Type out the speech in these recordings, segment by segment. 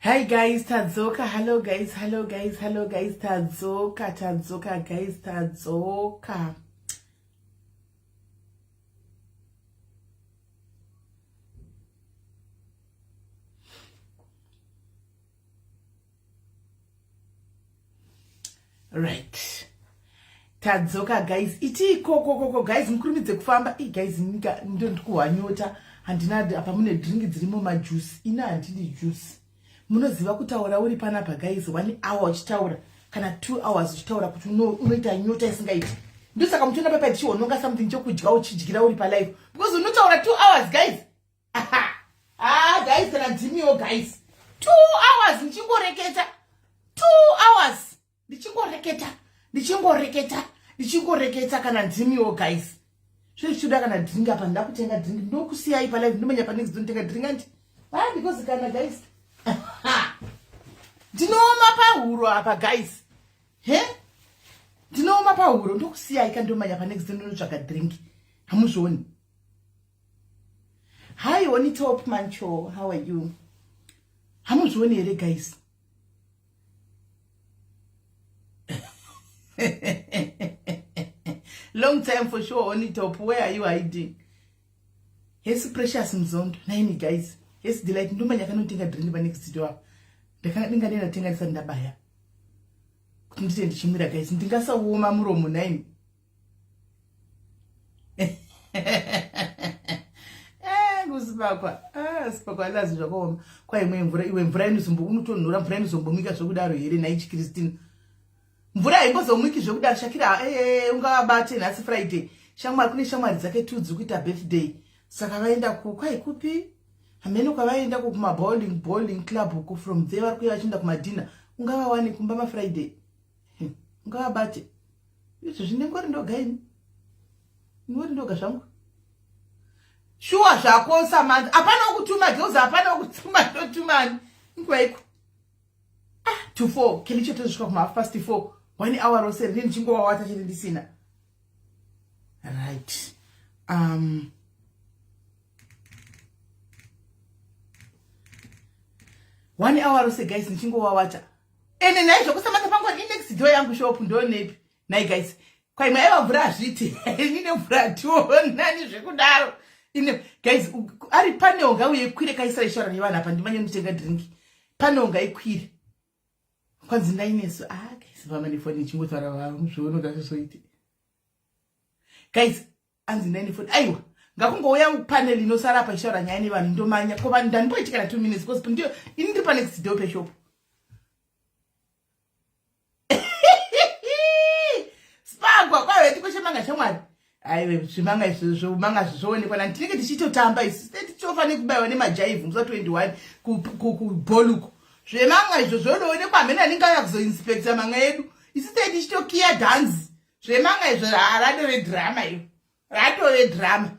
Hi guys, tadzoka. Hello guys, hello guys, hello guys, tadzoka, tadzoka guys, tadzoka. Right. Tadzoka guys. Iti ikoko koko guys mukurumidze kufamba. I guys nyika ndo ndikuhwanyota. Handina apa mune drink dzirimo majuice. Ina handidi juice. Munoziva kutaura uri panapa guys 1 hour uchitaura kana 2 hours uchitaura kuti unoita nyota isingaiti. Ndosaka muchiona papa tichiononga something chokudya uchidyira uri pa live because unotaura 2 hours guys. Ah guys kana ndimiwo guys. 2 hours ndichingoreketa. 2 hours ndichingoreketa ndichingoreketa ndichingoreketa kana ndimiwo guys. Zvino chichoda kana drink apa ndakutenga drink ndokusiyai pa live ndomanya pa next ndotenga drink anti. Ah because kana guys. Ndinooma pahuro apa guys. He? Ndinooma pahuro ndokusiyai kandomanya pa next ndonotsvaga drink. Hamuzvioni. Hi Oni Top Mancho, how are you? Hamuzvioni here guys? Long time for sure Oni Top, where are you hiding? Yes Precious Mzondo, naimi guys. Yes Delight, ndomanya kanotenga drink pa next door. Ndakanga ndinga ndatenga ndisati ndabaya. Kuti ndite ndichimwira guys, ndingasaoma muromo naimi. Eh, kusipakwa ah, sipakwa alazi zvakaoma kwa imwe mvura iwe mvura inozombo unotonhora mvura inozombomwika zvekudaro here nhai chikristina mvura haimbozomwiki zvekudaro shakira eh, eh, ungavabate nhasi friday shamwari kune shamwari dzake tu dziri kuita birthday saka vaenda kwai kupi hameno kwavaenda kumabowling bowling club uko from there vari kuya vachienda kumadinner ungavawane kumba mafriday ungavabate izvo zvine ngori ndoga ini ngori ndoga zvangu shuwa zvako samantha hapana wokutuma girls hapana wokutuma ndotumani inguva iko ah, to four kelicho tozosvika kuma half past four one hour rose rine ndichingowawata chete ndisina right one hour rose guys ndichingowawata ende nhai zvokusamata pangu inext door yangu shop ndonepi nhai guys kwaimwe aiva mvura hazviiti ini nemvura hationani zvekudaro ine guys ari panewo ngauye ikwire kaisa ishara nevanhu apa ndimanye nditenga drink panewo ngaikwire kwanzi ndainesu ah guys vama nefoni ichingotaura vamuzviono ngazvizoite guys anzi ndaine foni aiwa ngakungouya panel inosara apa ichitaura nyaya nevanhu ndomanya ko vanhu ndandimboiti kana two minutes because ndiyo ini ndiri panext door peshop spagwa kwave tikweshe manga shamwari aiwe zvimanga izvo zvomanga zvoonekwa nani tinenge tichitotamba isu tine tichitofa nekubaiwa nemajaivhu musi wa 21 kubholuko zvemanga izvo zvonoonekwa hamene anenge auya kuzoinspecta manga edu isu tine tichitokiya dhanzi zvemanga izvo ratove drama iyo ratove drama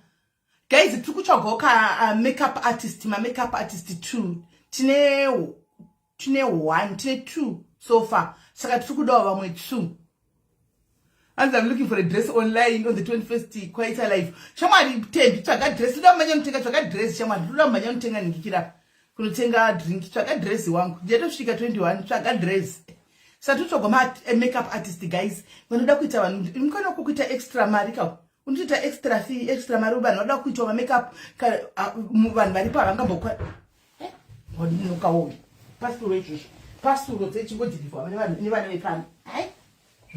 guys tiri kutsvagawo ka makeup artist mamakeup artist two tine tine one tine two so far saka tiri kudawo vamwe two hanzi i'm looking for a dress online on the 21st kwaita life shamwari tembi tsvaga dress toda kumhanya notenga tsvaga dress shamwari toda kumhanya notenga ningikirapa kunotenga drink tsvaga dress wangu ndiyatosvika 21 tsvaga dress satotsvagwa ma-makeup artist guys vanoda kuita vanhu mukana kukuita extra mari ka unotoita extra fee extra mari vanhu vanoda kuitwa mamakeup vanhu varipo havangambokwa wadinokaoyo pasuro izvozvo pasuro dzechingodhilivwa nevana vepano hai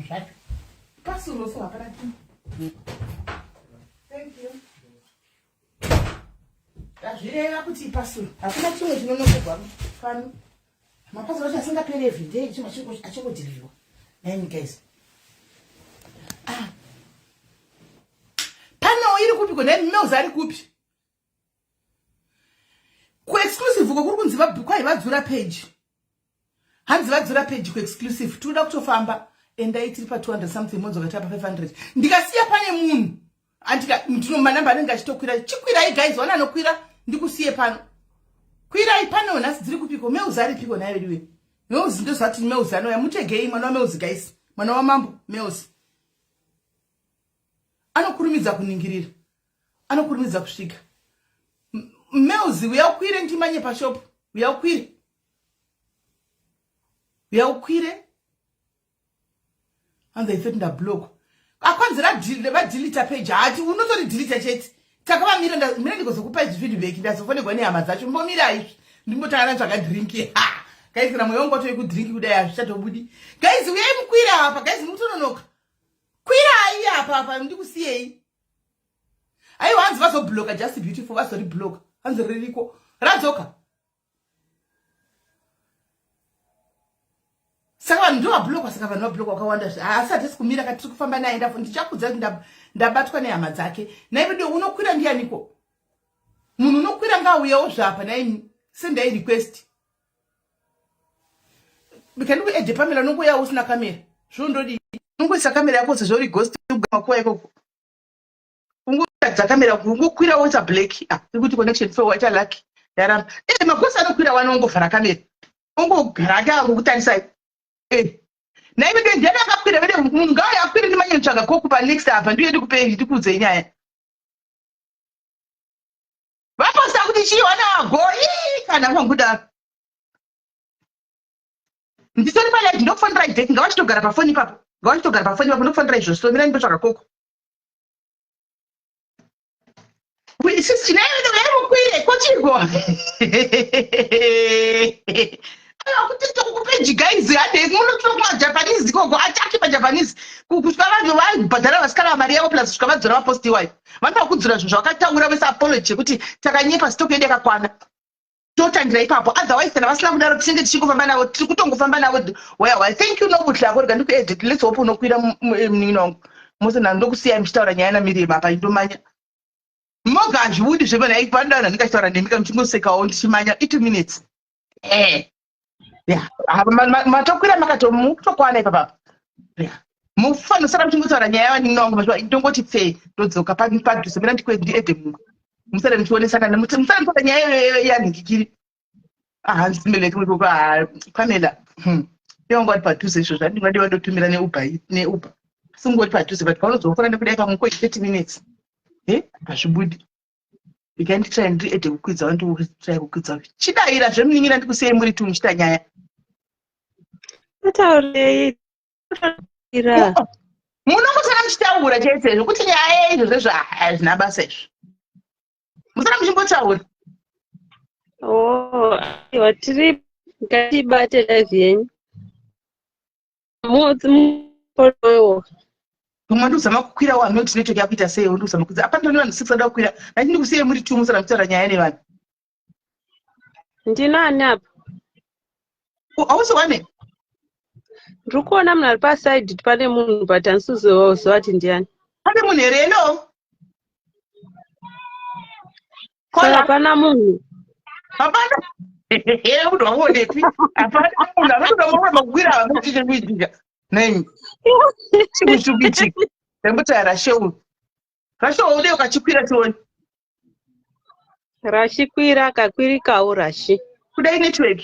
zvacho pasuro so hapana thank you ndazvireva kuti ipasuro hakuna chimwe chinonokerwa pano mapasuro acho asingaperi everyday chimwe achingodhilivwa nine guys ah. Pano iri kupi ko nine mills ari kupi kuexclusive uko kuri kunzi kwai vadzura page hanzi vadzura page kuexclusive tinoda kutofamba endai tiri pa 200 something modzoka tapa 500 ndikasiya pane munhu andika ndino manamba anenge achitokwira chikwirai guys wana anokwira ndikusiye pano kwirai pano nhasi dziri kupiko meuzi aripiko naye veduwe meuzi ndozvati meuzi anouya mutegei mwana wameuzi guys mwana wamambo meuzi anokurumidza kuningirira anokurumidza kusvika meuzi uya ukwire ndimanye pashop uya ukwire Uya ukwire. Hanzi I thought ndablock. Akwanzi vadhilita page hati unotori dhilita chete. Takavamira mira ndikozokupa izvi feedback ndazofonegwa nehama dzacho mbomira izvi. Ndimbotanga ndatsvaga drink. Ha! Guys kana mweya wangu watove kudrink kudai hazvichatobudi. Guys uyai mukwire apa guys mukutononoka. Kwirai apa apa ndikusiyei. Aiwa hanzi vazobloka just beautiful vazoribloka. Hanzi ririko. Radzoka. Saka vanhu ndovabloka saka vanhu vabloka wakawanda asi hatisi kumira ka tiri kufamba naye ndichakudza kuti ndabatwa nehama dzake. Nhai vedu unokwira ndianiko? Munhu unokwira ngaauyewo zvapa nhaimi. Sendai request. Can we add Pamela unongouya usina kamera? Zvondodii? Unongoisa kamera yako sezvo uri ghost makuva ikoko. Ungoratidza kamera ungokwira woita black. Ah, iri kuti connection fail waita lucky. Yaramba. Eh, magosi anokwira wani ongovhara kamera. Ongogara ake akukutarisai. Eh. Nhai vedu ndiani akakwira vedu munhu ngaauye akwire ndimanye kutsvaga koku pa next apa ndiuye ndikupei ndikuudzei nyaya. Vaposta kuti chii wana go ii kana kwangu Nditori palive ndokufonera back ngavachitogara pafoni ipapo. Ngavachitogara pafoni ipapo ndokufonera izvozvo so mirai ndotsvaga koko. Sisi chinayo uyai mukwire kochirwo. Aiwa kuti kupeji guys handei munotora kumajapanese ikoko ataki majapanese kusvika vanhu vabhadhara vasikana mari yavo plus kusvika vadzora vapost iwayo vanoda kudzora zvinhu zvavakataura vese apology yekuti takanyepa stock yedu yakakwana totangira ipapo otherwise kana vasina kudaro tinenge tichingofamba navo tiri kutongofamba navo waya waya thank you nobuhle ako rega ndikuedit let's hope unokwira munin'ina wangu mose nhangu ndokusiyai muchitaura nyaya namiriam apa indomanya moga hazvibudi zvemana panoda vanhu vanenge achitaura nemi ka muchingosekawo ndichimanya i2 minutes eh ya matokwira makatomutokwana ipapapa ya mufanosara muchingotaura nyaya yavanini wangu mazuva ndongoti pfee ndodzoka padhuze mira ndiede mumwe musare muchionesana musare muchitaura nyaya yanhikikiri ahanzi pamela iwangu vari padhuze izvo zvandingadi vandotumira neuber neuber asi ungori padhuze but paunozofona nekudai pamwe kwe 30 minutes e hazvibudi ndikanditry ndiri ede kukwidza nditry kukwidza chidaira zvemunin'ina ndikusiyei muri tu muchita nyaya Taurei munongosara muchitaura chete zvekuti nyaya izvo zvezvo hazvina basa izvo musara muchimbotaura oh, aiwa tiri ngatibate live yenyu mufollowwo mumwe ndikuzama kukwira wa not network yakuita sei ndikuzama kukwidza apa ndoni vanhu six vada kukwira nati ndikusiye muri two musara muchitaura nyaya nevanhu ndinani apa hausi wane ndiri kuona munhu ari pasaidi pane munhu but handisizoziva kuti ndiani pane munhu here eno saka hapana munhu hapana munhu wakuonepi hapana munhu anotoda kuramba kukwira havanoiti chekuitika nemi chikuchikuitika ndambotaya rasheul rasheul ude ukachikwira tione Rashi kwira akakwirikawo Rashi. Kudai network.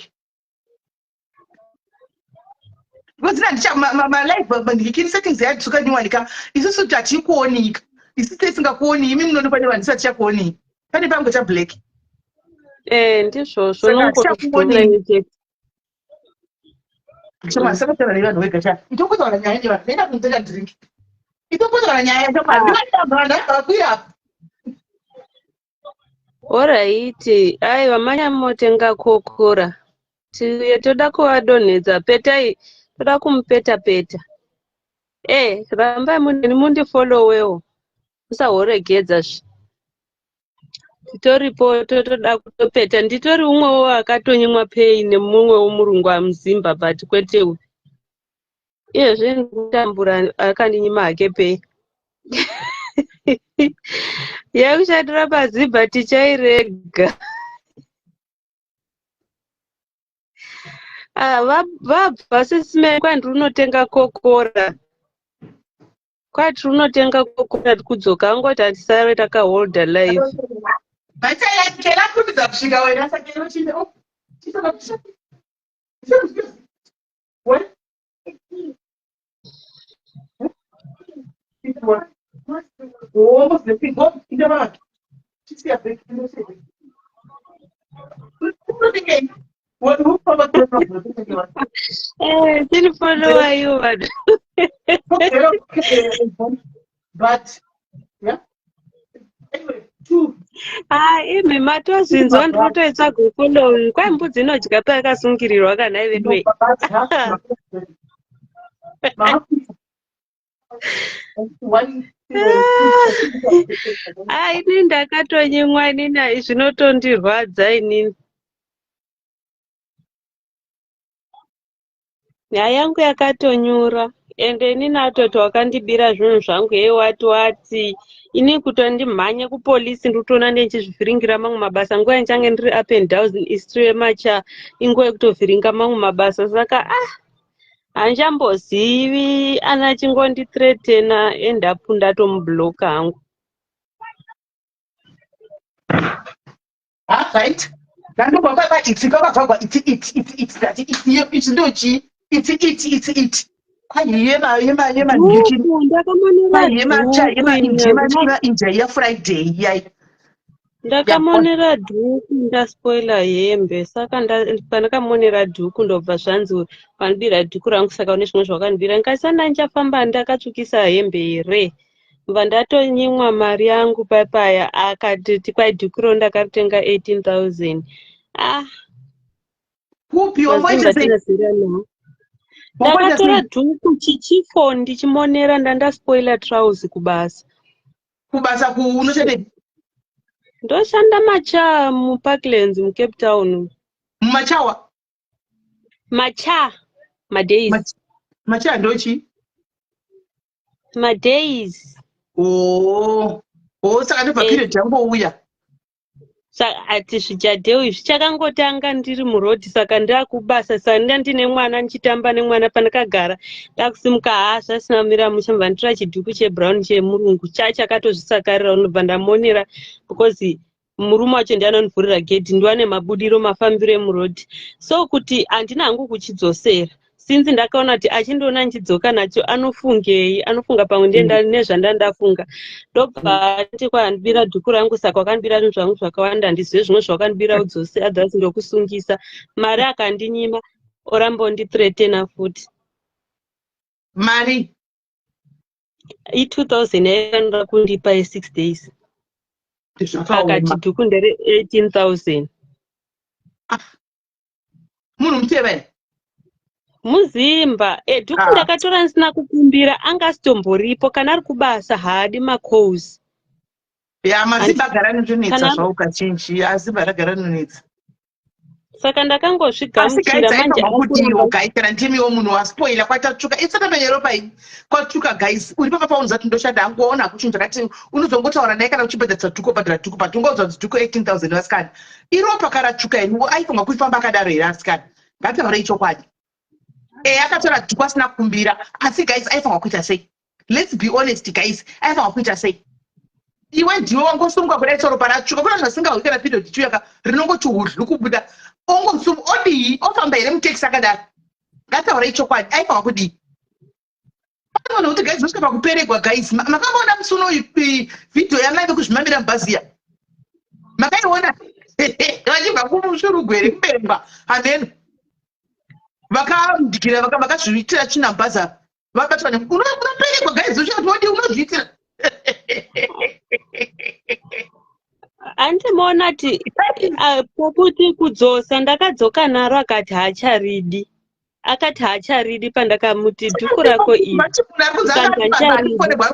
Because handicha malive ndikiri settings yadzuka nyowani isusu tatikuonika isu tisingakuoni imi munoonekwa nevanhu tisati tichakuonii pane pangu cha black eh ndizvozvo nongokuonii Chama saka tara nevanhu wega cha. Itokotaura nyaya nevanhu. Nenda kunoteka drink. Itokotaura nyaya chama. Ndakakwira apa. Oraiti, aiwa manyamotenga kokora. Tiuye toda kuvadonhedza petai, toda kumupeta peta. Eh, rambai muneni mundifollowewo. Musahoregedza zve. Titoripo totoda kutopeta nditori umwewo akatonyimwa pay nemumwewo murungu amuzimba but kwete uyu iyezve ndikutambura akandinyima hake pay yekushandira pazimba tichairega ah, vabva sisime kwandiri unotenga kokora Kwati unotenga coconut kudzoka angoti hatisare takaholda live. Eh, tiri follower you vanhu. But yeah. Anyway, two. Ah, imi matozvinzwa ndinotoitsvaga following. Kwai mbudzi inodya payakasungirirwa kana ive dwe. Ah, ini ndakatonyimwa inini zvinotondirwadza inini. Nyaya yangu yakatonyura ende inini atoti wakandibira zvinhu zvangu hei wati wati ini kutondimhanye kupolisi ndikutoona ndichizvivhiringira mamwe mabasa nguva yandichange ndiri up and down istiri yemacha inguva yekutovhiringa mamwe mabasa saka ah handichambozivi ana chingondithreatena end up ndatomubloka hangu. Ah, right ndandobva baba itsi kwakavhagwa itsi itsi itsi itsi ndati itsi itsi ndochii itsi itsi itsi itsi kwai yema yema yema Dhuku, ndakamonera yema cha dhuku yema ini inje yema handina yema inje ya Friday yai ndakamonera dhuku ndaspoila hembe saka pandakamonera dhuku ndobva zvanzi wanibira dhuku rangu saka une zvimwe zvawakandibira ndikati ndichafamba ndakatsvukisa hembe here Ndobva ndatonyimwa mari yangu papaya akati kwai dhuku iro ndakaritenga 18000 ah Kupi wamboita mazimba sei? tina zera nawo Wamboita ndakatora sei? dhuku chichifoni ndichimonera ndandaspoila trouse kubasa Kubasa ku unoshanda ndoshanda macha muparklands mucape town mumachawa? Macha madays. Macha ndochi? Madays. Oh. Oh, saka ndobva Eh. period yangouya. Ati zvichadeu izvi chakangotanga ndiri muroad saka ndakubasa saka nda ndine mwana ndichitamba nemwana pandakagara ndakusimuka haa zvasina kumira mushe ndobva nditora chidhuku chebrown chemurungu chachakatozvisakarira unobva ndamonera because murume wacho ndiye anondivhurira gedhi ndiwane mabudiro mafambiro emuroad so kuti handina hangu kuchidzosera since ndakaona kuti achindiona ndichidzoka nacho anofungei anofunga pamwe ndiye nezvandandafunga ndobva ati kwandibira dhuku rangu saka wakandibira zvinhu zvangu zvakawanda handizive zvimwe zvawakandibira udzose otherwise ndokusungisa mari akandinyima oramba ondithreatena futi Mari i2000 yaifanira kundipa ye6 days akati dhuku ndere 18000 ah. Munhu muteva here? Muzimba e dhuku ah. Ndakatora ndisina kukumbira anga asitomboripo kana ari kubasa haadi macalls. Ya mazimba agara anonetsa zvawo kazhinji azimba agara anonetsa. Saka ndakangozvigamuchira manje akutiwo guys kana ndimiwo munhu waspoila kwatatsvuka isatamenye ropa iyi kwatsvuka guys uri papa paunza kuti ndoshanda hangu waona hakuchinhu chakati unozongotaura naye kana uchibhadharisa dhuku obhadhara dhuku but ungaudza kuti dhuku 18000 vasikana iropa karatsvuka ini aifunga kuifamba akadaro here asikana ngataurei chokwadi e akatora dhuku asina kukumbira asi guys aifanwa kuita sei let's be honest guys aifanwa kuita sei iwe ndiwe wangosungwa kudai soro paratsvuka kuna vanhu vasingahwi kana period ichiuya ka rinongoti hudlu kubuda ongosungwa odii ofamba here mutaxi akadaro ngataurei chokwadi aifanwa kudii vanhu kuti guys vosvika pakuperegwa guys makamboona musi uno video yamai vekuzvimamira mubhaziya makaiona vachibva kushurugwe here kuberengwa hameno vakandigira vakazviitira tsvina mubhazi apa vabatwa ne unoperekwa guys ucha kuti unozviitira andimaona ti pokuti kudzosa ndakadzoka naro akati haacharidi akati haacharidi pandakamuti dhuku rako iri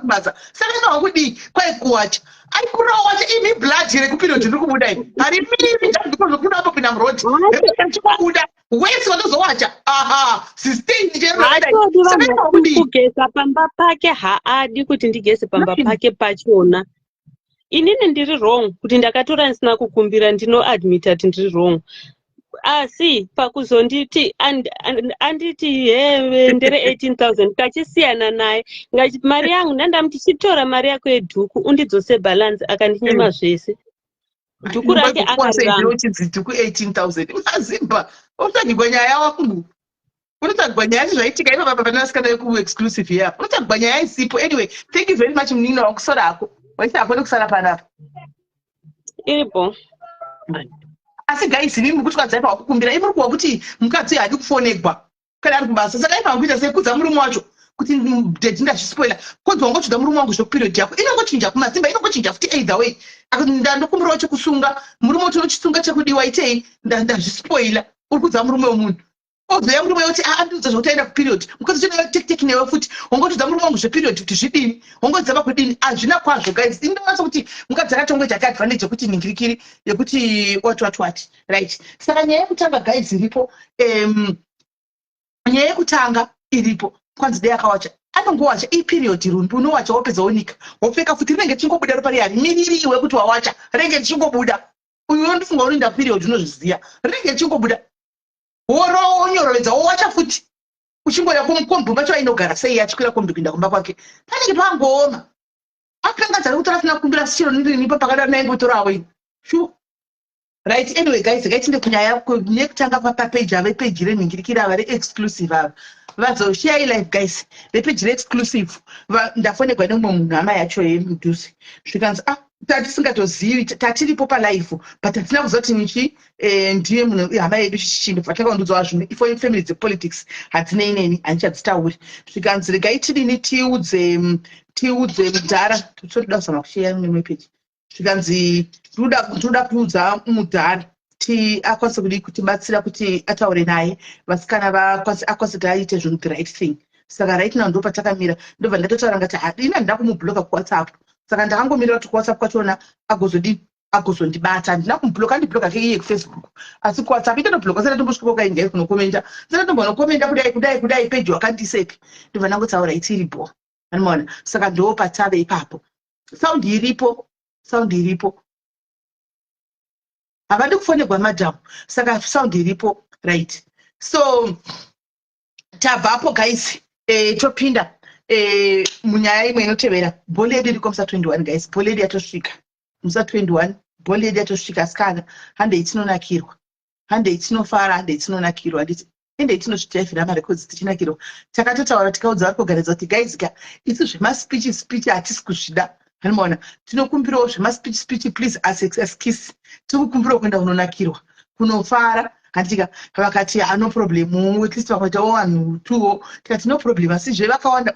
kubasa saka inowa kudii kwai kuwacha aikurowacha imi blood rekuperiod riri kubuda iri harimiri because kuda kupinda muroad rekubuda wese watozowacha aha sustain haatodi vanhu kugeza pamba pake haadi kuti ndigeze pamba pake pachona inini ndiri wrong kuti ndakatora ndisina kukumbira ndinoadmita kuti ndiri wrong asi pakuzonditi anditi he ndere 18000 kachisiyana naye mari yangu ndandamuti chitora mari yako yedhuku undidzose balance akandinyima zvese Dhuku rake akaramba. Uchinzi dhuku 18000 mazimba unotsvagirwa nyaya wangu unotsvagirwa nyaya sezvaitika ipa papa pane vasikana vekuexclusive here apa unotsvagirwa nyaya isipo anyway thank you very much munin'ina wangu sora hako waisa hako nekusara panapa iripo. Asi guys, imi muri kuti mukadzi aifanwa kukumbira, imi muri kuwa kuti mukadzi haadi kufonegwa kana ari kubasa. Saka aifanwa kuita sei? Kudza murume wacho kuti daddy, ndazvispoila. Konzi wangochida murume wangu zvekuperiod yako inongochinja kumasimba, inongochinja futi. Either way, ndandokumbirawo chekusunga murume kuti unochisunga chekudiwa itei, ndazvispoila. Uri kudza murume wemunhu, ozoya murume woti andiudza zvokuti aenda kuperiod. Mukadzi uchida tekiteki newe futi, wongotudza murume wangu zveperiod kuti zvidini, wongodzava kudini? Hazvina kwazvo, guys. Inonatsa kuti mukadzi akatongoita ka advantage yekuti ningirikiri yekuti what, what, what. Right, saka nyaya yekutanga, guys, iripo, nyaya yekutanga iripo, kwanzi dei akawacha. Anongowacha iperiod, rumbi unowacha, wopedza wonika, wopfeka futi, rinenge richingobuda ropa riya. Rimiriri iwe kuti wawacha, rinenge richingobuda. Uyu unondifunga unoenda period, unozviziva, rinenge richingobuda. Wonyorovedza, wowacha futi, uchingoya kumukombi macho. Ainogara sei achikwira kombi kuenda kumba kwake? Panenge pangooma. Akanga dzari kutora asina kukumbira chiro nirinipo pakadaro naingotorawo ini shu. Right, anyway guys, ngaitinde kunyaya yekutanga papeji ava, vepeji renhingirikiri ava, reexclusive ava. Vazoshare live, guys, vepeji reexclusive. Ndafonegwa nemumwe munhu, hama yacho yemudhuze, zvikanzi, ah, tatisingatozivi, tatiripo palive, but hatina kuziva kuti nichi ndiye munhu, hama yedu, chichichi. Ndobva takandiudzawa zvinhu ifo family dzepolitics hadzinei neni, handichadzitauri. Zvikanzi, regai tidini, tiudze mudhara. Totoda kuzama kusheya mimwe peji. Zvikanzi, toda kuudza mudhara ti akwanise kudii kutibatsira kuti ataure naye, vasikana akwanise kuti aite zvinhu the right thing. Saka right now ndo patakamira. Ndobva ndatotaura ngati hadini, handina kumubloka kuWhatsApp, saka ndakangomirira kuti kuWhatsApp kwachona agozodii, agozondibata. Handina kumubloka, andibloka ke iye kuFacebook, asi kuWhatsApp itotobloka. Saka tombosvika kaingai kunokomenda, saka tombonokomenda kudai, kudai, kudai, peji wakandisepi. Ndobva ndangotaura itiripo, anomaona. Saka ndo patave ipapo. Sound iripo, sound iripo. Havadi kufonegwa madhamu, saka sound iripo. Right, so tabvapo, guys, topinda munyaya imwe inotevera. Bholi yedu iriko musa 21, guys. Bholi yedu yatosvika musa 21. Bholi yedu yatosvika. Asikana, handei tinonakirwa, handei tinofara, handei tinonakirwa, handiti? Endei tinozvidhaivhira marekodzi tichinakirwa. Takatotaura, tikaudza vari kuganidza kuti, guys ka, isu zvemaspeech speech hatisi kuzvida. Anomaona, tinokumbirawo zvemaspeech speech, please, askisi tiri kukumbirawo kuenda kunonakirwa, kunofara, handitika? Vakati, no problem, at least vakaitawo vanhu tuwo. Tikati, no problem, asi zvevakawanda,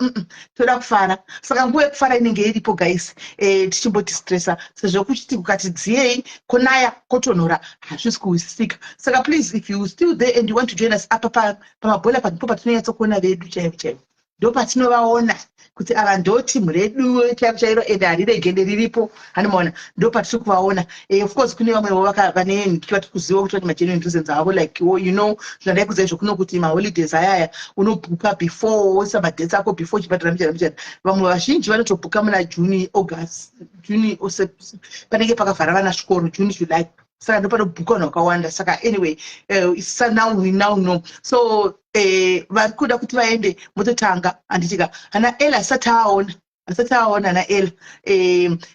toda kufara. Saka nguva yekufara inenge iripo, guys. Tichimbotistressa sezvo kuchiti kukati dziyei, konaya, kotonhora, hazvisi kuwisisika. Saka please, if you still there and you want to join us apa pamabhola, ndipo patinonyatsokuona vedu chaivo chaivo, ndo patinovaona kuti ava ndo timu redu chairo chairo, ende hariregende riripo. Anomaona, ndo patiri kuvaona. Of course kune vamwewo vane vatiri kuziva kuti vane magenuine reasons avo, like, oh, zvandai kuziva izvo kuti maholidays ayaya unobhuka before, woisa madates ako before, uchibhadhara mbichana mbichana. Vamwe vazhinji vanotobhuka muna June, August, June, panenge pakavhara vana zvikoro, June, July. Saka ndo panobhuka vanhu vakawanda. Saka anyway, so now we now know. So vari kuda kuti vaende mototanga, handitika? Hana Ela asati aona, asati aona ana Ela.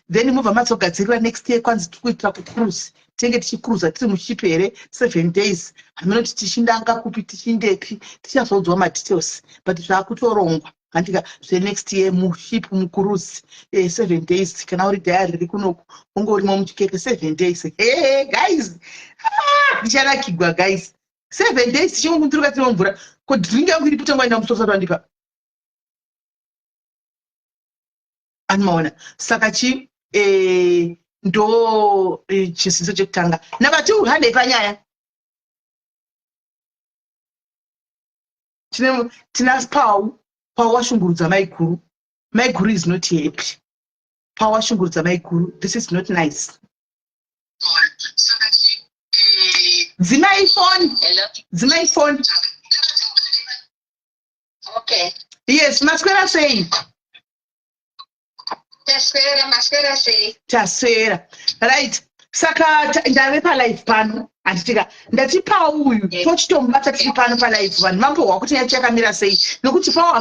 Then mobva matsogadzirira next year. Kwanzi tiri kuitira kucruise, tinenge tichicruisa tiri muship here 7 days. Haminoti tichindanga kupi, tichindepi, tichazoudzwa madetails, but zvaakutorongwa, handika, zvenext year, muship, mucruise, 7 days. Kana uri diary riri kunoku, unge urimo muchikepe 7 days. He guys, ah, ndichanakigwa, guys. 7 days tichingokunduruka tiri mumvura. Ko drink yangu iri kutangwa ina musoro sati wandipa, anomaona. Saka chi ndo chiziviso chekutanga. Number two, handei panyaya. Tina Pau. Pau washungurudza maiguru. Maiguru is not happy. Pau washungurudza maiguru. This is not nice. Dzimai phone, dzimai phone. Okay. Yes, maswera sei? Taswera, maswera sei? Taswera. Right, saka ndave palive pano, handitika? Ndati Pau uyu tochitomubata tiri pano palive, vanhu vambohwa kuti yacho yakamira sei, nokuti Pau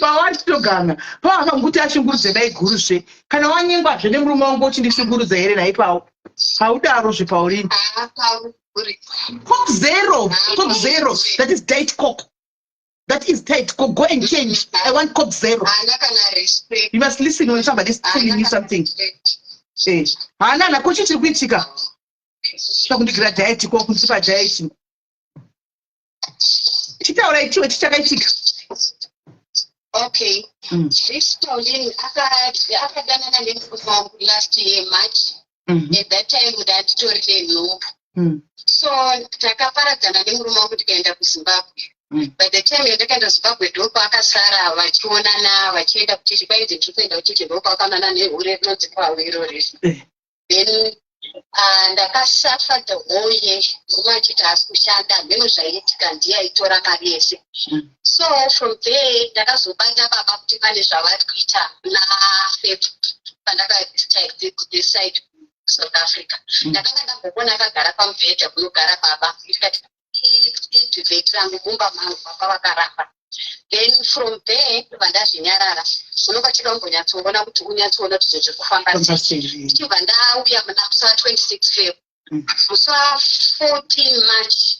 Pau achitoganga. Pau akanguti ashungurudze maiguru zve. Kana wanyengwazve nemurume wangu, uchindishungurudza here nhai Pau? Haudaro zve, Pauline. Ah, Pauri. Coke Zero, Coke Zero, that is Diet Coke, that is tight Coke. Go and change. I want Coke Zero. Haana kana respect. You must listen when somebody is telling you something. Haana na kochi chiri kuitika. Kundigira diet ko kundipa diet. Chitaurai chiwe chichakaitika. Okay. This Pauline akadanana nemurume wangu last year March. At that time ndanditori nenhumbu. So takaparadzana nemurume wangu, tikaenda kuZimbabwe. By the time yandakaenda kuZimbabwe, ndopaakasara vachionana, vachienda kuchechi. Kwainzi ndiri kuenda kuchechi, ndopaakaonana nehure rinonzi Pawiro riri. Then ndakasuffer the whole year, murume achiti haasi kushanda, hameno zvaiitika, ndiye aitora mari yese. So from there ndakazobata baba kuti pane zvavari kuita naFeb pandakadecide South Africa. Ndakanga ndamboona akagara pamubhedha kunogara baba, ndikati iduvet rangu mumba mangu, baba vakaramba. Then from there ndobva ndazvinyarara, unonga chida kumbonyatsoona kuti unyatsoona kuti zvinhu zviri kufamba Famba sei. sei. Ndichibva ndauya muna musi wa26 Feb. Musi wa14 March,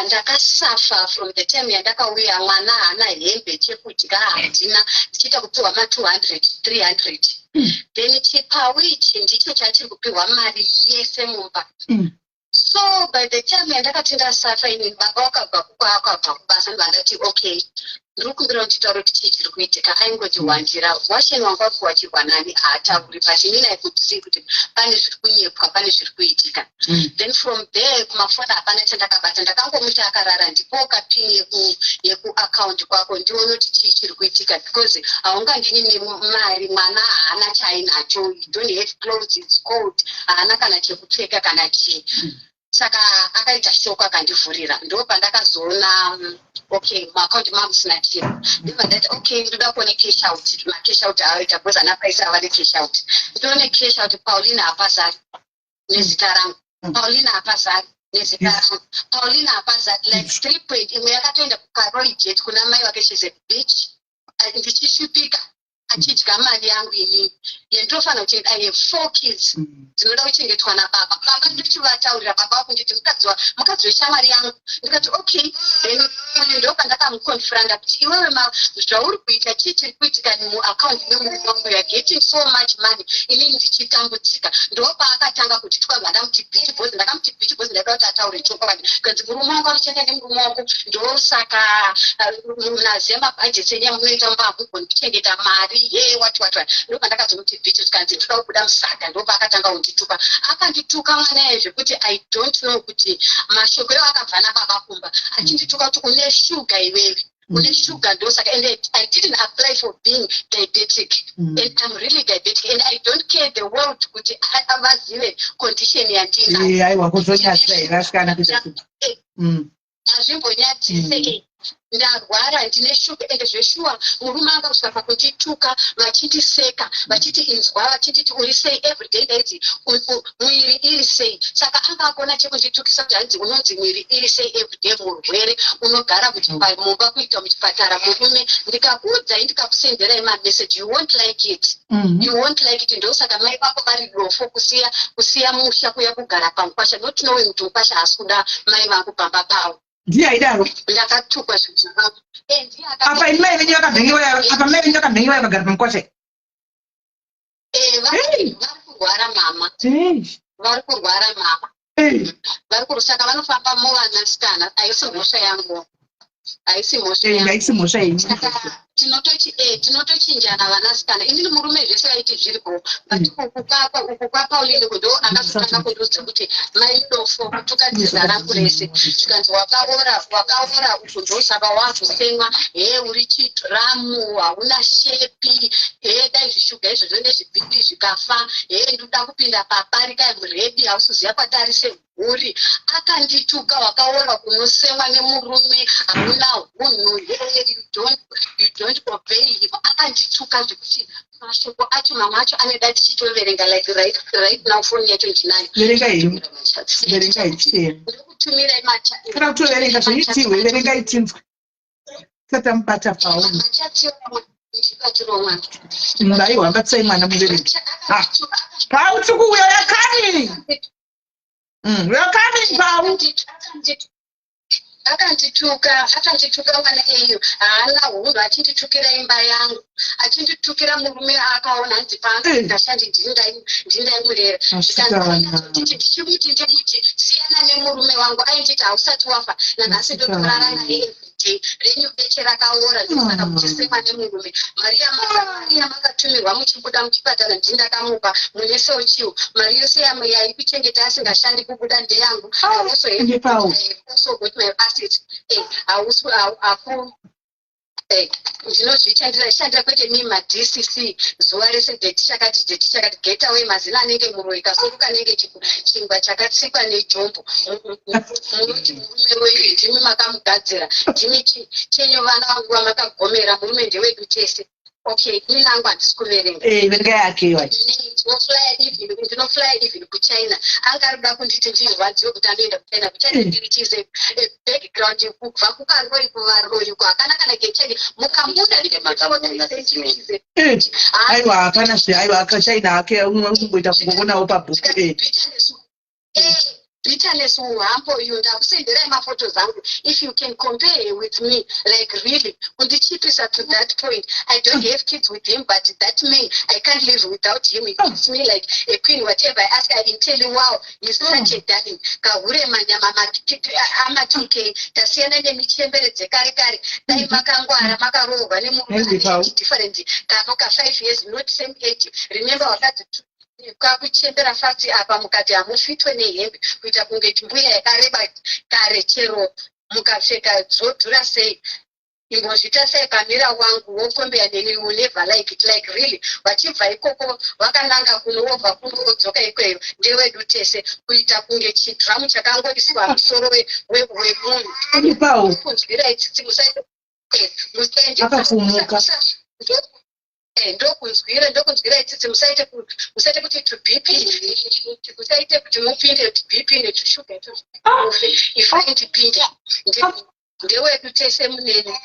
ndakasuffer from the time yandakauya. Mwana haana hembe, chekudya handina, ndichiita kupiwa ma200, 300. Then chipau ichi ndicho chatiri kupiwa mari yese mumba. So by the time yandakati ndasuffer ini, baba wakabva akabva kubasa, ndobva ndati, "Okay, ndiri kumbira uchitaura kuti chii chiri kuitika." Aingoti wandira washeni wanga uri kuwachirwa nani, haatauri, but inini I could see kuti pane zviri kunyepwa, pane zviri kuitika. Then from there kumafoni hapana chandakabata. Ndakangomuti akarara, ndipo kaPIN yekuaccount kwako, ndione kuti chii chiri kuitika, because haungandini mari, mwana haana chaainacho, you don't have clothes, it's cold, haana kana chekupfeka kana chii. Saka akaita shock, akandivhurira. Ndo pandakazoona, okay, muaccount mamusina chiro. Ndibva ndati, "Okay, ndoda kuona cash out, macash out aaita, because ana paisa ava necash out. Ndione cash out." Paulina hapazari nezita rangu. Paulina hapazari nezita rangu. Paulina hapazari like 3 point imwe yakatoenda kukaroi jet kuna mai vake. She's a bitch. Ndichishupika achidya mari yangu inini yendinofanira kuchengeta. I have four kids dzinoda kuchengetwa nababa. Baba ndichivataurira, baba vakunditi mukadzi weshamwari yangu. Ndikati, "Okay." Then uyu ndopandakamuconfronta kuti, "Iwewe, zvauri kuita, chii chiri kuitika muaccount memurume wangu? You are getting so much money, inini ndichitambudzika." Ndopaakatanga kuti twabva ndamuti bitch, because ndakamuti bitch because ndaida kuti ataure chokwadi. Kanzi murume wangu anoshanda nemurume wangu, ndosaka munaziva mabudgets enyu amunoita mumba, hamugoni kuchengeta mari ye wati wati wati. Ndopandakazomuti bitch, tikanzi ndoda kubuda musaga. Ndopaakatanga kundituka, akandituka mwana iye zvekuti I don't know kuti mashoko iwo akabva nababa kumba, achindituka kuti, "Une shuga iwewe, une shuga, ndosaka." And I didn't apply for being diabetic. And I'm really diabetic and I don't care the world kuti vazive condition yandinayo. Aiwa, kuzonyatsa here asikana kuita shuga? Hazvimbonyadzise. Ndarwara, ndine shuga, ende zveshuwa murume anga kusvika pakundituka, vachindiseka, vachiti inzwa, vachinditi uri sei everyday. Ndaiti mwiri iri sei? Saka anga akona chekunditukisa kuti hanzi unonzi mwiri iri sei everyday, murwere unogara mumba kuita muchipatara. Murume, ndikakuudzai, ndikakusenderai mameseji, you won't like it. You won't like it. Ndosaka mai vako vari dofo, kusiya musha kuya kugara pamukwasha, not knowing kuti mukwasha haasi kuda mai vangu pamba pavo. Ndiye aidaro? Ndakatukwa zvinhu zvakavo. Ndiye Apa imi mai venyu vakamhengewa, apa mai venyu vakamhengewa vakagara pamukwasha? Vari kurwara mama. Vari kurwara mama. Vari saka vanofamba muvanasikana. Haisi mhosva yangu, haisi mhosva yangu. Haisi mhosva yenyu. Saka tinotochinjana vanasikana. Inini murume zvese aiti zviripo, but uku kwaPauline ndo akazotanga kundiudza kuti mai dofo, kutuka dzinza rangu rese, zvikanzi wakaora, wakaora uku, ndosaka wakusemwa, he uri chidhuramu, hauna shape, he dai zvishuga izvozvo nezvibhiti zvikafa, he ndoda kupinda pabarika muready, hausiziva kwatari semhuri. Akandituka, wakaora, kunosemwa nemurume, hauna hunhu, he you don't obey him. Akandituka zvekuti mashoko acho mamwe acho anoda tichitoverenga, like right now foni yacho ndinayo. Verengai henyu, verengai chena. Ndokutumirai. Kana kutoverenga zveitiwe, verengai tinzwe tisati tamubata pauni. Machati. Aiwa, batsai mwana muverengi. Pau, tiri kuuya, we are coming. We are coming, Pau. Akandituka, akandituka mwana iyeyu. Haana hunhu, achinditukira imba yangu, achinditukira murume akaona hanzi paangashandi ndini ndaimurera. Asikana. Ndichimuti, ndimuti siyana nemurume wangu, ainditi hausati wafa nanhasi, ndotorara naye everyday. Renyu beche rakaora, ndosaka muchisemwa nemurume. Mari yamakatumirwa muchibuda muchipatara ndini ndakamupa. Mune sochiwo mari yose yaikuchengeta asingashandi kubuda ndeyangu. I also have, Ndipawo. I also got my assets. Hausi aku ndinozvishandira shandira, kwete mi maDCC zuva rese dheti chakati, dheti chakati. Get away, mazina anenge muroyi, kasoro kanenge chingwa chakatsikwa nejombo. Munoti murume wenyu ndimi makamugadzira, ndimi chenyu vana vangu vamakagomera. Murume ndewedu tese. Okay, ini nangu handisi kuverenga. Verenga yake wacho. Ndinoflya even kuChina. Anga ari kuda kunditi ndirwadziwe kuti anoenda kuChina. KuChina ndiri chize background kubva kukaroi kuvaroyi uko hakana kana kecheni mukamuda. Aiwa, hapana zve, aiwa, akaChina hake unongoita kungovonawo pabhuku. Bitterness will humble you. Ndakusenderai maphotos angu if you can compare with me. Like, really, kundichipisa to that point. I don't have kids with him, but that man, I can't live without him. He treats me like a queen. Whatever I ask, I tell you, wow, he's such a darling. Kahure manyama ama2K. Tasiyana nemichembere dzekare kare. Dai makangwara, makaroorwa nemurume Handipawo. ane different kano ka5 years, not same age. Remember, wakati kakuchembera fast apa, mukati hamufitwe nehembe, kuita kunge mbuya yakareba kare. Chero mukapfeka zvodhura sei, imbozvita sei pamira wangu wokombeya neni, you will never like it. Like, really, vachibva ikoko vakananga kuno, wobva kuno wodzoka ikweyo. Ndewedu tese, kuita kunge chidhramu chakangoiswa musoro wemunhu. Handipawo. Kunzwirai tsitsi, musaite musaende Akafumuka. Ndokunzwira tsitsi. Musaite kuti to BP, musaite kuti mupinde BP nechishuga ifai ndipinde. Ndewedu tese muneni.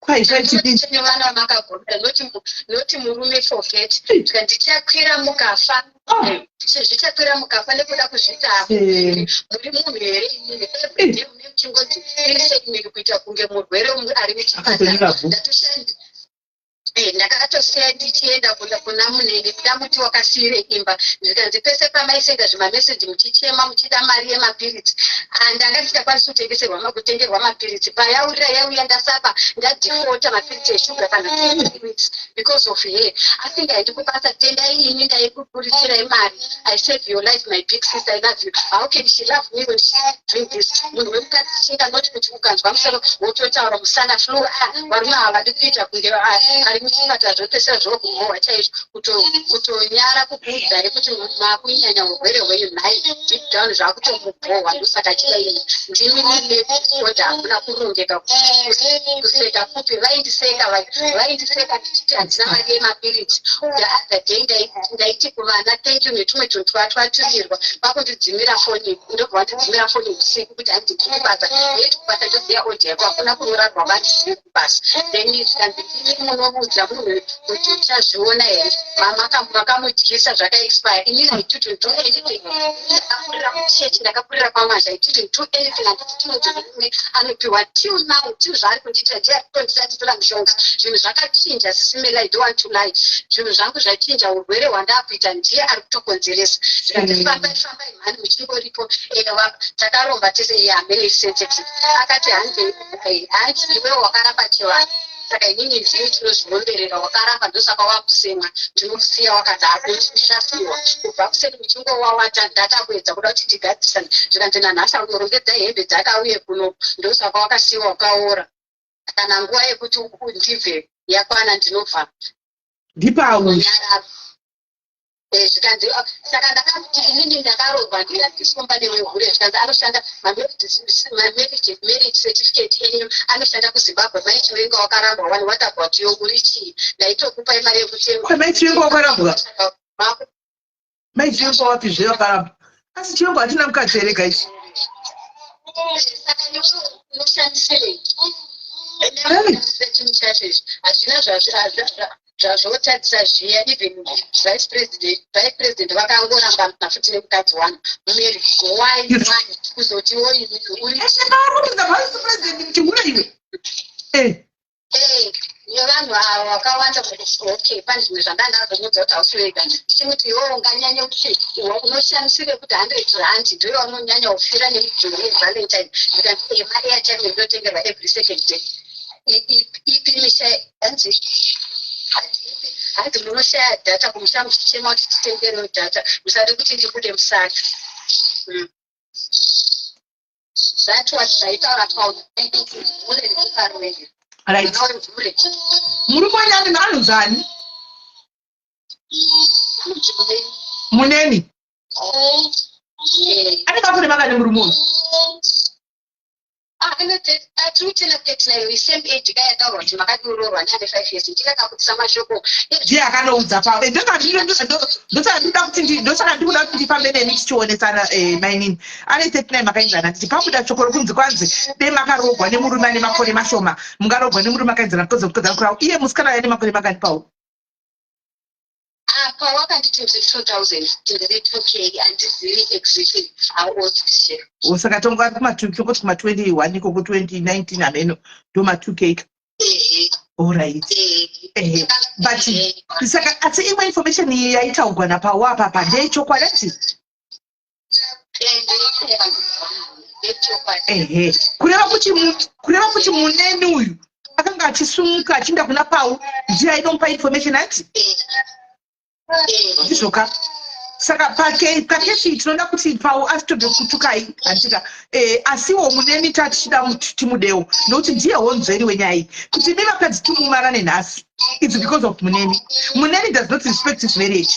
Kwai zvaitipinde. Nevana vamakagomera, noti murume forget. Tika ndichakwira mukafa. Zvichakwira mukafa nekuda kuzviita. Muri munhu here inini? Everyday mune muchingoti irisei, kuita kunge murwere ari muchipatara. Akatonyora bhuku. Ndatoshanda. Ndakatosiya ndichienda kuna muneni, ndamuti wakasiyire imba. Zvikanzi pese pamaisenda zvimameseji muchichema muchida mari yemapiritsi, ndanga ndisingakwanisi kutengerwa mapiritsi. Payaurira yauya, ndasapa, ndadefaulta mapiritsi eshuga kana 3 weeks because of her. Asingaendi kubasa. Tendai ini ndaikuburitsirai mari. I save your life, my big sister. I love you. How can she love me when she's doing this? Munhu wemukadzi chinganoti kuti ukanzwa musoro wototaura musana flu. Ah, varume havadi kuita kunge ari muchipatara, zvopesera zvokubohwa chaizvo, kutonyara kukuudzai kuti makunyanya urwere hwenyu. Nhai, deep down zvakutomubhohwa, ndosaka achida ini. Ndimi mune order, hakuna kurongeka. Kuseka kupi? Vaindiseka, vaindiseka ndichiti handina mari yemapiritsi. The other day ndaiti kuvana thank you netumwe tunhu twatwatumirwa, vakundidzimira foni. Ndobva vandidzimira foni usiku kuti handiti kubasa yeti kubasa toziya odhi yako, hakuna kunorarwa vanhu kubasa. Then zvikanzi ndimi munoudza munhu kuti uchazviona here? Makamudyisa zvakaexpire. Inini I didn't do anything. Ndakakurira muchechi, ndakakurira kwamazha. I didn't do anything. Handiti tinoti murume anopiwa. Till now, till zvaari kundiita, ndiye arikutondisatitora mishonga. Zvinhu zvakachinja, sisimela. I don't want to lie, zvinhu zvangu zvachinja. Urwere hwandakuita ndiye ari kutokonzeresa. Zvikati fambai, fambai mhani, muchingoripo. Ewa, takaromba tese. Iye hamene sensitive. Akati hanzi hanzi iwewe wakaramba chivanhu, saka inini ndini tinozviomberera. Wakaramba, ndosaka wakusemwa. Ndinokusiya wakadaro, uchasiwa kubva kuseni muchingowawata. Ndatakuedza kuda kuti tigadzisane. Zvikanzi nanhasi unorongedza hembe dzakauye kuno, ndosaka wakasiyiwa wakaora. Kana nguva yekuti ndibve yakwana, ndinobva. Ndipawo. Nyararo. Zvikanzi ah, saka ndakamuti inini ndakarogwa, ndikandisomba newehure. Zvikanzi anoshanda mamarriage marriage certificate enyu, anoshanda kuZimbabwe. Mai Chiwenga wakarambwa wani. What about you? Uri chii? Ndaitokupai mari yekutenga. Kwa Mai Chiwenga wakarambwa? Mai Chiwenga wapizve wakarambwa? Asi Chiwenga hatina mukadzi here, guys? Saka iwe unoshandisirei chinhu chacho izvi? Hazvina. Zvazvotadzisa zviya, even vice president vakangoramba futi nemukadzi wani Mary. Why? Why kuzotiwo uri Ese vice president chihure iwe. Nevanhu ava vakawanda. Okay, pane zvimwe zvanga ndazomudza kuti hausi wega. Ndichimuti, iwe unganyanya kuti unoshamisire kuti R100 ndiyo unonyanya kufira nemujuru weValentine. Ndikati mari airtime inotengerwa every second day. Ipi misha? Hanzi munoshaya data kumusha, muchichema kuti titengerewo data, musade kuti ndibude musaka. That was zvaitaura paure nekuparwenge. Right, murume wanyu ane anonzani? Muneni ane makore makani murume uyu? Tiri kutena 39, same age kayataurwa kuti makadiroorwa neane 5 years. Ndikakabudisa mashoko. Ndiye akanoudza pa ndosaka ndikuda kuti ndifambe nemi tichionesana. Mainini ane 39, makaenzana. Nditi pabuda shoko rokunzi kwanzi dei makaroorwa nemurume ane makore mashoma, mungaroorwa nemurume akaenzana because of kurawo. Iye musikana ane makore makani pawo? Apa wakanditi ndiri 2000, ndiri 2K, handizivi exactly how old she. Saka tonga tongoti kuma21 ikoko, 2019 hameno, ndo ma2K. Alright, ehe, but saka asi imwe information iyi yaitaurwa napawo apapa ndeyechokwadi ati? Ehe, kureva kuti muneni uyu akanga achisumuka achienda kuna Pau, ndiye ainomupa information ati? Ndizvoka. Saka pakesi tinoda kuti Pau asitobve kutukai, handika? Asiwo muneni tatichida timudewo nokuti ndiye honzveri wenyaya iyi. Kuti imi vakadzi timumarane nhasi, it's because of muneni. Muneni does not respect his marriage,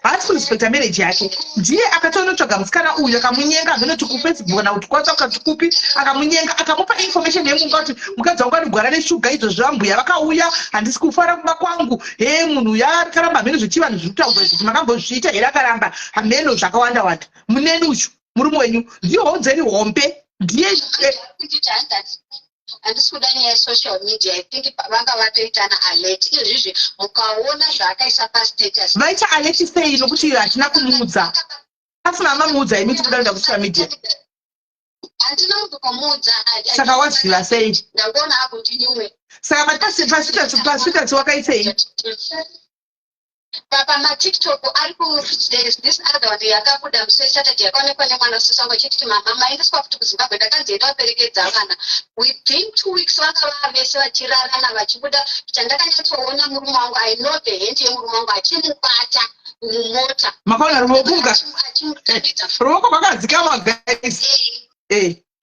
haasi kurespecta marriage yake. Ndiye akatonotsvaga musikana uyu, akamunyenga, hameno kuFacebook kana kuti kuWhatsApp kana kuti kupi, akamunyenga, akamupa information yemumba kuti mukadzi wangu anogwara neshuga izvozvo, vambuya vakauya, handisi kufara kumba kwangu, he munhu yakaramba, hameno zvechivanhu zviri kutaurwa izvi kuti makambozviita here, akaramba, hameno zvakawanda wanda. Muneni uyu murume wenyu ndiyo honzeri hombe, ndiye. Handisi kuda nyaya yesocial media. I think vanga vatoitana alert izvizvi, mukaona zvaakaisa pastatus. Vaita alert sei nokuti hatina kumuudza? Asina mamuudza imi tikuda kuenda kusocial media? Handina kumbomuudza. Saka waziva sei? Ndangoona akundinimwe. Saka pastatus wakaisei? PamaTikTok ari ku there is this other one yakabuda musi weSaturday, yakaonekwa nemwana sisi wangu achiti, "Mama, maendeswa futi kuZimbabwe." Ndakanzi enda waperekedza vana. Within 2 weeks vanga vaa vese vachirarana, vachibuda. Chandakanyatsoona, murume wangu, I know the hand yemurume wangu achimubata mumota. Makaona ruoko? Achimutambidza. Ruoko rwakadzikama, guys.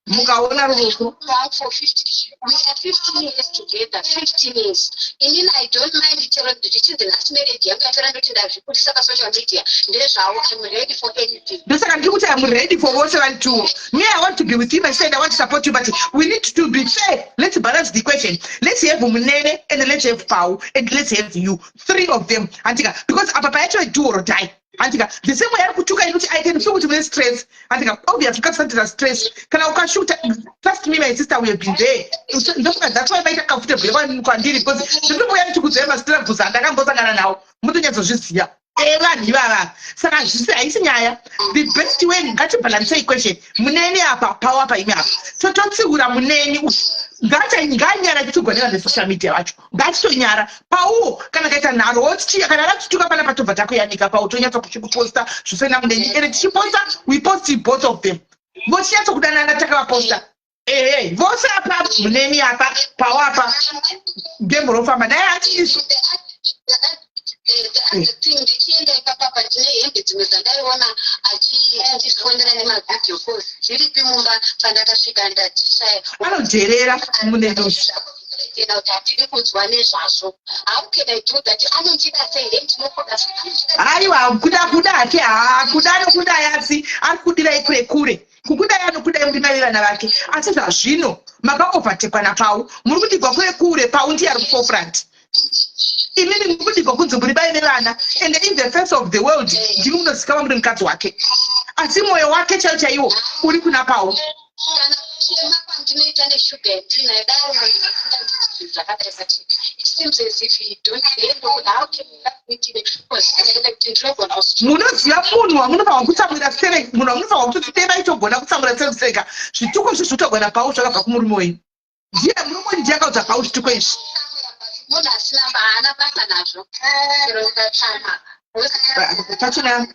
Mukaona ruoko. For 50, we are 15 years together, 15 years. Inini I don't mind chero zvichinzi nhasi marriage yangu yatora, ndoti ndazvibudisa pasocial media, ndezvavo. I'm ready for anything. Ndosaka ndiri kuti I'm ready for vose vari two. Me, I want to be with you, my friend. I want to support you, but we need to be fair. Let's balance the equation. Let's have Munene and let's have Pau and let's have you, three of them, andika? Because apa payacho do or die, andika? The same way ari kutuka inoti, I can feel kuti mune stress, andika? Obviously ukasatira stress kana ukashuta. Trust me, my sister, we have been there. Ndofunga that's why maita comfortable kwandiri, because ndinombouya ndichikudzai mastruggles andakambosangana nawo, mutonyatsozviziva evanhu ivava. Saka zvisi haisi nyaya. The best way, ngatibhalancise equation. Muneni apa, Pau apa, imi apa. Tototsiura muneni uyu, nganyara chitsigwa nevanhu vesocial media vacho, ngatitonyara. Pauwo kana kaita nharo, kana ratituka panapa, tobva takuyanika Pau, tonyatsa kuchikuposta zvose namuneni. Ende tichiposta, we post both of them, vochinyatsokudanana takavaposta. Ehe, vose apa, muneni apa, Pau apa, game rofamba. Dai atiizvo. The other thing, ndichienda ipapapa, ndine hembe dzimwe dzandaiona achifonera nemavideo calls, dziripi mumba pandakasvika ndatishaya. Anodherera muneni uyu. Kuti hatidi kunzwa nezvazvo. How can I do that? Anondida sei? He ndinokuda. Aiwa, kuda kuda hake, ha, kuda anokudai, asi ari kudirai kure kure. Kukudai anokudai, muri mai vevana vake, asi zvazvino makaovertekwa naPau. Muri kudigwa kure kure. Pau ndiye ari kuforefront, imimi muri kudigwa kunzi muri mai vevana. And in the face of the world ndimi munozikanwa muri mukadzi wake, asi mwoyo wake chaiwo chaiwo uri kuna Pau. Kana kuchema kwandinoita neshuga yandinayo, dai munhu asinganditi zvinhu zvakadai, but it Munoziva munhu wamunofanirwa kutsamwira sere, munhu wamunofanirwa kutoti dai vaitogona kutsamwira sere kuseka zvituko izvi zvotogona pau zvakabva kumurume wenyu. Ndiye murume wenyu ndiye akaudza pau zvituko izvi. Munhu asina haana basa nazvo. Chero ndikatsamwa. Pachina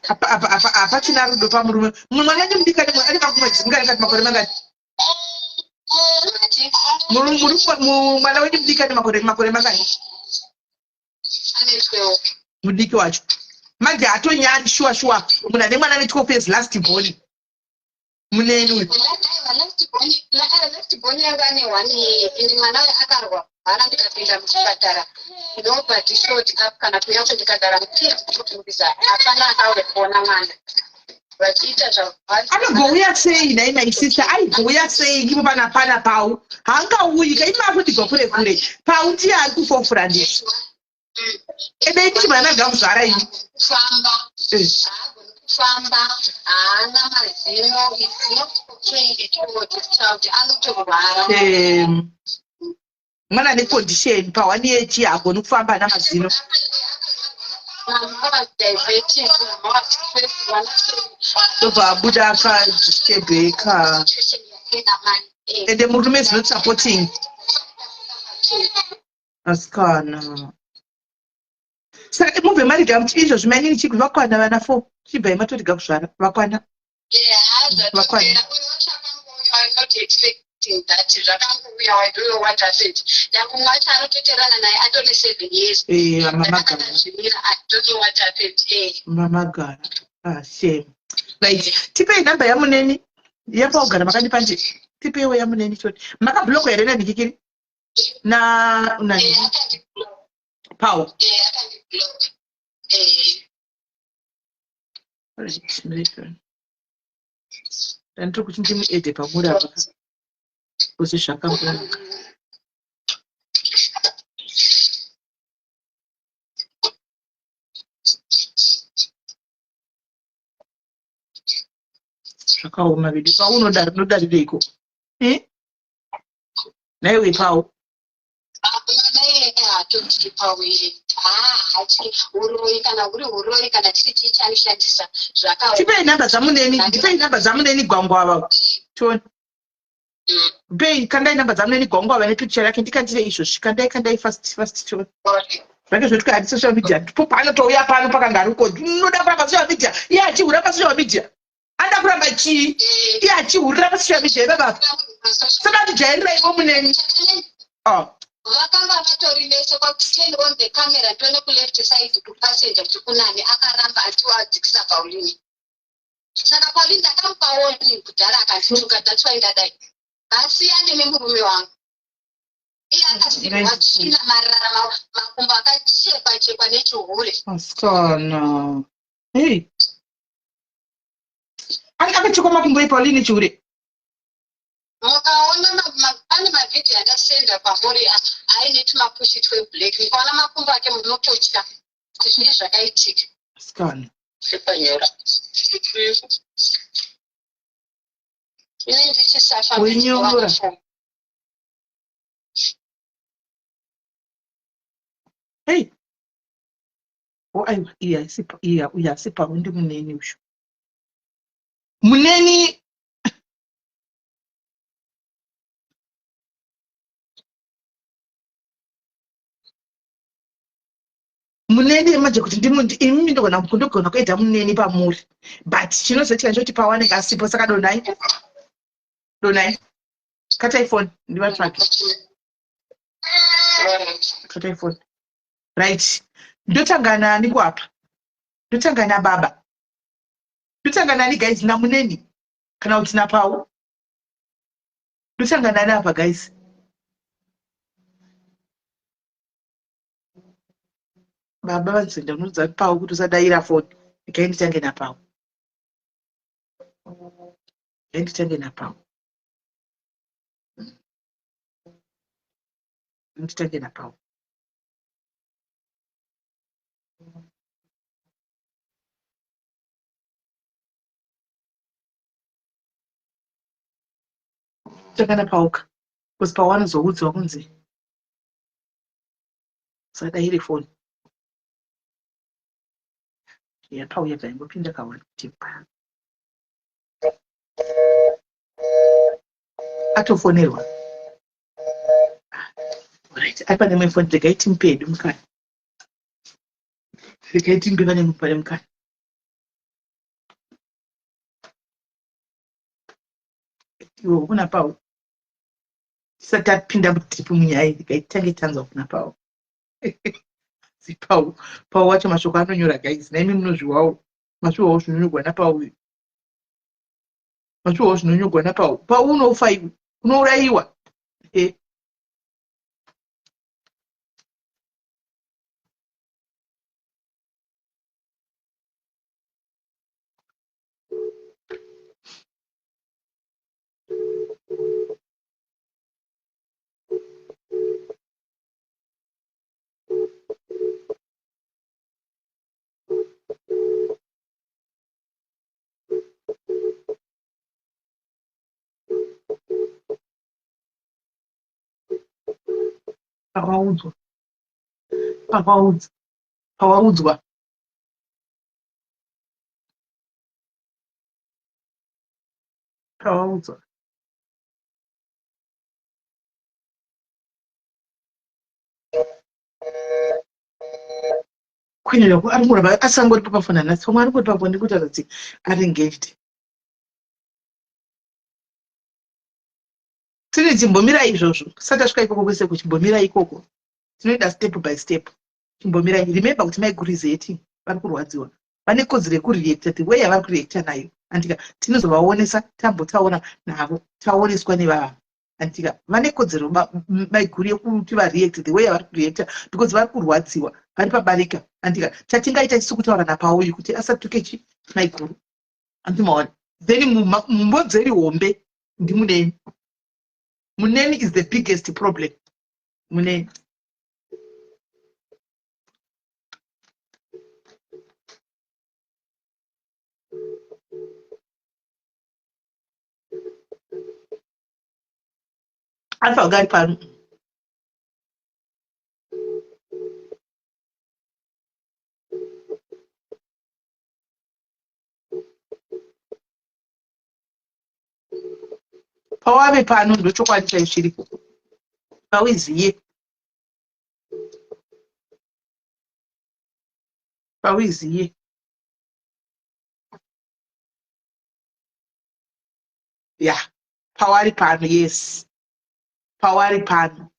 hapachina rudo pamurume. Mumwe mwana wenyu mudiki ane makumwedzi mungani kati makore mangani? Mwana wenyu mudiki ane makore mangani? Mudiki wacho manje hatonyari shuwa shuwa munhu ane mwana ane 12 years last born muneni uyu. Last born yangu ane 1 year and mwana uyu akarwara ndikapinda muchipatara nobody showed up kana kuuya kuti ndikagara mukutumbiza hapana akauya kuona mwana vachiita zvavari. Anogouya sei nhai my sister? Aigouya sei ivo pana pana pau? Haangauyi ka imi makudigwa kure kure. Pau ndiye ari kufofura ndizvo. Ende imi chimwana gamuzvara imi. Kufamba. Haagoni kufamba, haana mazino, it's not okay at all this child anotorwara. Mwana ane condition pa 1 year chi haagoni kufamba ana mazino. Ndobva abuda akadisturbeka. Ende murume is not supporting. Asikana. Saka mubve marega muti izvozvi mainini chii vakwana vana 4 chibvai matorega kuzvara vakwana. Vakwana. Mamagara. Ah, shame. Right. Tipei namba yamuneni yapaugara makandipa nje. Tipeiwo yamuneni choti. Makablockwa here naNikikiri? Na na Pau. Right, right. Ndandiri kuti ndimuede pamuri apa kuti zvakangonaka. Zvakaoma vedu. Paunoda unodarireiko? Eh? Nhaiwe Pau. Mwana iyeye haatodyi pawiri. Haatyi uroyi kana huri uroyi kana chiri chii chaanoshandisa zvakaoma. Tipei nhamba dzamuneni, ndipei nhamba dzamuneni gwangwava. Tione. Pei kandai nhamba dzamuneni gwangwava nepicture yake ndikandire izvozvi. Kandai kandai fast fast tione. Zvake zvoti hadi social media. Ndipo paanotouya pano pakangaruko. Unoda kuramba social media. Iye achihura pa social media. Anoda kuramba chii? Iye achihurira pa social media baba. Saka tijairira ivo muneni. Oh. Vakanga vatori vese kwakuti turn on the camera tione kuleft side kupassenger kuti kunani akaramba achiwadzikisa Pauline. Saka Pauline ndakamupa warning kudhara akandituka that's why ndadai. Ngasiyane nemurume wangu. Iye akasirwa tsvina marara makumbo akachekwa chekwa nechihure. Asikana. Hey. Akachekwa makumbo ePauline chihure. Mukaona pane mavhidhiyo andasenda kwamuri aine tumapushi tweblack, mukaona makumbo ake munototya kuti zvii zvakaitika. Asikana. Zvepanyora. Ini ndichisafa. Wenyora. Hey. Oh, aiwa, iya, isipa, iya, uya, sipa, undi muneni usho. Muneni muneni manje kuti imi ndogona ndogona kuita muneni pamuri but chinozoitika ndechekuti pawanenge asipo saka donai donai katai foni ndivatsvake katai foni right ndotanga nani kuapa ndotanga nababa ndotanga nani guys namuneni kana kuti napau ndotanga nani apa guys baba vanzoenda unoudza pau kuti usadaira foni regai nditange napau regai nditange napau nditange napau Takana pauka because pawanozoudzwa kunzi Usadaire foni. Yapauya bvaingopinda kaone kuti pa. Atofonerwa. Alright, ari pane imwe foni regai timupe hedu mukana. Regai timupe pane pane mukana. Iwe kuna Pau. Tisati tapinda mudhipi munyaya iyi, regai titange tanzwa kuna Pau. Si Pau. Pau wacho mashoko anonyora guys. Naimi munozviwawo. Mazviwawo zvinonyorwa naPau uyu. Mazviwawo zvinonyorwa naPau. Pau unofa iwe. Unourayiwa. Eh. Pawaudzwa. Pawaudzwa. Pawaudzwa. Pawaudzwa. Kunyanya ari kuramba asangori pafoni nhasi pamwe ari kuri pafoni ndikuita kuti ari engaged. Tiri chimbomirai izvozvo tisati tasvika ikoko kwese kuchimbomirai ikoko tinoenda step by step chimbomirai remember kuti maiguru is hurting vari kurwadziwa vane kodzero yekureacta the way yavari kureacta nayo andika tinozovaonesa tambotaura navo taoneswa nevava andika vane kodzero maiguru yekuti vareact the way yavari kureacta because vari kurwadziwa vari pabarika andika chatingaita isu kutaura napauyu kuti asatuke chi maiguru andimaona then mumbodzeri hombe ndimuneni muneni is the biggest problem muneni anofanira kunge ari pano pawave pano ndochokwadi chaizviripo pauiziye pauiziye ya pawari pano yes pawari pano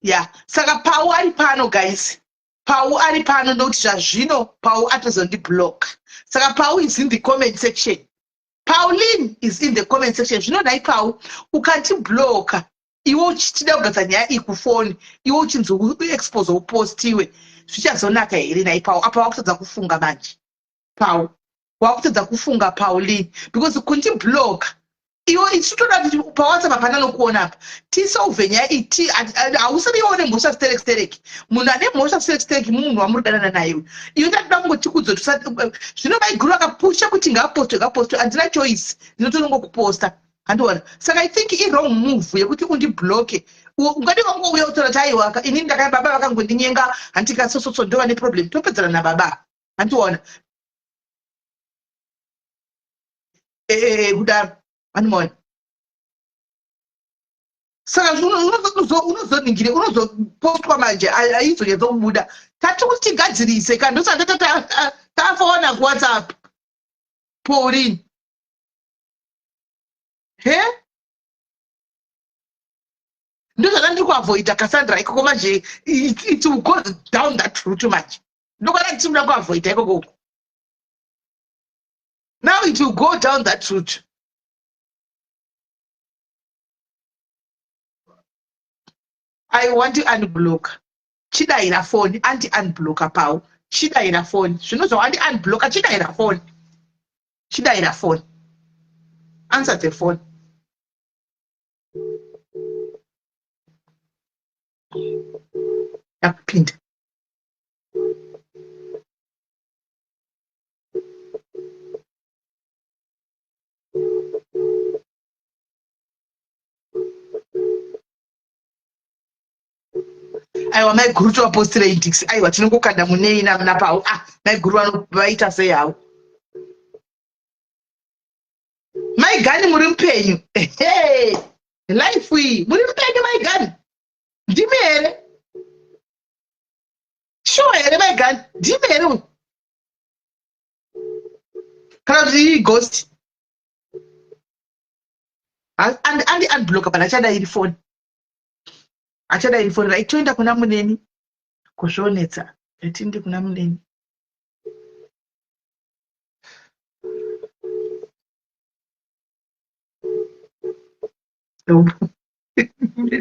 ya saka pau ari pano guys pau ari pano ndokuti zvazvino pau atozondiblock saka pau is in the comment section Pauline is in the comment section. Zvino nhai Pau, ukandibloka iwe uchitida kugadza nyaya iyi kufoni, iwe uchinzi uexpose upostiwe, zvichazonaka here nhai Pau? Apa wakutadza kufunga manje. Pau, wakutadza kufunga Pauline because kundibloka iwe isu toda kuti pawhatsapp hapana nokuona apa tisolve nyaya iyi hausiri iwe une mhosva sterek sterek munhu ane mhosva sterek sterek munhu wamuri kudanana naye uyu iyo ndatoda kungoti kudzo zvino maiguru vakapusha kuti ngaapostwe ngaapostwe handina choice ndinotonongokuposta handiona saka i think iwrong move yekuti undibloke ungade wangouya utaura kuti aiwaka ini ndaka baba vakangondinyenga handikasosotso ndova neproblem topedzana nababa handiona eh, eh, kudaro handimaona saka unozoningire unozopostwa manje aizonyatso kubuda tati kuti tigadzirise ka ndosati tafona kuwhatsapp pauline he ndozvana ndiri kuavoida cassandra ikoko manje it will go down that route manje ndokwana ndisikuda kuavoida ikoko uko now it will go down that route I want to unblock. Chidaira phone, anti unblocka pau. Chidaira phone. Zvino zvawandi unblocka chidaira phone. Chidaira phone. Answer the phone. Yakupinda. Aiwa maiguru tovapostira idix. Aiwa tinongokanda munei napau. Ah, maiguru vaita sei havo? Maigani muri mupenyu. Hey, life iyi muri mupenyu maigani. Ndimi here? Sure here maigani? Ndimi here uyu? Kana kuti iyi ghost? Andi unblock but achada iri phone. Achada iri phone. Right toenda kuna muneni. Kuzvionetsa. Tinde kuna muneni.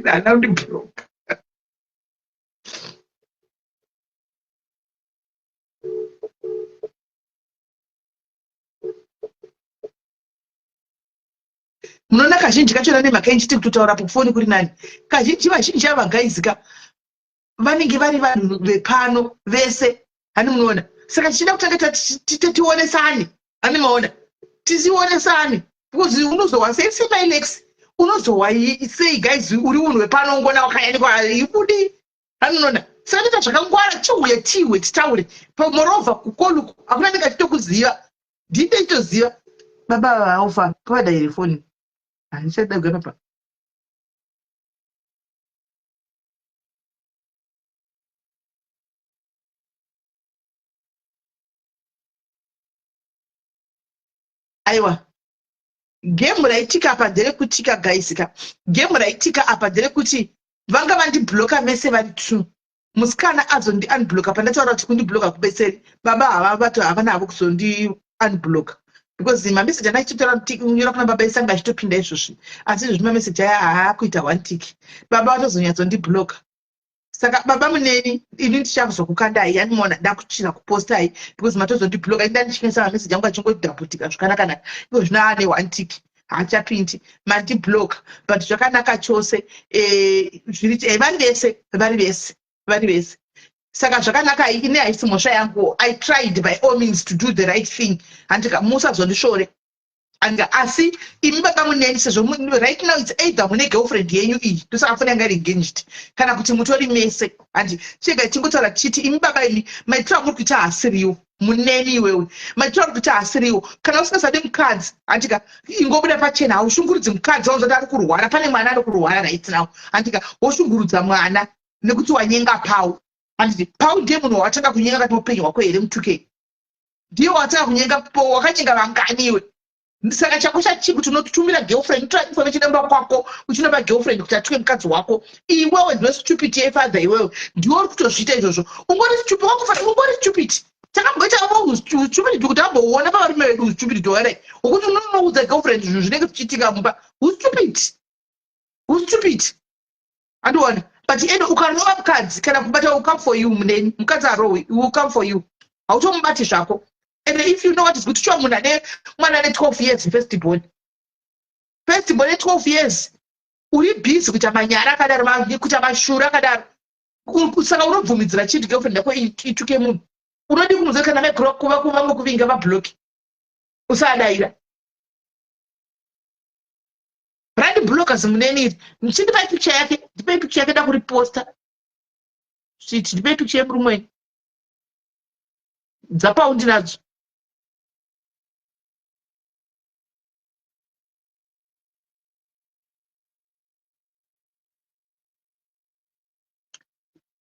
Haana kundibloka. Munoona kazhinji kachona nemhaka yenchiti kutotaura pafoni kuri nani. Kazhinji vazhinji ava guys ka vanenge vari vanhu vepano vese hani munoona. Saka tichida kutanga tionesane hani maona tisionesane because unozowa sei semailex unozowa sei guys uri unhu wepano ungona wakayanikwa ibudi hani unoona. Saka toita zvakangwara tiuye tiwe titaure moreover kukoluku hakuna anenge achitokuziva ndinde chitoziva baba ava haufa pavadaire foni handichada kuya papa. Aiwa game raitika apa nderekutika guys ka game raitika apa nderekuti vanga vandibloka mese vari two musikana azondi unblocka pandataura kuti kundibloka kubetseri baba hava havana havo kuzondi unblocka because mameseji anga achitotaura kuti kunyora kuna baba isanga achitopinda izvozvi asi izvozvi mameseji aya haakuita one tick baba vatozonyatsondibloka saka baba muneni ini ndichakuzokukandai yanimona ndakuchira kupostai because matozondibloka ini ndandichinesa mameseji angu achingodhaputika zvakanakanaka iko zvino aane one tick haachapindi mandibloka but zvakanaka chose zviri vari vese vari vese vari vese saka zvakanaka ini haisi mhosva yangu. I tried by all means to do the right thing handika musazondishore andika asi imi baba muneni sezvo right now it's either mune girlfriend yenyu iyi ndosaka foni yanga iri engaged kana kuti mutori mese handi chega tingotaura tichiti imi baba imi maitiro amuri kuita haasiriwo muneni iwewe maitiro ari kuita haasiriwo kana usingasade mukadzi handika ingobuda pachena haushungurudzi mukadzi waunzati ari kurwara pane mwana ari kurwara right now handika woshungurudza mwana nekuti wanyenga Pau handiti Pau ndiye munhu wawatanga kunyenga kati upenyu hwako here mutuke ndiye watanga kunyenga wakanyenga vangani iwe saka chako chachii kuti unotumira girlfriend utora information yemba kwako uchinopa girlfriend kuti atuke mukadzi wako iwewe ndiwe stupid yefather iwewe ndiwe uri kutozviita izvozvo ungori stupid wakufanira ungori stupid takamboita stupid kuti amboona pavarume vedu stupid toere ukuti unonoudza girlfriend zvinhu zvinenge zvichiitika mumba ustupid ustupid andiona but ende ukarova mukadzi kana kubata will come for you muneni mukadzi arohwi will come for you hautomubati zvako and if you know what is good sure munhu ane mwana ane 12 years first born first born 12 years uri busy kuita manyara akadaro kuita mashura akadaro saka unobvumidzira chii girlfriend yako ituke munhu unodi kumuziva kana maiguru kuva kuvangokuvinga vabloki usadaira randi blockers muneni iri chindipai picture yake ndipei picture yake ndakuriposta shit ndipei picture yemurume dzapau ndinadzo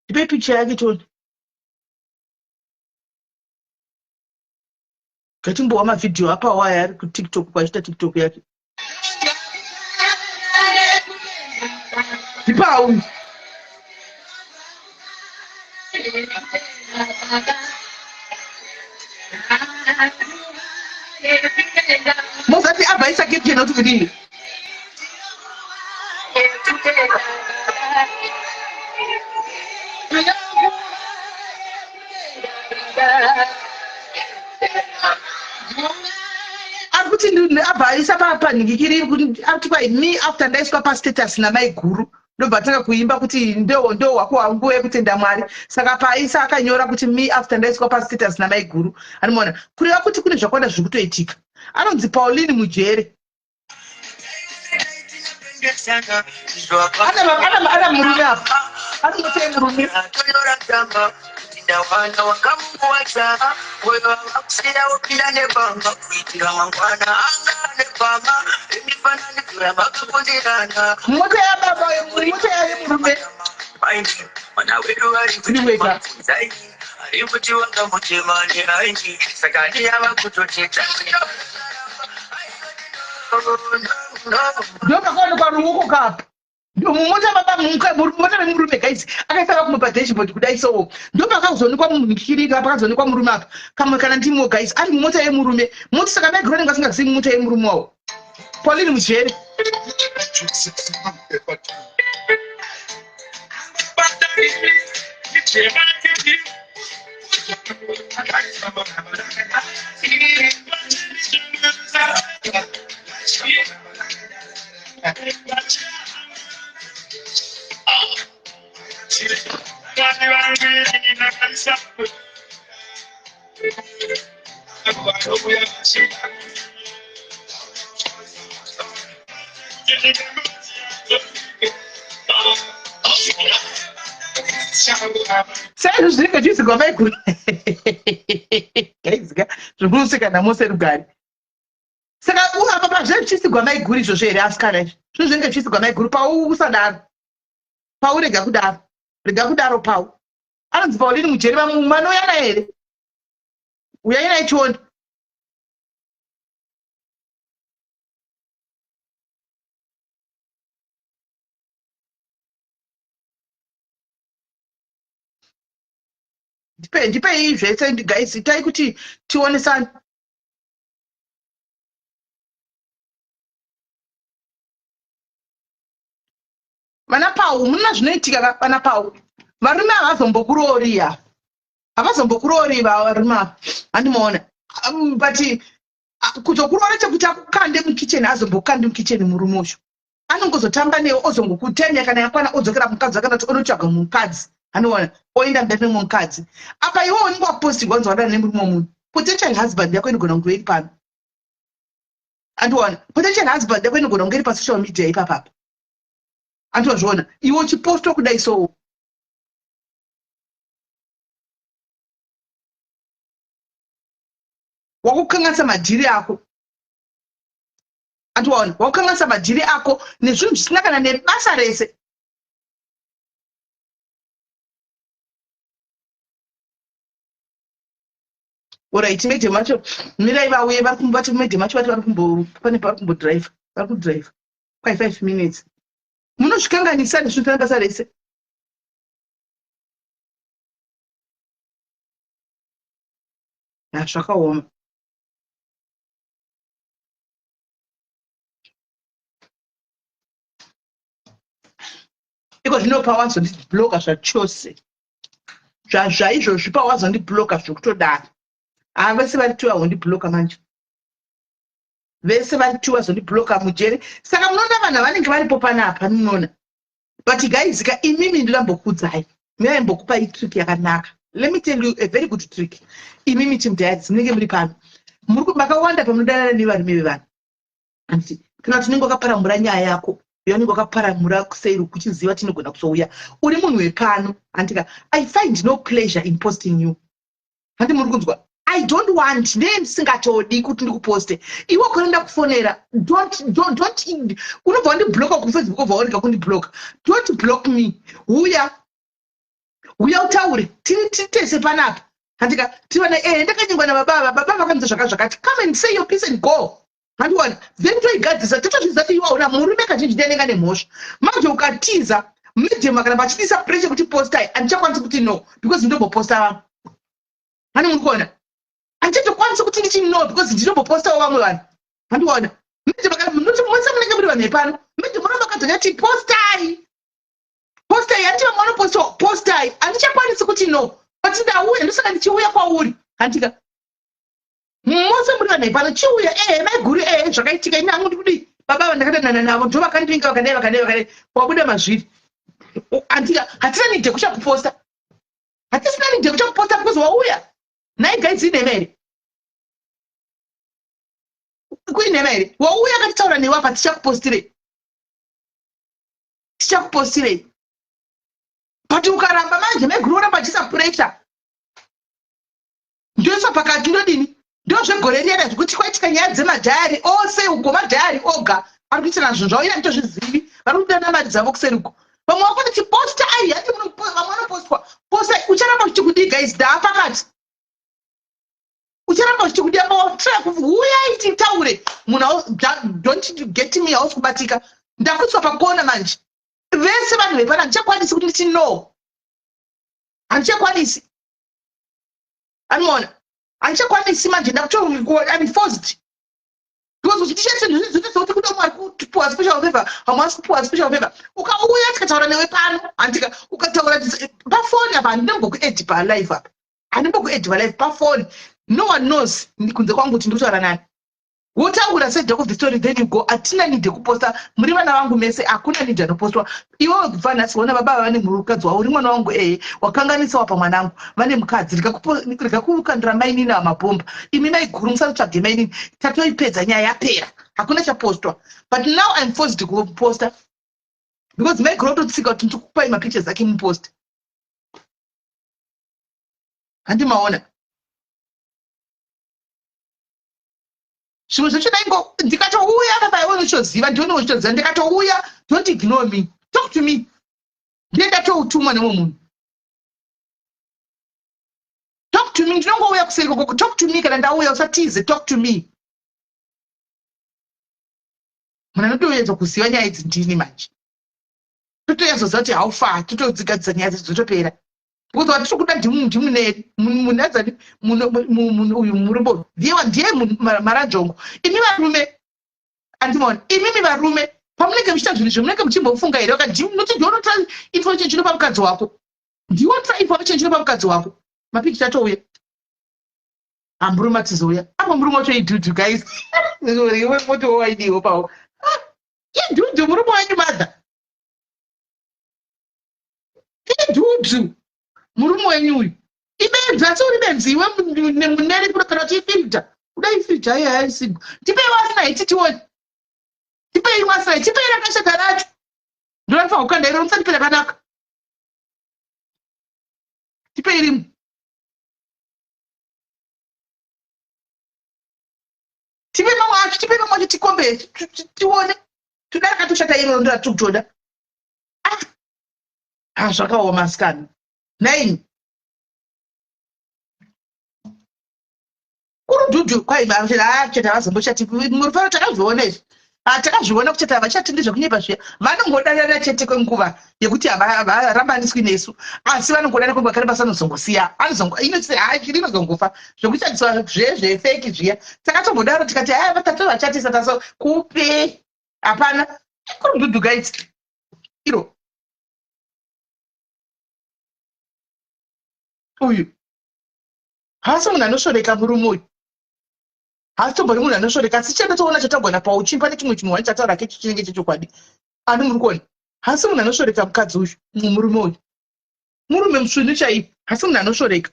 ndipei picture yake tione ngatimbowa mavhidhiyo apa waya ari kutiktok kwachiita tiktok yake ndipau mozati abva aisa caption kuti kudii ari kuti abva aisa panhikikiri ari kuti kwai me after ndaiswa pastatus namaiguru ndobva atanga kuimba kuti ndo ndo wako wanguva yekutenda Mwari saka paaisa akanyora kuti me after ndaiswa pastatus namaiguru anomuona kureva kuti kune zvakawanda zviri kutoitika anonzi Pauline Mujere ana murume apa. Ari mota yemurume. Tonyora tsamba kuti ndawana wakamuwacha moyo wavakusiya wopinda nebanga kuitira mangwana anga nepama emifananidzo yamakaponderana Mota yababa, mota yemurume. mwana wedu ari Ndiri wega. ari kuti wangamutema nehaini saka ndiyava kutoteta. Ndopakaonekwa ruoko kapa mumota baba, mumota memurume guys. Akaisa vakumwe padashboard kudai, so ndopakazoonekwa mukirika, pakazoonekwa murume apa kamwe kana ndimo guys, ari mumota yemurume moti. Saka maiguru anenge asingazivi mumota yemurume wawo. Pauline mujere. Saizvo zvinenge zvichiisigwa maiguru guys ka, zvikunosekana mose rugare. Saka apa pazve zvichiisigwa maiguru izvozvo here, asikana? Izvi zvinhu zvinenge zvichiisigwa maiguru. Pau, usadaro Pau, rega kudaro, rega kudaro Pau. Anonzi Pauline mujeri. Vanouya naye here? Uyai naye tione. Ndipei zvese guys, itai kuti tionesane. Vana Pau, muna zvinoitika ka vana Pau. Varume havazombokuroori ya, havazombokuroori varume ava, handimaona. But kuzokuroora chekuti akukande mukitchen, azombokukandi mukitchen murume uyu anongozotamba newe, ozongokutemya kana yakwana, odzokera mukadzi wake, kana kuti onotsvaga mukadzi, anoona oenda mberi nemumwe mukadzi. Apa iwe unenge wapostirwa kunzi wadana nemurume wemunhu. Potential husband yako inogona kunge iri pano, andiona. Potential husband yako inogona kunge iri pasocial media ipapapa, andiwazviona, iwe uchipostwa kudai. So wakukanganisa madhiri ako, andiwaona. Wakukanganisa madhiri ako nezvinhu zvisina kana nebasa rese. Alright, madam vacho mirai vauye. Vari kumbati madam vacho vati vari kumbo pane pavari kumbodrive, vari kudrive kwai 5 minutes. Munozvikanganisa nezvinhu zvisina basa rese. Ya, zvakaoma. Iko zvino pawazondibloka zvachose, zvaizvozvi pawazondibloka zvekutodaro. Haa, vese vari two vahondibloka manje, vese vari two vazondibloka mujeri. Saka munoona vanhu vanenge varipo panapa, munoona. But guys ka, imimi ndinambokuudzai, ndinambokupai trick yakanaka. Let me tell you a very good trick. Imimi team diaries munenge muri pano, muri makawanda pamunodanana nevarume vevanhu, handiti? Kana tinenge wakaparamura nyaya yako yaunenge wakaparamura kuseri, kuchiziva tinogona kuzouya uri munhu wepano, handika? I find no pleasure in posting you, handi muri kunzwa? I don't want, ndee ndisingatodi kuti ndikuposte iwe. Ukona ndakufonera, don't, unobva wandibloka kuFacebook, obva warega kundibloka. Don't block me. Uya, uya utaure, tiri tese panapa, handika? Tivana ndakanyengwa nababa ava, baba vakanzi zvaka zvakati. Come and say your piece and go, handiwana. Then toigadzisa, totozviziva kuti iwe hauna murume. Kazhinji ndianenga nemhosva. Manje ukatiza madam kana vachidisa pressure kuti postai, handichakwanisi kuti no because ndomboposta vamwe. Hani muri kuona, handichatokwanisi kuti ndichi no because ndinombopostawo vamwe vanhu, handiona. Madam kana munoti mose munenge muri vanhu vepano, madam muramba akadzonyati postai, postai, handiti vamwe vanopostawo, postai. Handichakwanisi kuti no, but ndauya, ndosaka ndichiuya kwauri, handika? Mose muri vanhu vepano, chiuya. Ehe maiguru, ehe zvakaitika, ini hangu ndikudii, baba vandakadanana navo ndo vakandinga, vakadai, vakadai, vakadai, wabuda mazviri, handika? Hatina need yekuchakuposta, hatisina need yekuchakuposta because wauya. Nhai guys, inhema here? Kuinhema here? Wauya akatitaura newe apa, tichakupostirei? Tichakupostirei? But ukaramba manje maiguru oramba achiisa pressure, ndoiswa pakati, ndodini? Ndozvegore riyana zvekuti kwaitika nyaya dzemadiary ose uko, madiary oga ari kuitirana zvinhu zvavo, ina nditozvizivi, vari kudana mari dzavo kuseri uko. Vamwe vako ndichiposta, ai hati vamwe vanopostwa posta, ucharamba uchiti guys, daa pakati, ucharamba uchiti kudii? Try huyai titaure. Munhu, don't get me, hausi kubatika. Ndakuiswa pakona manje, vese vanhu vepana, handichakwanisi kuti nditi no, handichakwanisi. Anoona handichakwanisi manje, ndakuto I'm forced because uchiticha zvinhu zvinoita kuti kuda Mwari kupuwa special favor, hamwasi kupuwa special favor. Ukauya tikataura newe pano, handika ukataura pafoni apa, handindombokuedhi palive apa, handimbokuedhi palive pafoni. No one knows kunze kwangu kuti ndikutaura nani. Wotaura side of the story, then you go. Hatina need yekuposta, muri vana vangu mese, hakuna need anopostwa. Iwewe kubva nhasi ona baba vane mukadzi wavo, uri mwana wangu, ehe, wakanganisa wapa mwanangu, vane mukadzi. Rega kukandira mainini amabhomba. Imi maiguru, musatsvage mainini, tatoipedza nyaya, yapera, hakuna chapostwa. But now I'm forced kuposta because maiguru atotsika kuti ndikupai mapictures ake mupost. Handimaona zvimwe zvacho daingo ndikatouya papa, iwe unochoziva, ndione uchitoziva. Ndikatouya, don't ignore me, talk to me. Ndiye ndatoutumwa nemwe munhu, talk to me. Ndinongouya kuseri kokoko, talk to me. Kana ndauya usatize, talk to me. Munhu anotoedza kuziva nyaya idzi ndini manje, totoyazoziva kuti how far, totodzigadzisa nyaya dzedu, dzotopera, because watiri kuda ndimuneri munadzani uyu murume ndiye ndiye maranjongo. Imi varume, andimaona imimi varume, pamunenge muchiita zvinhu zvemunenge muchimbofunga here? Noti ndionotora information chinopa mukadzi wako, ndiwotora information chinopa mukadzi wako. Mapikicha atouya, hamurume atizouya apo. Murume wacho idhudhu, guys, iwe moto waidiwo pawo idhudhu. Murume wenyu madha idhudhu, murume wenyu uyu ibenzi, asi uri benzi iwe muneri kuno. Kana kuti ifilter, uda ifilter, aiya haisigo. Tipei wasina hiti tione, tipei wasina, tipei rakashata racho, ndoranofanira kukanda iro, musatipe rakanaka, tipei rimwe. Tipe mamwe acho, tipe mamwe acho, tikombe tione. Toda rakatoshata iroro, ndoratiri kutoda. Ah, zvakaoma sikana naini kurudhudhu kwaichata vazombochati murufaro. Takazviona izvi, takazviona kuchata vachati ndezvekunyepa zviya. Vanongodanana chete kwenguva yekuti havarambaniswi nesu, asi vanongodana kwenguva kare basa, anozongosiya, rinozongofa zvekuchatiswa zvezvefake zviya. Takatombodaro tikati aya vatatu vachatisa taso kupi, hapana kurudhudhu guys iro. Uyu haasi munhu anosvoreka, murume uyu haasi tombori munhu anosvoreka, asi chandatoona chatagona pauchi pane chimwe chinhu wani chataura kechi chinenge chechokwadi. Ani muri kuona, haasi munhu anosvoreka mukadzi uyu, murume uyu murume musvinu chaiyo, haasi munhu anosvoreka,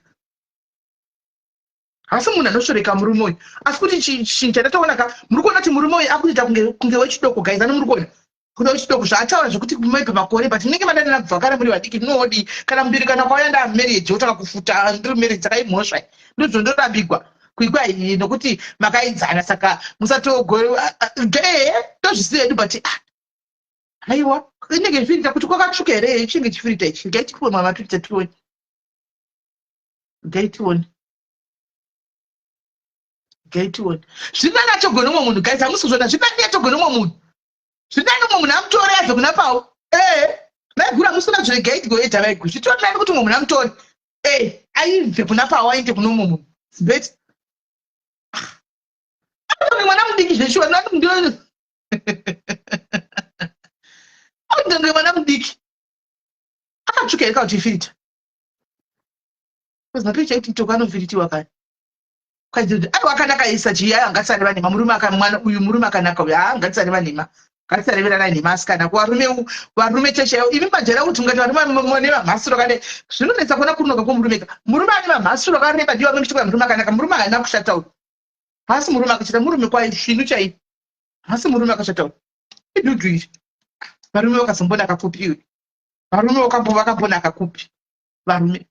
haasi munhu anosvoreka murume uyu. Asi kuti chinhu chandatoona ka, muri kuona kuti murume uyu akutoita kunge wechidoko, guys, ani muri kuona kuda wechidoko zvaataura zvekuti maybe makore, but munenge madanana kubva kana muri vadiki. Ndinoodii kana mubiri kana kwauya ndamarriage, wotanga kufuta ndiri marriage, saka imhosva ndozvondorambigwa kuikwa iyi nokuti makaidzana, saka musatogore ehe, tozvisiya hedu. But ah, haiwa, inenge ifirita kuti kwakatsvuka here? Chinenge chifirita ichi, ngaitipiwe mamapikcha tione, ngaitione, ngaitione. Zvinani atogone umwe munhu, guys, hamusi kuzviona. Zvinani atogone umwe munhu, zvinani umwe munhu amutore abve kuna pavo. Ee, vaiguru, hamusi kuda zviregai tigoita vaiguru. Zvitori nani kuti umwe munhu amutore, ee, aibve kuna pavo aende kuno umwe munhu but anotonge mwana mudiki zveshuwa, anotonge mwana mudiki. Akatsvuka here kana kuti ifirita? Mapicha eTikTok anofiritiwa kani. Aiwa, akanaka isa chii, aiwa, ngatisareva nhema. Murume akamwana uyu, murume akanaka uyu. Haa, ngatisareva nhema, ngatisareverana nhema asikana. Kuvarume, varume chechaivo, imi majera kuti mungati varume vane mamhasuro akadai, zvinonetsa kuona kunoka kwomurume ka. Murume ane mamhasuro akareba ndiwo amwe muchiti murume akanaka. Murume haana kushata uyu, haasi murume akashata, murume kwai svinu chaiyo, haasi murume akashata uyu, idhudhu iri. Varume vakazombonaka kupi iwe? Varume vakambo vakambonaka kupi? Varume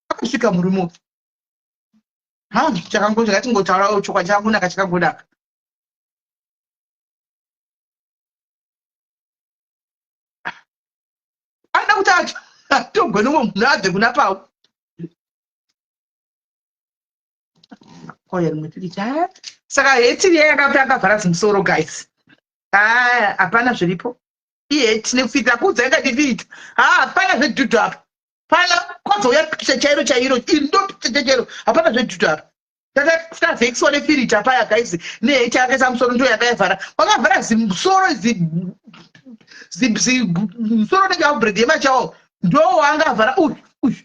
akasvika murume uyu. Ha, chakango chakatingotaura chokwadi chakangonaka chakangonaka. Anoda kuti atogwe nomwe munhu abve kuna Pau. Kwauya rimwe pikicha. Saka heti iya yakavhara zimusoro guys. Ah, hapana zviripo. Iheti nekufita kuudza yakadivita. Ha, hapana zvedhudhu apa. Pana kwazouya pikicha chairo chairo. Iri ndo pikicha chairo. Hapana zvedhudhu apa. Tatavhekiswa nefirita paya guys. Neheti yakaisa musoro ndo yakayavhara. Wakavhara zimusoro zi zi musoro unenge outbreak yemachawo. Ndo wanga avhara uyu uyu.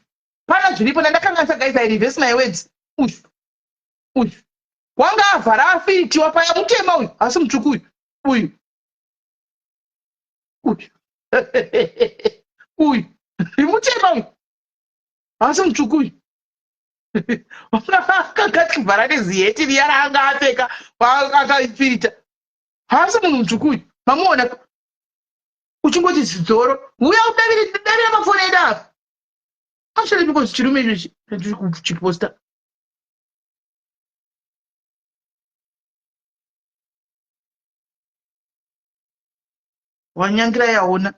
Pana zviripo ndandakanganisa guys, I reverse my words. Uyu uyu wanga avhara afitiwa paya mutema uyu asi mutsvuku uyu uyu uyu uyu mutema uyu asi mutsvuku uyu akakachivhara neziheti riya raanga apfeka akaifirita haasi munhu mutsvuku uyu mamuona uchingoti zidzoro uya udavire davira mafoni edu apa actually because chirume ichochi ndiri kuchiposta wanyangira yaona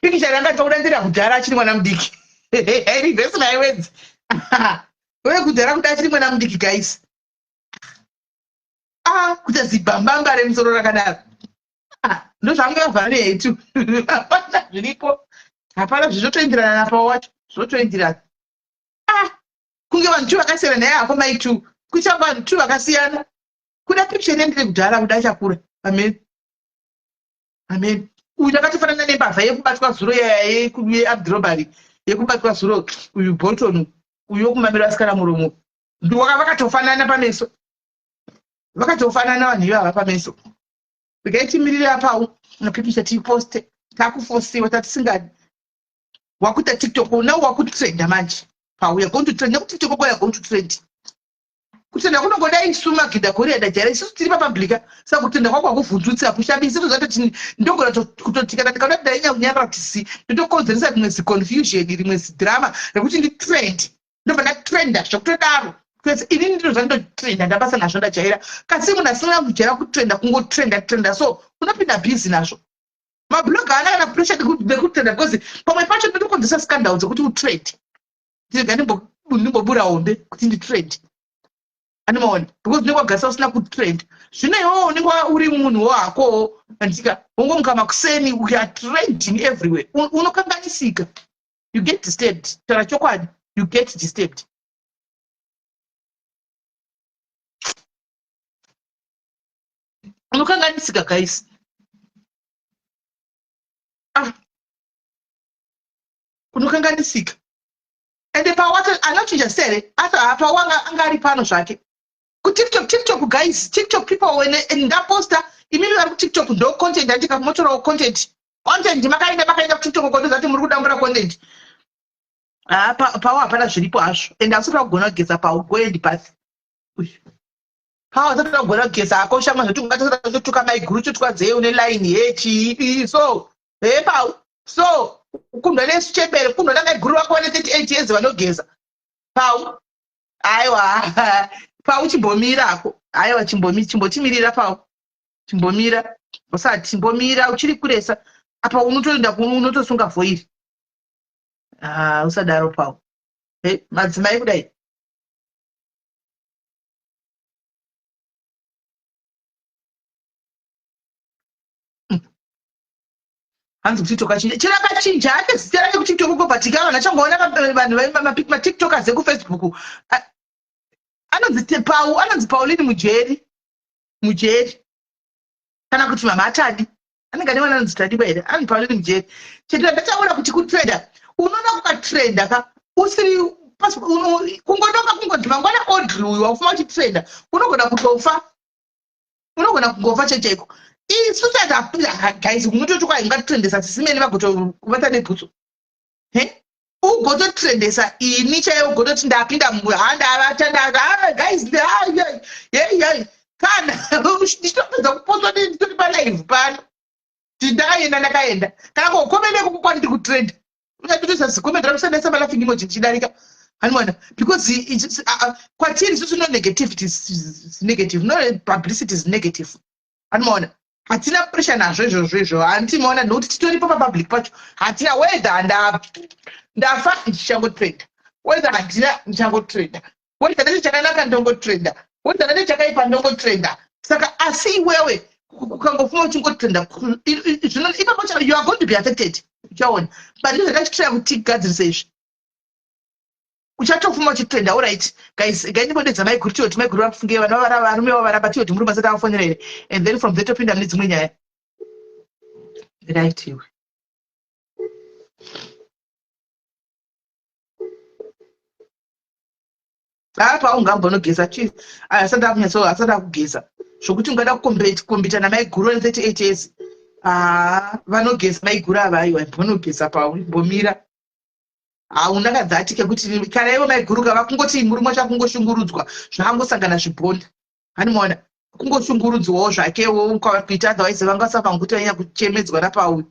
pikicha ranga tokuda ndira kudhara achiri mwana mudiki. Reverse my words. Uye kudhara kuti achiri mwana mudiki guys. Ah, kuita zibambamba remusoro rakadaro. Ah, ndozvanga vhare hetu. Hapana zviripo. Hapana zvizotoenderana napawo wacho. Zvotoenderana. Ah, kunge vanhu two vakasiyana naye hako mai two. Kuita vanhu two vakasiyana. Kuda picture inendere kudhara kuda achakura. Amen. Amen. Uyu akatofanana nembavha yekubatwa zuro yearmed robbery yekubatwa zuro uyu Bolton uyu wokumamira vasikana muromo. Ndiwaka vakatofanana pameso. Vakatofanana vanhu ivava pameso. Regai timirire apawo mapikicha tiposte. Takufosiwa tatisingadi. Wakuita TikTok now wakutrenda manje. Pauya going to trend nekuti TikTok kwaya going to trend. Kutenda kunongoda isu magida gori yadajaira isusu tiri papublica saka kutenda kwako hakuvhundutsi hakushamisi tozati ndogona kutoti kana ndikaona kuti ndainya kunyarara kuti si ndotokonzeresa rimwe ziconfusion rimwe zidrama rekuti nditrend ndobva ndatrenda zvekutodaro because ini ndinozva ndotrenda ndabasa nazvo ndajaira kasi munhu asina kujaira kutrenda kungotrenda trenda so unopinda busy nazvo mablog haana kana pressure nekutrenda because pamwe pacho ndotokonzeresa scandal dzekuti utrend ndega ndimbobura hombe kuti nditrend andimaona because unenge wagarisa usina kutrend zvino iwewo unenge uri munhu wakowo andika wongomuka makuseni we are trending everywhere unokanganisika you get disturbed taura chokwadi you get disturbed unokanganisika guys ah unokanganisika ende pawacho anochinja sere ato apa wanga anga ari pano zvake kutiktok tiktok guys tiktok people when ndaposta imimi vari kutiktok ndo content andika motorawo content content makaenda makaenda kutiktok kondozati muri kudambura content ah pawo hapana zviripo hazvo and asati wakugona kugeza pawo go and bath pawo asati wakugona kugeza hako shamwa zvoti ungatotuka maiguru chotuka dzei une line he chii so he pawo so kundwa nechembere kundwa namaiguru vako vane 38 years vanogeza pau aiwa pau chimbomirako aiwa chimbotimirira pau chimbomira usati chimbomira uchiri kuresa apa unotoenda unotosunga vhoiri ah, usadaro pau hey, madzimai kudai Hanzi kuTikTok achinja. Chero akachinja ake zita rake kuTikTok uko but ka vanhu achangoona vanhu matiktokers ekuFacebook. Anonzi Pau, anonzi Pauline Mujeri. Mujeri. Kana kuti mama Atadi. Anenge ane mwana anonzi Tadiwa here? Anonzi Pauline Mujeri. Chete ndataura kuti kutrenda. Unoona kukatrenda ka usiri kungonoka kungonzi mangwana Audrey uyu wakufuma uchitrenda unogona kutofa. Unogona kungofa checheiko. Isu tata guys unototi kwai ungatrendesa sisimene vagotovata nebhutsu. He? Ugototrendesa ini chaiyo ugototi ndapinda handavata ndava guys hey hey kana ndichitopedza kupostwa nditori palive pano. Ndakaenda ndakaenda. Kana kokomende kukwani ndiri kutrend. Uchatotoisa zikomende rakushandisa malaughing emoji ndichidarika. Hanimona because kwatiri isusu no negativity is negative, no publicity is negative. Hanimona hatina pressure nazvo izvozvo izvo hanti maona nokuti titoripo papublic pacho hatina whether ndafa ndichangotrenda whether handina ndichangotrenda whether ndati chakanaka ndongotrenda whether ndati chakaipa ndongotrenda saka asi iwewe ukangofuma uchingotrenda zvino ipapo you are going to be affected uchaona but ndizvakachitraya kuti tigadzirise izvi uchatofuma uchitrenda alright guys gai ndibodedza maiguru tiyoti maiguru vafunge vana vavara varume vavaramba tiyoti murume asati avafonera here and then from there topinda mune dzimwe nyaya right iwe apa ungambonogeza chief asati akunyatso asati akugeza zvokuti ungada kukombita namaiguru ane 38 years haa vanogeza maiguru ava aiwa imbonogeza pau imbomira hauna kadzati kekuti kana ivo maiguru ka vakungoti murume wacho akungoshungurudzwa zvakangosangana zvibhonda hanimaona kungoshungurudzwawo zvakewo kuita otherwise vanga vasafanira kuti vanyanya kuchemedzwa napauyu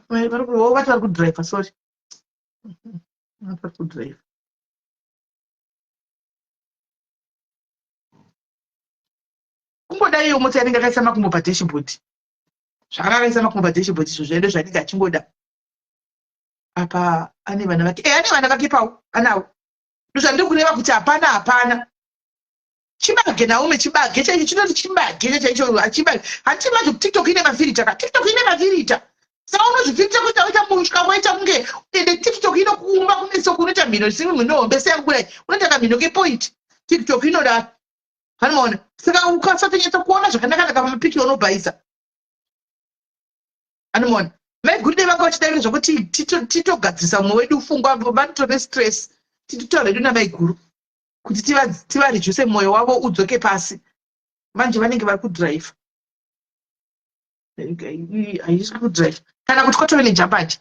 vati vari kudriver sorry vari kudriver kungoda iyo mota yanenge akaisa makumbo padashboard zvaakakaisa makumbo padashboard izvo zvaendo zvanenge achingoda apa ane vana vake e ane vana vake pawo anawo ndozvandiri kureva kuti hapana hapana chibage naume chibage chaicho chinoti chibage chaicho achibage handiti manje tiktok ine mafirita ka tiktok ine mafirita saka unozvifirita kuita waita musha waita kunge ende tiktok inokuumba kumeso kunoita mhino zvisiri mhino hombe seyangu kudai unoita kamhino kepoint tiktok inodaro hanomaona saka ukasatonyatsa kuona zvakanakanaka pamapiki unobhaisa anomaona maiguru dai vanga vachidavira zvakuti titogadzirisa mumwe wedu fungwa vanotove stress titotaura hedu namaiguru kuti tivareduce mwoyo wavo udzoke pasi manje vanenge vari kudrive haisi kudrive kana kuti kwatove nejambanje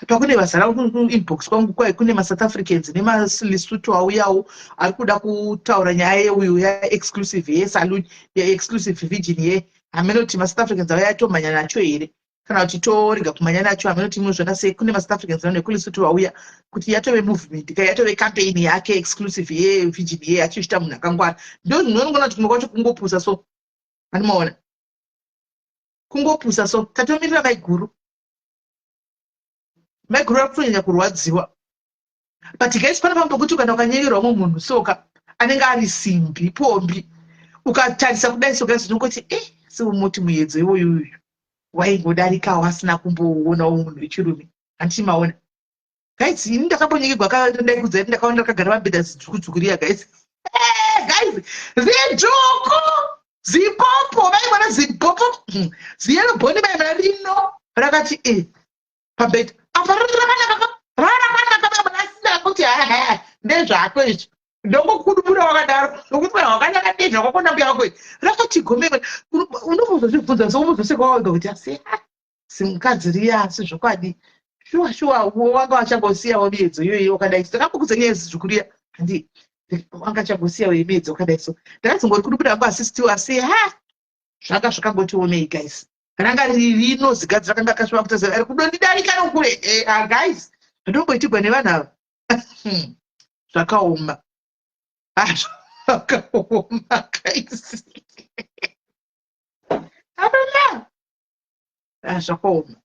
pakune vazara kuinbox kwangu kwai kune masouth africans nemaLesotho auyawo ari kuda kutaura nyaya yeuyu yaexclusive yesalon yaexclusive virgin ye hamene kuti masouth africans auya atomhanya nacho here kana kuti torega kumhanya nacho hamene kuti imwe zvona sei kune masouth africans nano nekuLesotho vauya kuti yatove movement ka yatove campaign yake exclusive yevirgin ye achichita munhu akangwara ndo zvinonongona kuti kumwe kwacho kungopusa so anomaona kungopusa so tatomirira maiguru maiguru vari kutonyanya kurwadziwa but guys pane pamwe pekuti kana ukanyengerwa mumwe munhu soka anenge ari simbi pombi ukatarisa kudai so guys unongoti e seumuti muedzo iwoyuyu waingodarikawo asina kumboonawo munhu wechirume handiti maona guys ini ndakambonyengegwa ndaikudza kuti ndakaona ndakagara pabhedha zidzvuku riya guys eh, guys zidzvuku zipopo vaimwana zipopo ziyelo bhoni vaimwana rino rakati e pabhedha apa rakanaka rakanaka vaimwana asina kuti haa ndezvako izvi ndongokudubura wakadaro nokuti vanhu wakanaka ndezva kwakona mbuya wako rakati gome unombozozvibvunza so umbozoseka wawega kuti asi simukadzi riya asi zvokwadi shuwa shuwa wanga wachangosiyawo miedzo iyoyo wakadai so ndakambokudza nyaya yezizvuku riya handi wanga achangosiyawo yemiedzo wakadai so ndakazongori kudubura hangu asi still asi ha zvanga zvakangotionei guys ranga riri rino zigadzi rakanga kasviba kutoziva ari kudondidarika nokure eh, ah, guys zvinongoitigwa nevanhu ava zvakaoma ah, zvakaoma guys I don't know ah, zvakaoma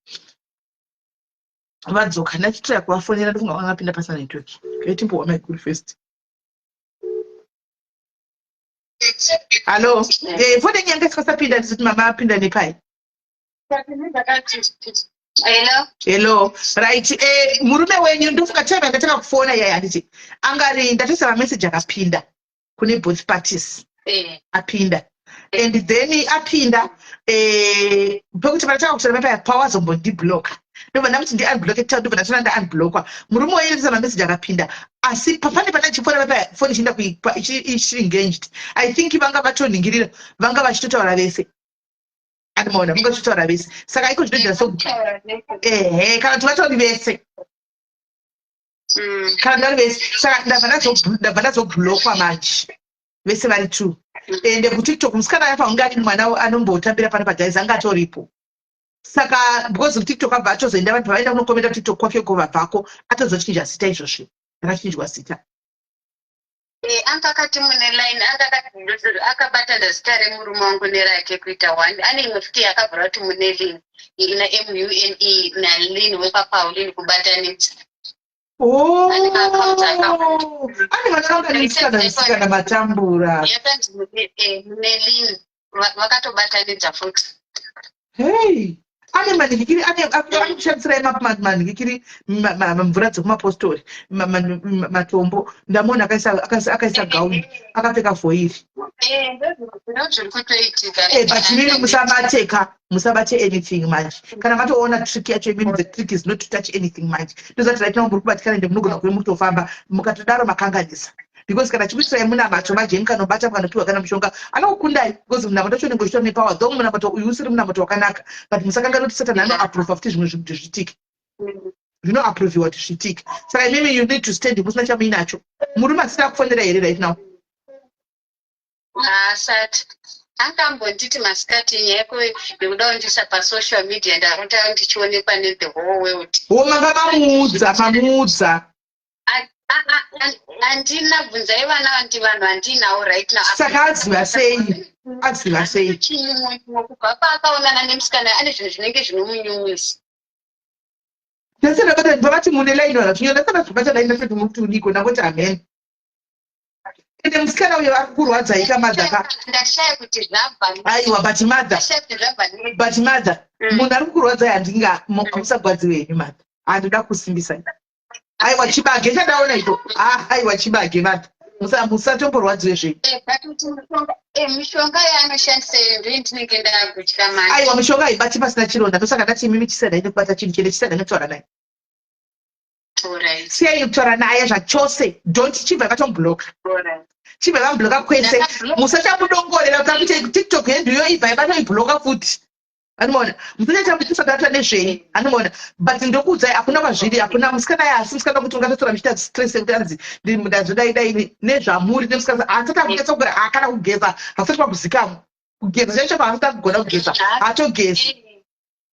vadzoka ndachitira kuvafonera ndofunga vanga vapinda pasina network kaitimbowa maiguru first hallo eh, foni yenyu yanga isikasapinda ndisati mama apinda nepai Hello. Hello. Right. Eh, murume wenyu ndofunga time yandatanga kufona yaya handiti angari ndatoisa mameseji akapinda kune both parties Eh. apinda and then apinda eh, pekuti pandatanga kutaura paya pawazombondibloka ndobva ndamuti ndiunblocke ta ndobva ndatona ndaunblockwa murume wenyu ndatoisa mameseji akapinda asi pane pana chifona paya foni ichienda ichiri engaged i think vanga vatoningirira vanga vachitotaura vese andimaona vanga vachitotaura vese saka iko zvinoita so ehe kana kuti vatori vese. Kana vari vese, saka ndabva ndazoblockwa manje, vese vari two. Ende kuTikTok musikana afa unge ari mwana anombotambira pano padhaizi, anga atoripo. Saka because kuTikTok abva atozoenda, vanhu pavaenda kunokomenda kuTikTok kwake ko vabvako, atozochinja zita. Izvozvi rakachinjwa zita. Anga akati mune line, anga akabatana zita remurume wangu nerake kuita one. Ane imwe futi yakavhura kuti mune line, ina Mune naLin wekwaPaulin kubatanidza. Oh, Ane maaccounts akawanda. Ane vana vanga nemusikana, musikana matambura. Yakanzi mune line, vakatobatanidza futi. Hei, ane manhikikiri, ane ari kushandisirai manhikikiri, mvura dzekumapostori, matombo. Ndamuona akaisa gauni, akapfeka foiri. Ndo zviri kutoitika. But imimi musabateka, musabate anything manje. Kana matoona trick yacho imimi, the trick is not to touch anything manje. Ndozati right now muri kubatikana, ende munogona kuve mutofamba mukatodaro makanganisa, because kana chikuitirai munamato manje, mukanobata, mukanopiwa kana mushonga, anokukundai, because munamato wacho unenge uchitori nepower, though munamato uyu usiri munamato wakanaka. But musakanganwa kuti Satani anoapprova futi zvimwe zvinhu kuti zviitike, zvinoapproviwa kuti zviitike. Saka imimi you need to stand musina chamuinacho. Murume asina kufonera here right now? Haasati. Akambonditi masikati, nyaya yako yekuda kundisa pasocial media, ndarota ndichionekwa nethe whole world. Wo, manga mamuudza, mamuudza? Handina. Bvunzai vana vandi, vanhu handinawo right now. Saka aziva sei? Aziva sei? Chinyumwe kubva paakaonana nemusikana, ane zvinhu zvinenge zvinomunyumwisa. Ndasana pavati mune line, vanhu vachinyora, ndasana zvibata line ndachoti muri kuti udiko, ndangoti amen. Ende musikana uyo ari kukurwadzai kamadha ka. Ndashaya kuti zvabva Aiwa, but mother, ndashaya kuti zvabva nei. But mother, munhu ari kukurwadzai, handinga musagwadziwe henyu mother, handida kusimbisai. Aiwa, chibage chandaona icho. Ah, aiwa, chibage mother, musatomborwadziwe zvenyu. But kuti mishonga yaanoshandisa iyo ndo indinenge ndakutya manje. Aiwa, mishonga haibati pasina chironda. Ndosaka ndati imimi chisadai nekubata chinhu chene, chisadai nekutaura naye. Alright. Siyai kutaura naye zvachose. Don't, chibva vatomublocka. Alright. Chibva vamublocka kwese. Ndakablock. Musachamudongorera kuti TikTok yenduyo, ibva yabatoibloka futi, anomaona. Musachamusatata nezvei, anomaona. But ndokuudzai, hakuna kwazviri, hakuna musikana yaasi musikana kuti ungatotora muchiita stress yekuti anzi ndazodai dai nezvamuri nemusikana. Haasati akunyatsa kugara, akana kugeza hasati pakuzikamwa kugeza chaicho, paasati akugona kugeza, haatogezi.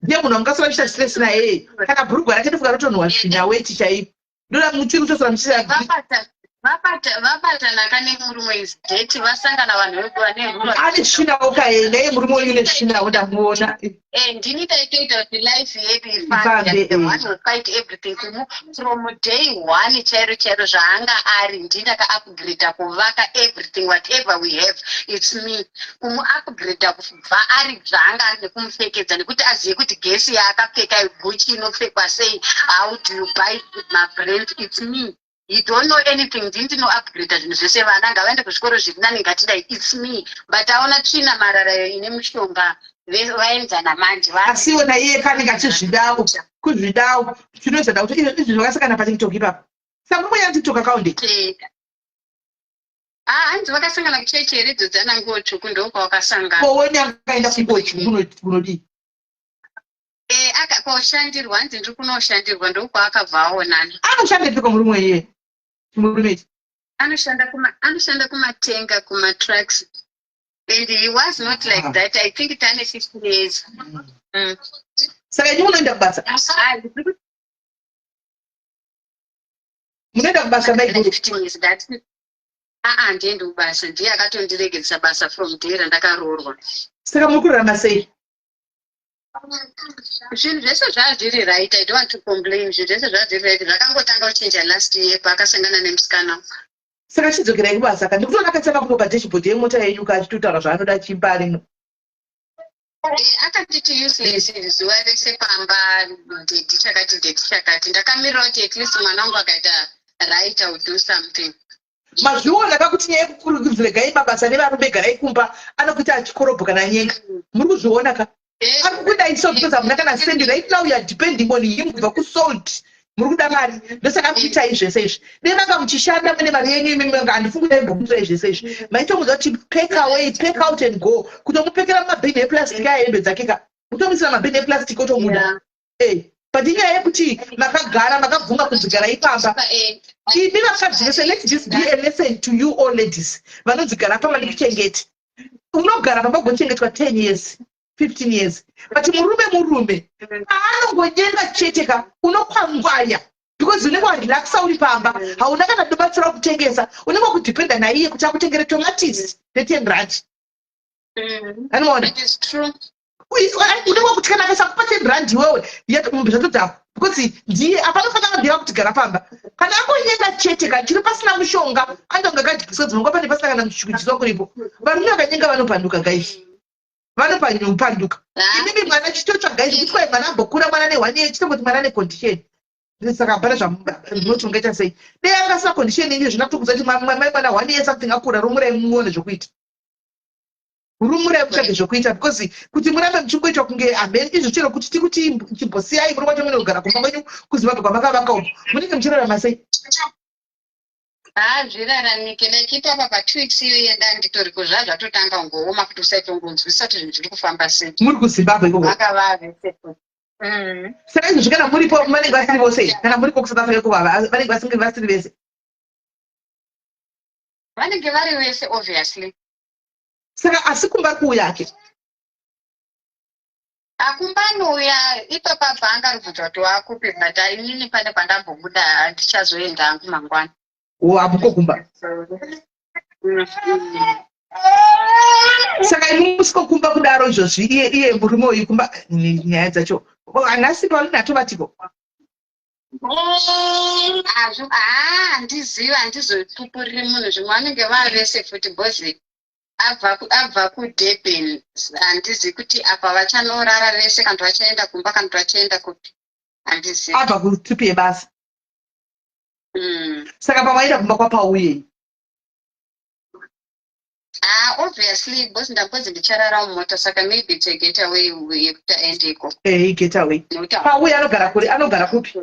Ndiye munhu wamungasora muchiita stress naye. Kana bhurugwa rake ndofunga rotonhuwa svina, weti chaiyo. Ndoda muchiri kutosora muchiita. Vabatanaka nemurume is date, vasangana vanhu vane ruva. Ane svinawo kaye, naiye murume uyu une svinawo, ndamuona. Ndini taitoita kuti life yedu Ifambe, ifambe. The eh. one who fight everything from day one chairo chairo zvaanga ari, ndini ndakaupgrada kuvaka everything. Whatever we have, it's me kumuupgrada kubva ari zvaanga ari, nekumupfekedza, nekuti azive kuti gesi yaakapfeka, Gucci inopfekwa sei, how do you buy mabrands, it's me. You don't know anything. Ndini ndinoupgrada zvinhu zvese. Vana ngavaende kuzvikoro zviri nani, ngatidai, it's me. But aona tsvina, marara ine mushonga, vaenzana manje. Asiwo naiye kanenge achizvidawo, kuzvidawo chinozoda kuti izvi zvakasangana paTikTok ipapo. Saka mumwe TikTok account? Ah, hanzi vakasangana kuchechi here idzo dzana nguo tsvuku, ndokwavakasangana. Koweni akaenda kunguo tsvuku kunodii? Koshandirwa, hanzi ndiri kunoshandirwa, ndokwaakabva aonana. Anoshandepiko murume iye, chimurume ichi? Anoshanda kumatenga, kumatrucks, and he was not like that. I think tane 15 years. Saka imi munoenda kubasa? Ah, Munoenda kubasa, maiguru? 15 years that. Aa, handiendi kubasa. Ndiye akatondiregedzesa basa from day randakaroorwa. Saka muri kurarama sei? Zvinhu zvese zvazviri right. I don't want to complain. Zvinhu zvese zvazviri right. Zvakangotanga kuchinja last year paakasangana nemusikana. Saka chidzokerai kubasa ka. Ndikutoona akaisa makumbo padashboard yemota yenyu ka, achitotaura zvaanoda, achimba arimo. Akatiti useless zuva rese pamba, daddy chakati, daddy chakati. Ndakamirira kuti at least mwana wangu akaita right, I will do something. Mazviona ka kuti nyaya yekukurudzira regai mabasa nevarume, garai kumba, anokuita achikorobho kana nyenga. Muri kuzviona ka? Ari kukudai so because hamuna kana sendi. Right now you are depending on him kubva kusalt. Muri kuda mari, ndosaka kuitai zvese izvi. Dai manga muchishanda mune mari yenyu imi, manga handifungi daimbokuitirai zvese izvi. Maitomuudza kuti pack away, pack out and go, kutomupekera mumabhini eplastic aya hembe dzake ka, kutomuisira mabhini eplastic, otomuda. But But inyaya yekuti makagara, makabvuma kunzi garai pamba. Imi vakadzi vese, let this be a lesson to you all ladies vanonzi gara pamba ndikuchengete. Unogara pamba gochengetwa 10 years, 15 years, but murume murume paanongonyenga chete ka, unokwangwaya, because unenge warelaxa uri pamba, hauna kana dobatsira kutengesa, unenge wakudhipenda naiye kuti akutengere tomatisi ne10 rand. Anoona? It is true. Unenge wakuti kana akasakupa 10 rand iwewe, zvatodhakwa, because ndiye apanofanira ndiye kuti gara pamba. Kana angonyenga chete ka, chiri pasina mushonga, anonga akadyiswa, dzinonga pane pasina kana kudyiswa kuripo. Varume vakanyenga vanopanduka, guys, vanopanduka. Inini mwana chitotsvaga izvi kuti kwai mwana ambokura, mwana ne1 year, chitongoti mwana necondition, saka hapana zvamunoti ungaita sei. Dei anga asina condition inyi, zvina kutokudza kuti mai mwana 1 year something akura, rumurai muone zvokuita, rumurai mutsvage zvokuita, because kuti murambe muchingoitwa kunge hameni izvo, chero kuti tikuti chimbosiyai, muri kwacho mune kugara kumba kwenyu kuZimbabwe kwamakavaka uko, munenge muchirarama sei? Hazviraramike. Like ipapa pa2 weeks iyo yenda nditoriko, zvazvatotanga kungooma kuti usaitongonzwisisa kuti zvinhu zviri kufamba sei. Muri kuZimbabwe ikoko? Vakava vese. Saka izvozvi kana muripo, vanenge vasiri vose? Kana muripo kuSouth Africa ikoko, vanenge vasinge vasiri vese? Vanenge vari vese, obviously. Saka asi kumba kuuyake? Akumba anouya ipapa bhanga ribvunza kuti wakupi, but inini pane kwandambobuda, handichazoenda hangu mangwana. Hamuko kumba? Saka imi musiko kumba kudaro izvozvi, iye murume uyu kumba, nyaya dzacho hanasi pauri atovatiko? Haa, handizivi, handizopupuriri munhu. Zvimwe vanenge vavese futi, because abva kuDurban, handizivi kuti apa vachanorara vese kana kuti vachaenda kumba kana kuti vachaenda kupi, handizivi. Abva kutrip yebasa? Mm. Saka pavaenda kumba kwapauyei? Ah, obviously, because ndambonzi ndicharara mumota, saka maybe it's a getaway yekuti aendeko. Ei, getaway. Nekuti Pauye anogara kuri? Anogara kupi?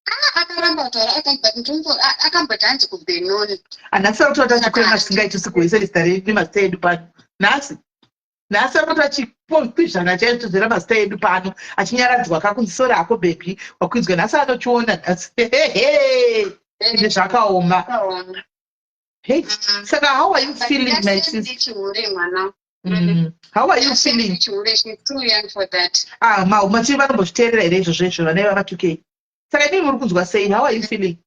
Ah, akaramba kutaura, but akamboti hanzi kuBenoni. Hanhasi ari kutaura tachikwema zvisingaiti usiku zita redu nemazita edu pano. Nhasi ari kuti achikwizvana chaizvo zvera mazita edu pano, achinyaradzwa kakunzi, "Sorry hako baby, wakwidzwa." Nhasi anochiona nhasi. Ende zvakaoma. Akaoma. Hey, saka how are you feeling, my sister? Chihure mwana. How are you feeling? Chihure, she's too young for that. Ah, machiri vanombozviteerera here izvozvo izvo vana vavatukei? Saka inini muri kunzwa sei? How are you feeling?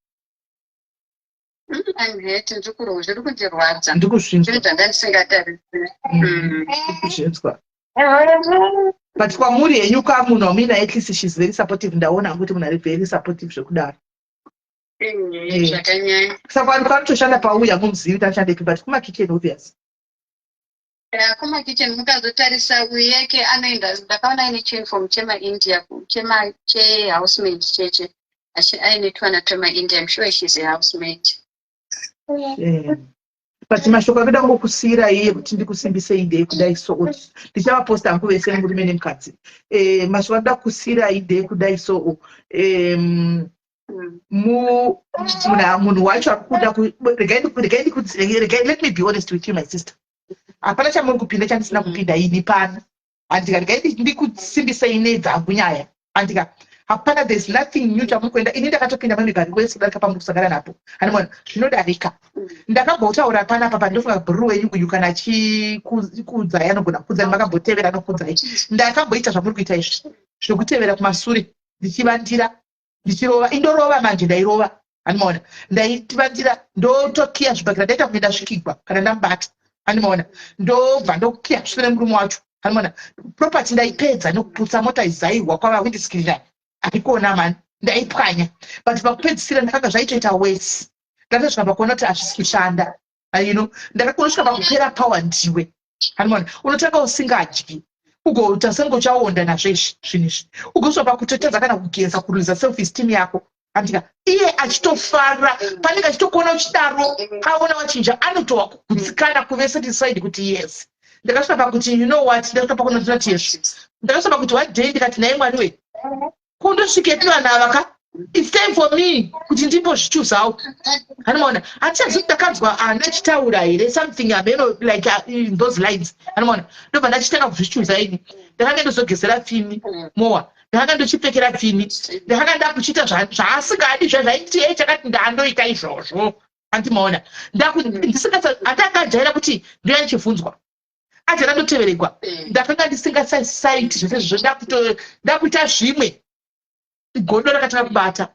I'm hurt, zviri kundirwadza. Ndikuzvinzwa. Zvinhu zvanga ndisingatarisiri. Ndikuzvinzwa. But kwamuri henyu kamunhu wamuina, at least she's very supportive. Ndaona kuti munhu ari very supportive zvekudaro. Zvakanyanya. Saka vanhu vanotoshanda pauya, mumuzivi kuti anoshandepi, but kumakitchen, obvious. Kumakitchen mukazotarisa uyeke anoenda, ndakaona aine chiuniform chemaIndia, chema chehousemaid cheche, aine twana twemaIndia. I'm sure she's a housemaid. But mashoko akuda kungokusiyirai iye kuti ndikusimbisei ndeyekudai, so ndichavaposta hangu vese murume nemukadzi. Mashoko akuda kukusiyirai ndeyekudai, so munhu wacho akuda regai, let me be honest with you, my sister, hapana chamuri kupinda chandisina kupinda ini pano, handika? Regai ndikusimbisei nedzangu nyaya, handika? Hapana, there's nothing new chamuri kuenda. Ini ndakatopinda mamibhari wese kudarika pamuri kusangana napo, hanimona zvinodarika. Ndakambotaura panapa, pandofunga bhururu wenyu uyu kana achikuudzai anogona kukudzai, makambotevera anokuudzai. Ndakamboita zvamuri kuita izvi zvekutevera kumasure, ndichivandira, ndichirova, indorova manje, ndairova, handimaona? Ndaivandira, ndotokiya zvibhakira, ndaita kunge ndasvikigwa kana ndamubata, handimaona? Ndobva ndokiya kusvika nemurume wacho, handimaona? Property ndaipedza nekuputsa mota izairwa kwava windscreen arikuona mani, ndaipwanya. But pakupedzisira ndakanga zvaitoita worse, ndatosvika pakuona kuti hazvisi kushanda. Ndakakunosvika pakupera power ndiwe, handimaona? Unotanga usingadyi, ugoita senge uchaonda nazvo izvi zvinhu izvi, ugosvika pakutotadza kana kugeza, kuruza self esteem yako, andika? Iye achitofara panenge achitokuona uchidaro, aona wachinja, anotova kugutsikana, kuve satisfied kuti yes. Ndakasvika pakuti, you know what, ndakasvika pakuona ndinoti yes. Ndakasvika pakuti one day ndikati, "Nhai Mwari we, kundosvikepi vanhu ava ka? It's time for me kuti ndimbozvichuzawo." Anomaona? Handichazivi kuti ndakanzwa ana achitaura here something ameno, like in those lines, anomaona? Ndobva ndachitanga kuzvichuza ini. Ndakanga ndozogezera pfini mowa. Ndakanga ndochipfekera pfini. Ndakanga ndakuchiita zvaasingadi, zvaiti e chakati ndandoita izvozvo. Andimaona ndisingaandangajaira kuti ndoya ndichibvunzwa, ajaira ndoteveregwa. Ndakanga ndisingasaiti zvese izvozvo, ndakuita zvimwe. Godo rakatanga kubata,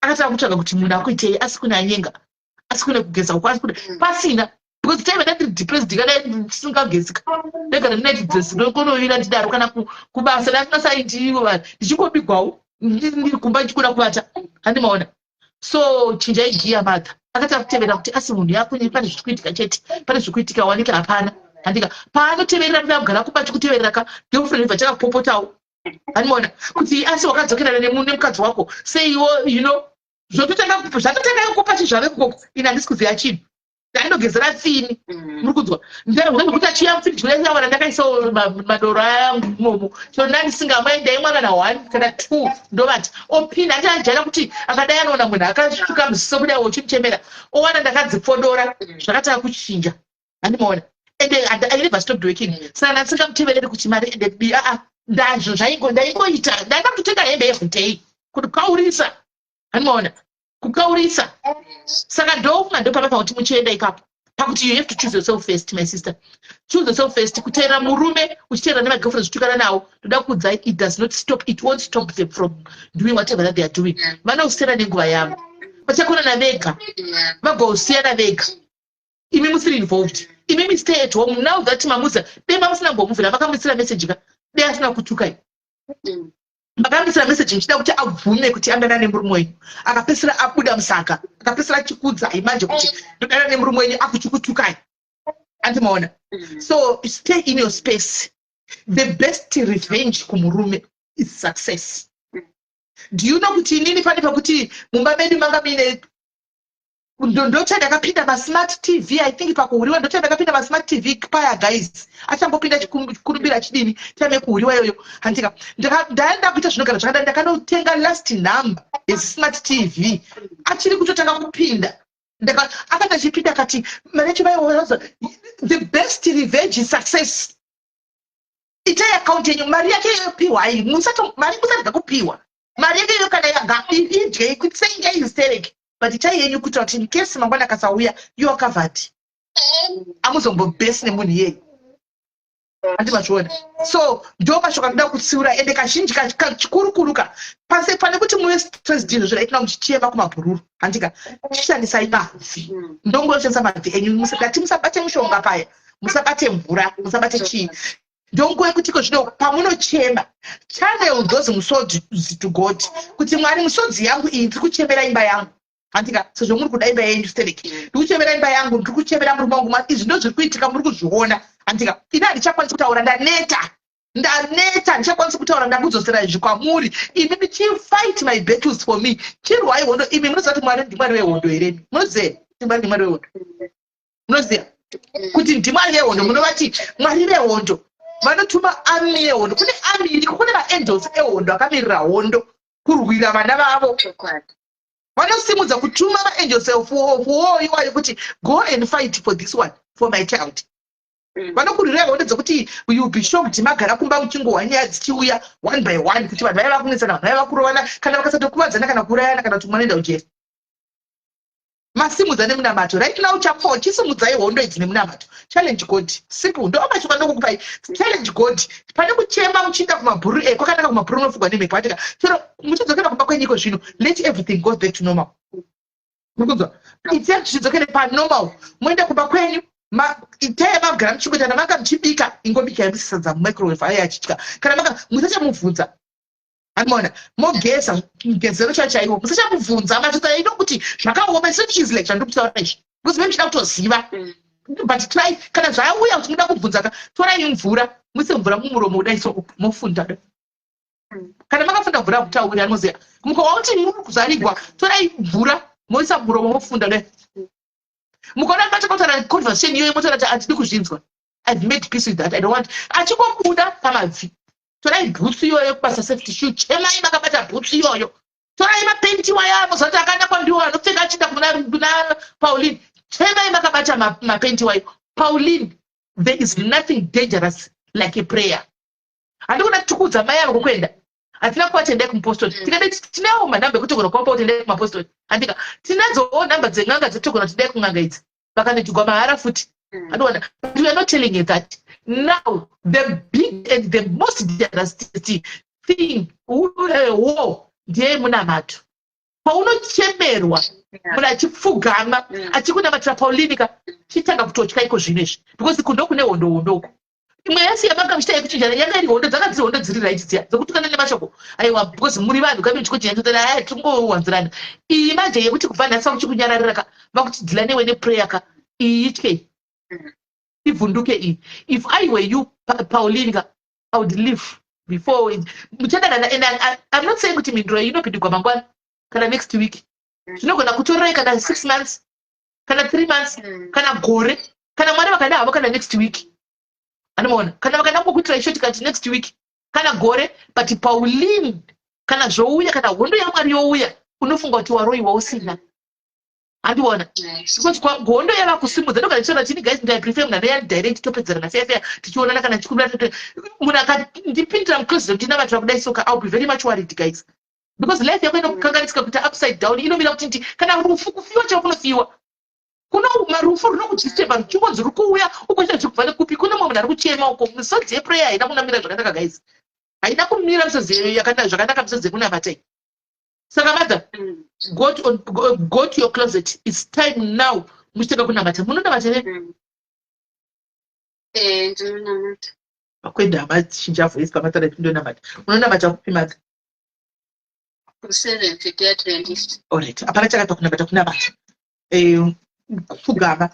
akatanga kutsvaga kuti munhu akuitei, asi kune anyenga, asi kune kugeza uko, asi kune pasina, because time ndandiri depressed, kana ndisingagezika, ndagara ndinaiti dress, ndokonovira ndidaro, kana kubasa ndasingasaiti ivo vanhu, ndichingobigwawo ndiri kumba, ndichikuda kuvata. Handimaona. So chinjai giya. Madha akatanga kutevera kuti asi munhu yakunye, pane zviri kuitika chete, pane zviri kuitika, wanika hapana. Handika paanoteverera muda kugara kumba, chikuteverera ka girlfriend ibva chakapopotawo. Handimaona kuti asi wakadzokerana nemukadzi wako seiwo, zvototanga zvatotanga kupa chizvave kukoko. Ini handisi kuziva chinhu, ndaindogezera tsini. Muri kunzwa? Ndekuti achiya mufiriji kudai, ndakaisawo madoro ayangu imomo, so ndandisingamwai, ndaimwa kana one kana two, ndovati opinda. Ati ajaira kuti akadai anoona munhu akasvuka muziso kudai, uchimuchemera, owana ndakadzipfodora. Zvakatanga kuchinja. Handimaona. And I never stopped working, saka ndandisingamutevereri kuti mari ende kudii. Aa, ndazvo zvaingo ndaingoita, ndaida kutotenga hembe everyday kuti kukaurisa. Handimaona kukaurisa. Saka ndofunga ndopapa pakuti muchienda ipapo pakuti you have to choose yourself first, my sister. Choose yourself first. Kuteera murume uchiteera nemagirlfriend zvitukana nawo, ndoda kuudzai, it does not stop, it won't stop them from doing whatever that they are doing. Vanosiyana nenguva yavo, vachakonana vega, vagosiyana vega, imi musiri involved. Imimi stay at home. Now that mamuza, dai mamusina kumbomuvhira, makamuisira message ka, dai asina kutukai. Makamuisira message muchida kuti abvume kuti andana nemurume wenyu, akapedzisira abuda musaka, akapedzisira achikudzai manje kuti ndodana nemurume wenyu, akuchikutukai. Andimaona. So stay in your space. The best revenge kumurume is success. Do you know kuti inini pane pakuti mumba medu manga muine, ndota ndakapinda masmart TV, I think pakuhuriwa, ndota ndakapinda masmart TV paya, guys, achangopinda chikurumbira chidini, time yekuhuriwa iyoyo. Handika ndaenda kuita zvinogara zvakadai, ndakanotenga last number yesmart TV, achiri kutotanga kupinda. Akati achipinda akati mari yacho vaiwaza. The best revenge is success. Itai akaunti yenyu, mari yake yopiwai, mari musarega kupiwa mari yake iyo. Kana yaga idye kutsenge istereki, but itai yenyu kuitira kuti in case mangwana akasauya, you are covered. Amuzombobhesi nemunhu iyeye. Handi mazviona? So ndo mashoko anoda kutsiura. Ende kazhinji chikurukuru ka pase pane kuti muve stressed izvozvo, right now muchichema kumabhururu, handika chishandisai mabvi. Ndongoshandisa mabvi enyu. Ndati musabate mushonga paya, musabate mvura, musabate chii. Ndonguva yekuti iko zvino pamunochema, channel those musodzi to God, kuti Mwari, musodzi yangu iyi, ndiri kuchemera imba yangu. Handika sezvo muri kuda imba yenyu stereki, ndiri kuchemera imba yangu, ndiri kuchemera murume wangu. Izvi ndo zviri kuitika, muri kuzviona. Handika ini handichakwanisi kutaura, ndaneta, ndaneta, handichakwanisi kutaura, ndakudzosera izvi kwamuri. Imi fight my battles for me, chirwai hondo. Imi munoziva kuti Mwari ndimwari wehondo here? Munoziva kuti Mwari ndimwari wehondo? Munoziva kuti ndimwari vehondo? Munovati Mwari vehondo, vanotuma army yehondo. Kune army iriko, kune maangels ehondo akamirira hondo kurwira vana vavo. Vanosimudza kutuma maangels of war iwayo kuti go and fight for this one, for my child. Vanokurwirai hondo dzekuti you be shocked, magara kumba muchingohwa nyaya dzichiuya one by one, kuti vanhu vaiva kunetsana, vanhu vaiva kurovana, kana vakasatokuvadzana, kana kuurayana, kana kuti mwana enda kujeri. Masimudza nemunamato. Right now chapo chisimudzai hondo idzi nemunamato. Challenge God, simple. Ndo mashoko andokukupai. Challenge God pane kuchema muchienda kumabhuru. E kwakanaka kumabhuru, unofugwa nemhepo. Atika chero muchidzokera kumba kwenyiko zvino, let everything go back to normal. Muri kunzwa? Itai zvichidzokere panormal, moenda kumba kwenyu. Itai magara muchingoita, kana manga muchibika, ingobikai musadza mumicrowave aye achitya. Kana manga musachamubvunza. Anoona mogeza mugezero chaiwo chaiwo, musachamubvunza. Matota ino kuti zvakaoma, it's not easy like zvandiri kutaura izvi, because me muchida kutoziva. But try, kana zvauya kuti muda kubvunza ka, torai mvura, muise mvura mumuromo kudai, so mofunda. Kana makafunda mvura kutauri, anoziva mukawa kuti muri kuzarigwa, torai mvura moisa muromo, mofunda dai. Mukaona matakautaura conversation iyoyo, motaura kuti handidi kuzvinzwa, I've made peace with that, I don't want. Achingobuda pamabvi, torai bhutsu iyoyo kubasa, safety shoe, chemai makabata bhutsu iyoyo. Torai mapenti wayo amuzati akanakwa, ndiwo anopfeka achienda kuna Pauline, chemai makabata mapenti wayo. Pauline, there is nothing dangerous like a prayer. Handikuda tikuudza mai avo kokuenda. Hatina kuvati endai kumupostori. Tikada tinawo manhamba ekutogona kuvapa kuti endai kumapostori. Handika tinadzowo nhamba dzen'anga dzetogona kuti dai kun'anga idzi. Vakanoitigwa mahara futi. Andiona. But we are not telling you that. Now, the big and the most dangerous thing, war, ndeye munamato. Paunochemerwa munhu achipfugama achikunamatira Pauline ka, chitanga kutotya iko zvino izvi because kundo kune hondo hondo uko. Imwe yese yamanga muchiita yekuchinjana yanga iri hondo, dzanga dziri hondo dziri right dziya dzekutukana nemashoko, aiwa, because muri vanhu kami chikochinjana, aya tingowanzirana. Iyi manje yekuti kubva nhasi vakuchikunyararira ka, vakuchidzila newe neprayer ka, iyi ityei, ivhunduke iyi. If I were you, Pauline ka, I would leave before muchadanana. And I'm not saying kuti mhinduro iyi inopindigwa mangwana kana next week. Zvinogona kutorerai kana 6 months, kana 3 months, kana gore, kana Mwari vakada havo kana next week. Anomaona kana vakada kungokuitirai short kati next week kana gore. But Pauline, kana zvouya, kana hondo yaMwari youya, unofunga kuti waroyiwa usina. Handiona because hondo yava kusimudza. Ndogara ndichiona chini guys, ndaiprefer munhu anoya direct, topedzerana fair fair, tichionana kana chikumbira. Munhu akandipindira mucloset ndinamatira kudai soka, I'll be very much worried, guys, because life yako inokukanganisika kuita upside down. Inomira kuti ndi kana rufu, kufiwa chaivo kunofiwa kuno marufu runokudisturba, ruchingonzi ruri kuuya ukoita zvikubva nekupi. Kune mumwe munhu ari kuchema uko. Misodzi yeprayer haina kunamira zvakanaka, guys, haina kumira misodzi zvakanaka, misodzi yekunamata. Saka mother, go to your closet. It's time now muchitanga kunamata. Munonamata ne? Eh, ndinonamata. Makwenda hamachinja voice pamatara tindonamata. Unonamata kupi, mother? KuSeventh Day Adventist. Alright, hapana chakaipa kunamata. Kunamata, kupfugama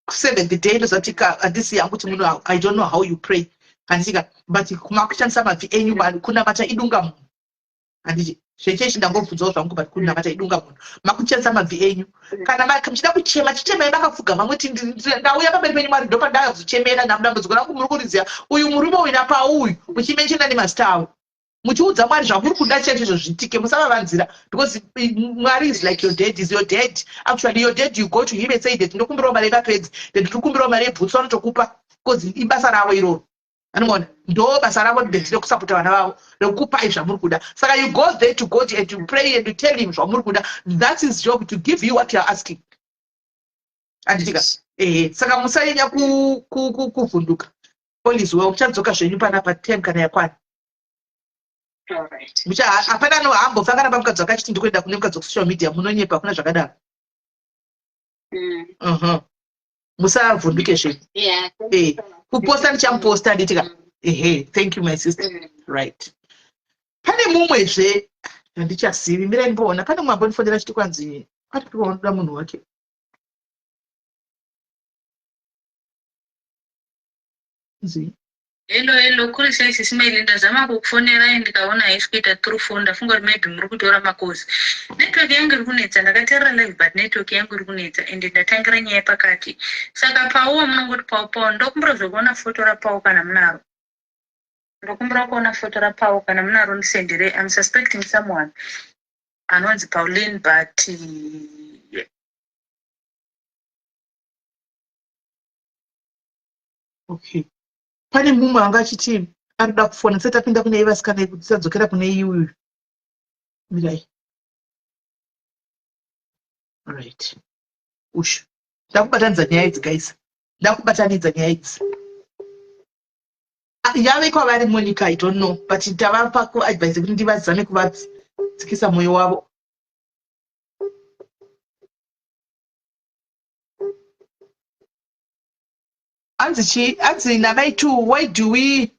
seventh day, ndozati handisi yangu kuti munhu, I don't know how you pray, handisika, but makushandisa mabvi enyu. Kunamata idunga munhu, handiti? Zvechechi ndangobvunzawo zvangu, but kunamata idunga munhu. Makushandisa mabvi enyu. Kana muchida kuchema, chichemai makapfugama, muti, "Ndauya pamberi penyu Mwari, ndopandazochemera dambudziko rangu. Muri kuriziva uyu murume uyu napauyu," muchimenshena nemazita avo, muchiudza Mwari zvamuri kuda chaizvo izvo zvitike. Musavavanzira because Mwari is like your dad, is your dad, actually your dad. You go to him and say that ndokumbirawo mari yemapedzi, that ndikumbirawo mari yebhutsu, vanotokupa because ibasa ravo iroro. Anoona ndo basa ravo ndeti rekusapota vana vavo, rekukupai zvamuri kuda. Saka you go there to God and you pray and you tell him zvamuri kuda. That's his job, to give you what you are asking, anditika? Ehe, saka musanyanya kuvhunduka. All is well. Muchadzoka zvenyu panapa time kana yakwana. Hapana anohambofa kana pamukadzi wakachiti ndikuenda kune mukadzi wekusocial media. Munonyepa, hakuna zvakadaro. Musavhunduke zvenyu. Kuposta ndichamuposta, handitika? Ehe, thank you, my sister. Right, pane mumwezve handichazivi, mirai ndimboona. Pane mumwe ambondifonera chiti kwanzi ari kuda munhu wake. Nzi Hello, hello, kuri sei, Sisi Maili? Ndazama kukufonerai ndikaona haisi kuita through phone. Ndafunga kuti maybe muri kutora macalls. Network yangu iri kunetsa. Ndakateerera live but network yangu iri kunetsa ende ndatangira nyaya pakati. Saka pauwa munongoti pau pau, ndokumbira zvokuona foto rapau kana munaro. Ndokumbira kuona foto rapau kana munaro, ndisenderei. I'm suspecting someone anonzi Pauline, but yeah. Okay, pane mumwe anga achiti arikuda kufona tisati tapinda kune vasikana ekuti tisadzokera kune iuyu. Mirai. Right, ushu ndakubatanidza nyaya idzi, guys, ndakubatanidza nyaya idzi. Ah, yave kwavari Monica, I don't know, but tavapa kuadvise kuti ndivazame kuvadzikisa mwoyo wavo. Hanzi chi hanzi namai two, why do we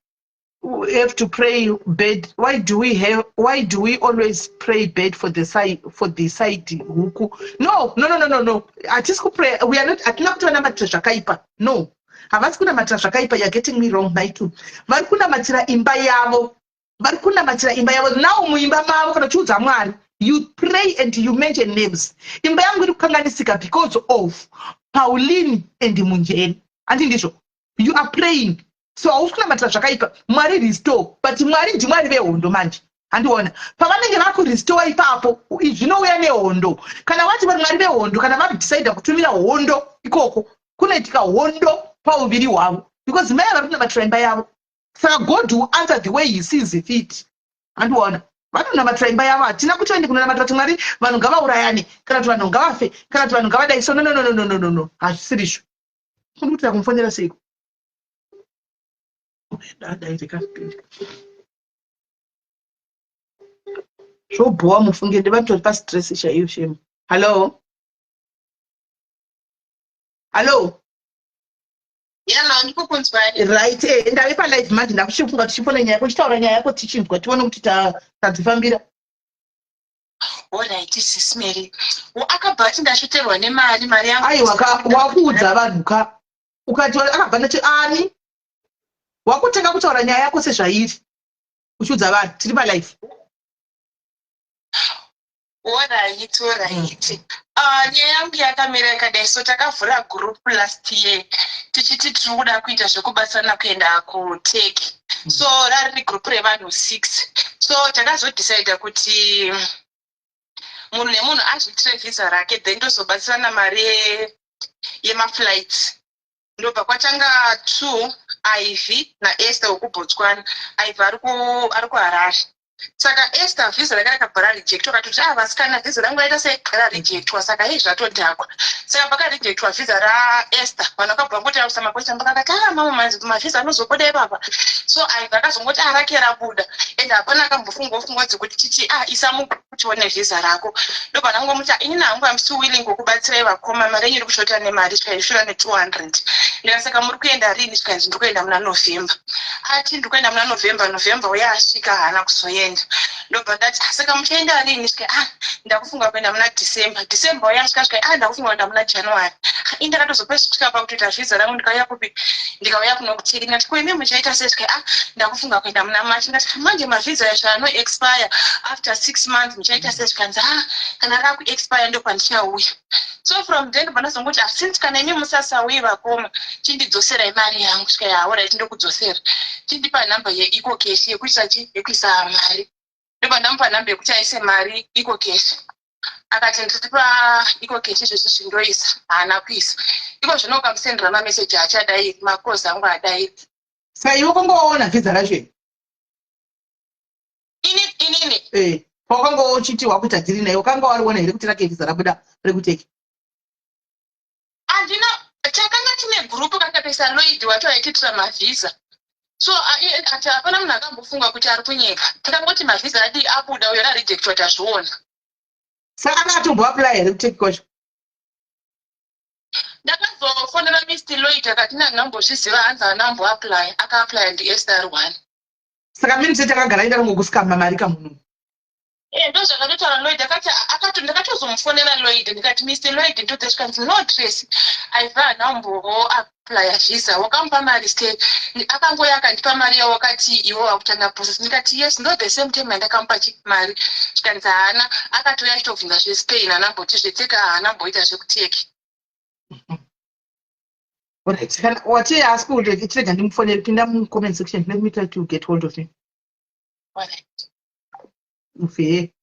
have to pray bad? Why do we always pray bad for the side huku? No, no, no, no, no, no, hatisi kupray. We are not, hatina kuti vanamatira zvakaipa. No, havasi kunamatira zvakaipa. You are getting me wrong, mai two. Vari kunamatira imba yavo, vari kunamatira imba yavo. Now muimba mavo, kana uchiudza Mwari, you pray and you mention names. Imba yangu iri kukanganisika because of Pauline and Munjeni, handi ndizvo? You are praying, so hausi kunamatira zvakaipa. Mwari restore, but Mwari ndiMwari vehondo manje, handiona? Pavanenge vakurestore ipapo, zvinouya nehondo. Kana vati vari Mwari vehondo, kana vadecida kutumira hondo ikoko, kunoitika hondo pauviri hwavo because mai vari kunamatira imba yavo. Saka God will answer the way he sees fit. Andiona vanonamatira imba yavo, hatina kuti vaende kunonamatira kuti Mwari vanhu ngavaurayane kana kuti vanhu ngavafe kana kuti vanhu ngavadai. So no no no no no no no, hazvisirizvo. Kuri kuitira kumufonera seiko? Zvobhowa mufunge, ndivatori pastress chaiyo shemu. Hallo, hallo. Hello, ndikukunzwai. Right, ndave palive manje, ndakuchifunga tichifona nyaya yako, chitaura nyaya yako tichinzwa, tione kuti tadzifambira. Alright, Sis Mary. Akabva ati ndashoterwa nemari, mari yangu. Aiwa ka, wakuudza vanhu ka. Ukati akabva ndati ani? Wakutanga kutaura nyaya yako sezvairi. Uchiudza vanhu, tiri palive. Alright, alright. Nyaya yangu yakamira yakadai. So takavhura group last year tichiti tiri kuda kuita zvekubatsirana kuenda kuTurkey. So rari group revanhu 6. So takazodecida kuti munhu nemunhu azviitire visa rake, then tozobatsirana mari yemaflights. Ndobva kwatanga 2, Ivy naEsther wekuBotswana. Ivy ari kuHarare. Saka Esther visa rake rakabva rarejectwa, akatoti, ah, vasikana, visa rangu raita sei, rarejectwa, saka hei, zvatodhakwa. Saka pakarejectwa visa raEsther, vanhu vakabva vangoti ausa makwestion, vakakati, ah, mamwe mavhisa anozobuda ipapa. So Ivy akazongoti, ah, rake rabuda, and hapana akambofungawo pfungwa dzekuti titi, ah, isa mutione visa rako. Ndobva ndangomuti, inini hangu am still willing kukubatsirai vakoma, mari yenyu iri kushota nemari, svika ne200. Ndikati, saka muri kuenda rini? Zvikanzi, ndiri kuenda muna November. Ati ndiri kuenda muna November, November uye asvika, haana kuzoenda. Ndobva ndati, ah, saka muchaenda rini? Svika, ah, ndakufunga kuenda muna December. December uye asvika, svika, ah, ndakufunga kuenda muna January. Ini ndakatozopesvika pakutoita visa rangu, ndikauya kupi, ndikauya kuno kuTurkey. Ndikati, kuimi muchaita sei? Svika, ah, ndakufunga kuenda muna March. Ndikati, manje mavhisa ezvo anoexpire after 6 months, muchaita sei? Zvikanzi, ah, kana rakuexpire ndopandichauya. So from then pandazongoti, ah, since kana imi musasauyi vakoma, chindidzoserai mari yangu. Svika, ya, alright, ndokudzosera, chindipa nhamba yeEcoCash yekuisa chi yekuisa mari. Ndobva ndamupa nhamba yekuti aise mari EcoCash. Akati, ndiripa EcoCash izvezvi, zvindoisa. Haana kuisa. Iko zvino ukamusendera mameseji achadairi, macalls angu adairi. Saka iwe kongoona vhisa racho? Inini? Eh, wakanga uchiti wakuita deal naye, wakanga wariona here kuti rake vhisa rabuda rekuTurkey? Handina. Takanga tine group kakatoisa Lloyd wacho aitiitira mavhisa. So ati hapana munhu akambofunga kuti ari kunyeka. Takangoti mavhisa adi abuda, uyo rarejectwa, tazviona. Saka anga atomboapply here kuTurkey kwacho? Ndakazofonera Mr Lloyd, akati nandambozviziva, hanzi haanamboapply, akaapply ndiSR 1. Saka mini tete akagara aida kungokusikama mari kamunhu. Eh, ndo zvakatotaura Lloyd. Akati ndakatozomufonera Lloyd, ndikati, Mr Lloyd, ndodze. Zvikanzi, no Tracy, aiva hanamboapplya visa, wakamupa mari sei? Akangoya akandipa mari yawo, wakati iwe wakutanga process. Ndikati, yes, ndo the same time yandakamupa mari. Zvikanzi haana, akatouya achitobvunza zveSpain, haanamboti zveTurkey, haanamboita zvekuTurkey. Alright, kana wati haasi kuti, chirega ndimufonere. Pinda mucomment section, let me try to get hold of him. Alright. Ufe.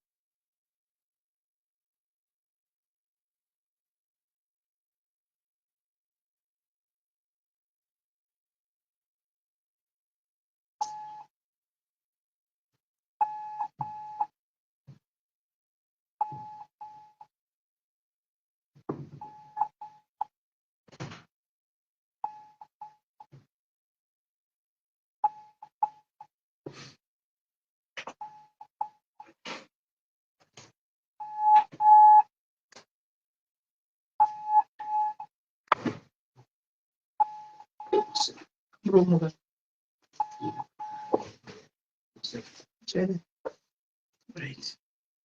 Muromo. Chere. Right.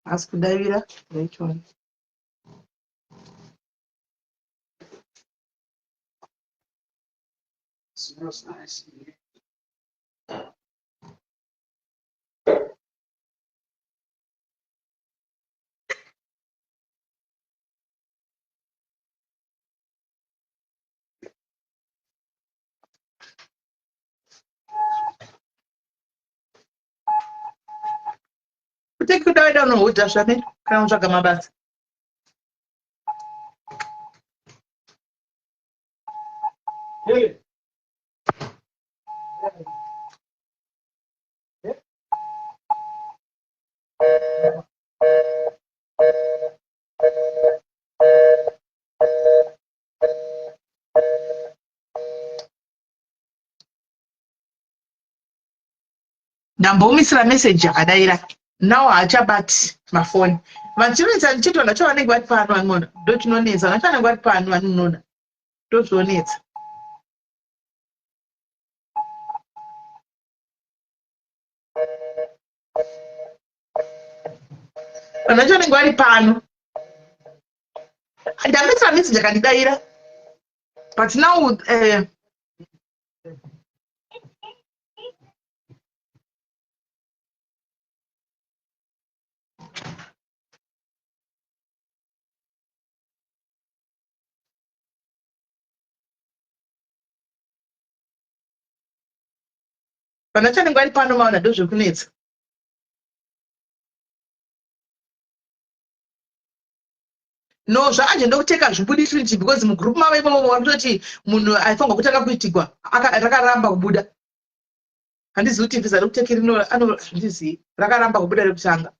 Haasi kudavira. Right one. Smells nice. Kuteki kudaida unohodha zvame kana unotsvaga mabasa. Hey. Ndambomisira message akadaira. Now haachabati mafoni. Vanhu chinonetsa ndichiti vanhu vacho vanenge vari pano vanona. Ndochinonetsa. Vanhu vacho vanenge vari pano vanonona. Ndozvonetsa. Vanhu vacho vanenge vari pano. Ndamisira message akandidaira. But now vana chanenge vari pano maona ndozvekunetsa. No zvaanje ndokuteka hazvibudi futi because mugroup mavo imomo varikutoti munhu aifanirwa kutanga kuitigwa rakaramba kubuda. Handizivi kuti visa rekuteki rino ano handizivi rakaramba kubuda rekutanga.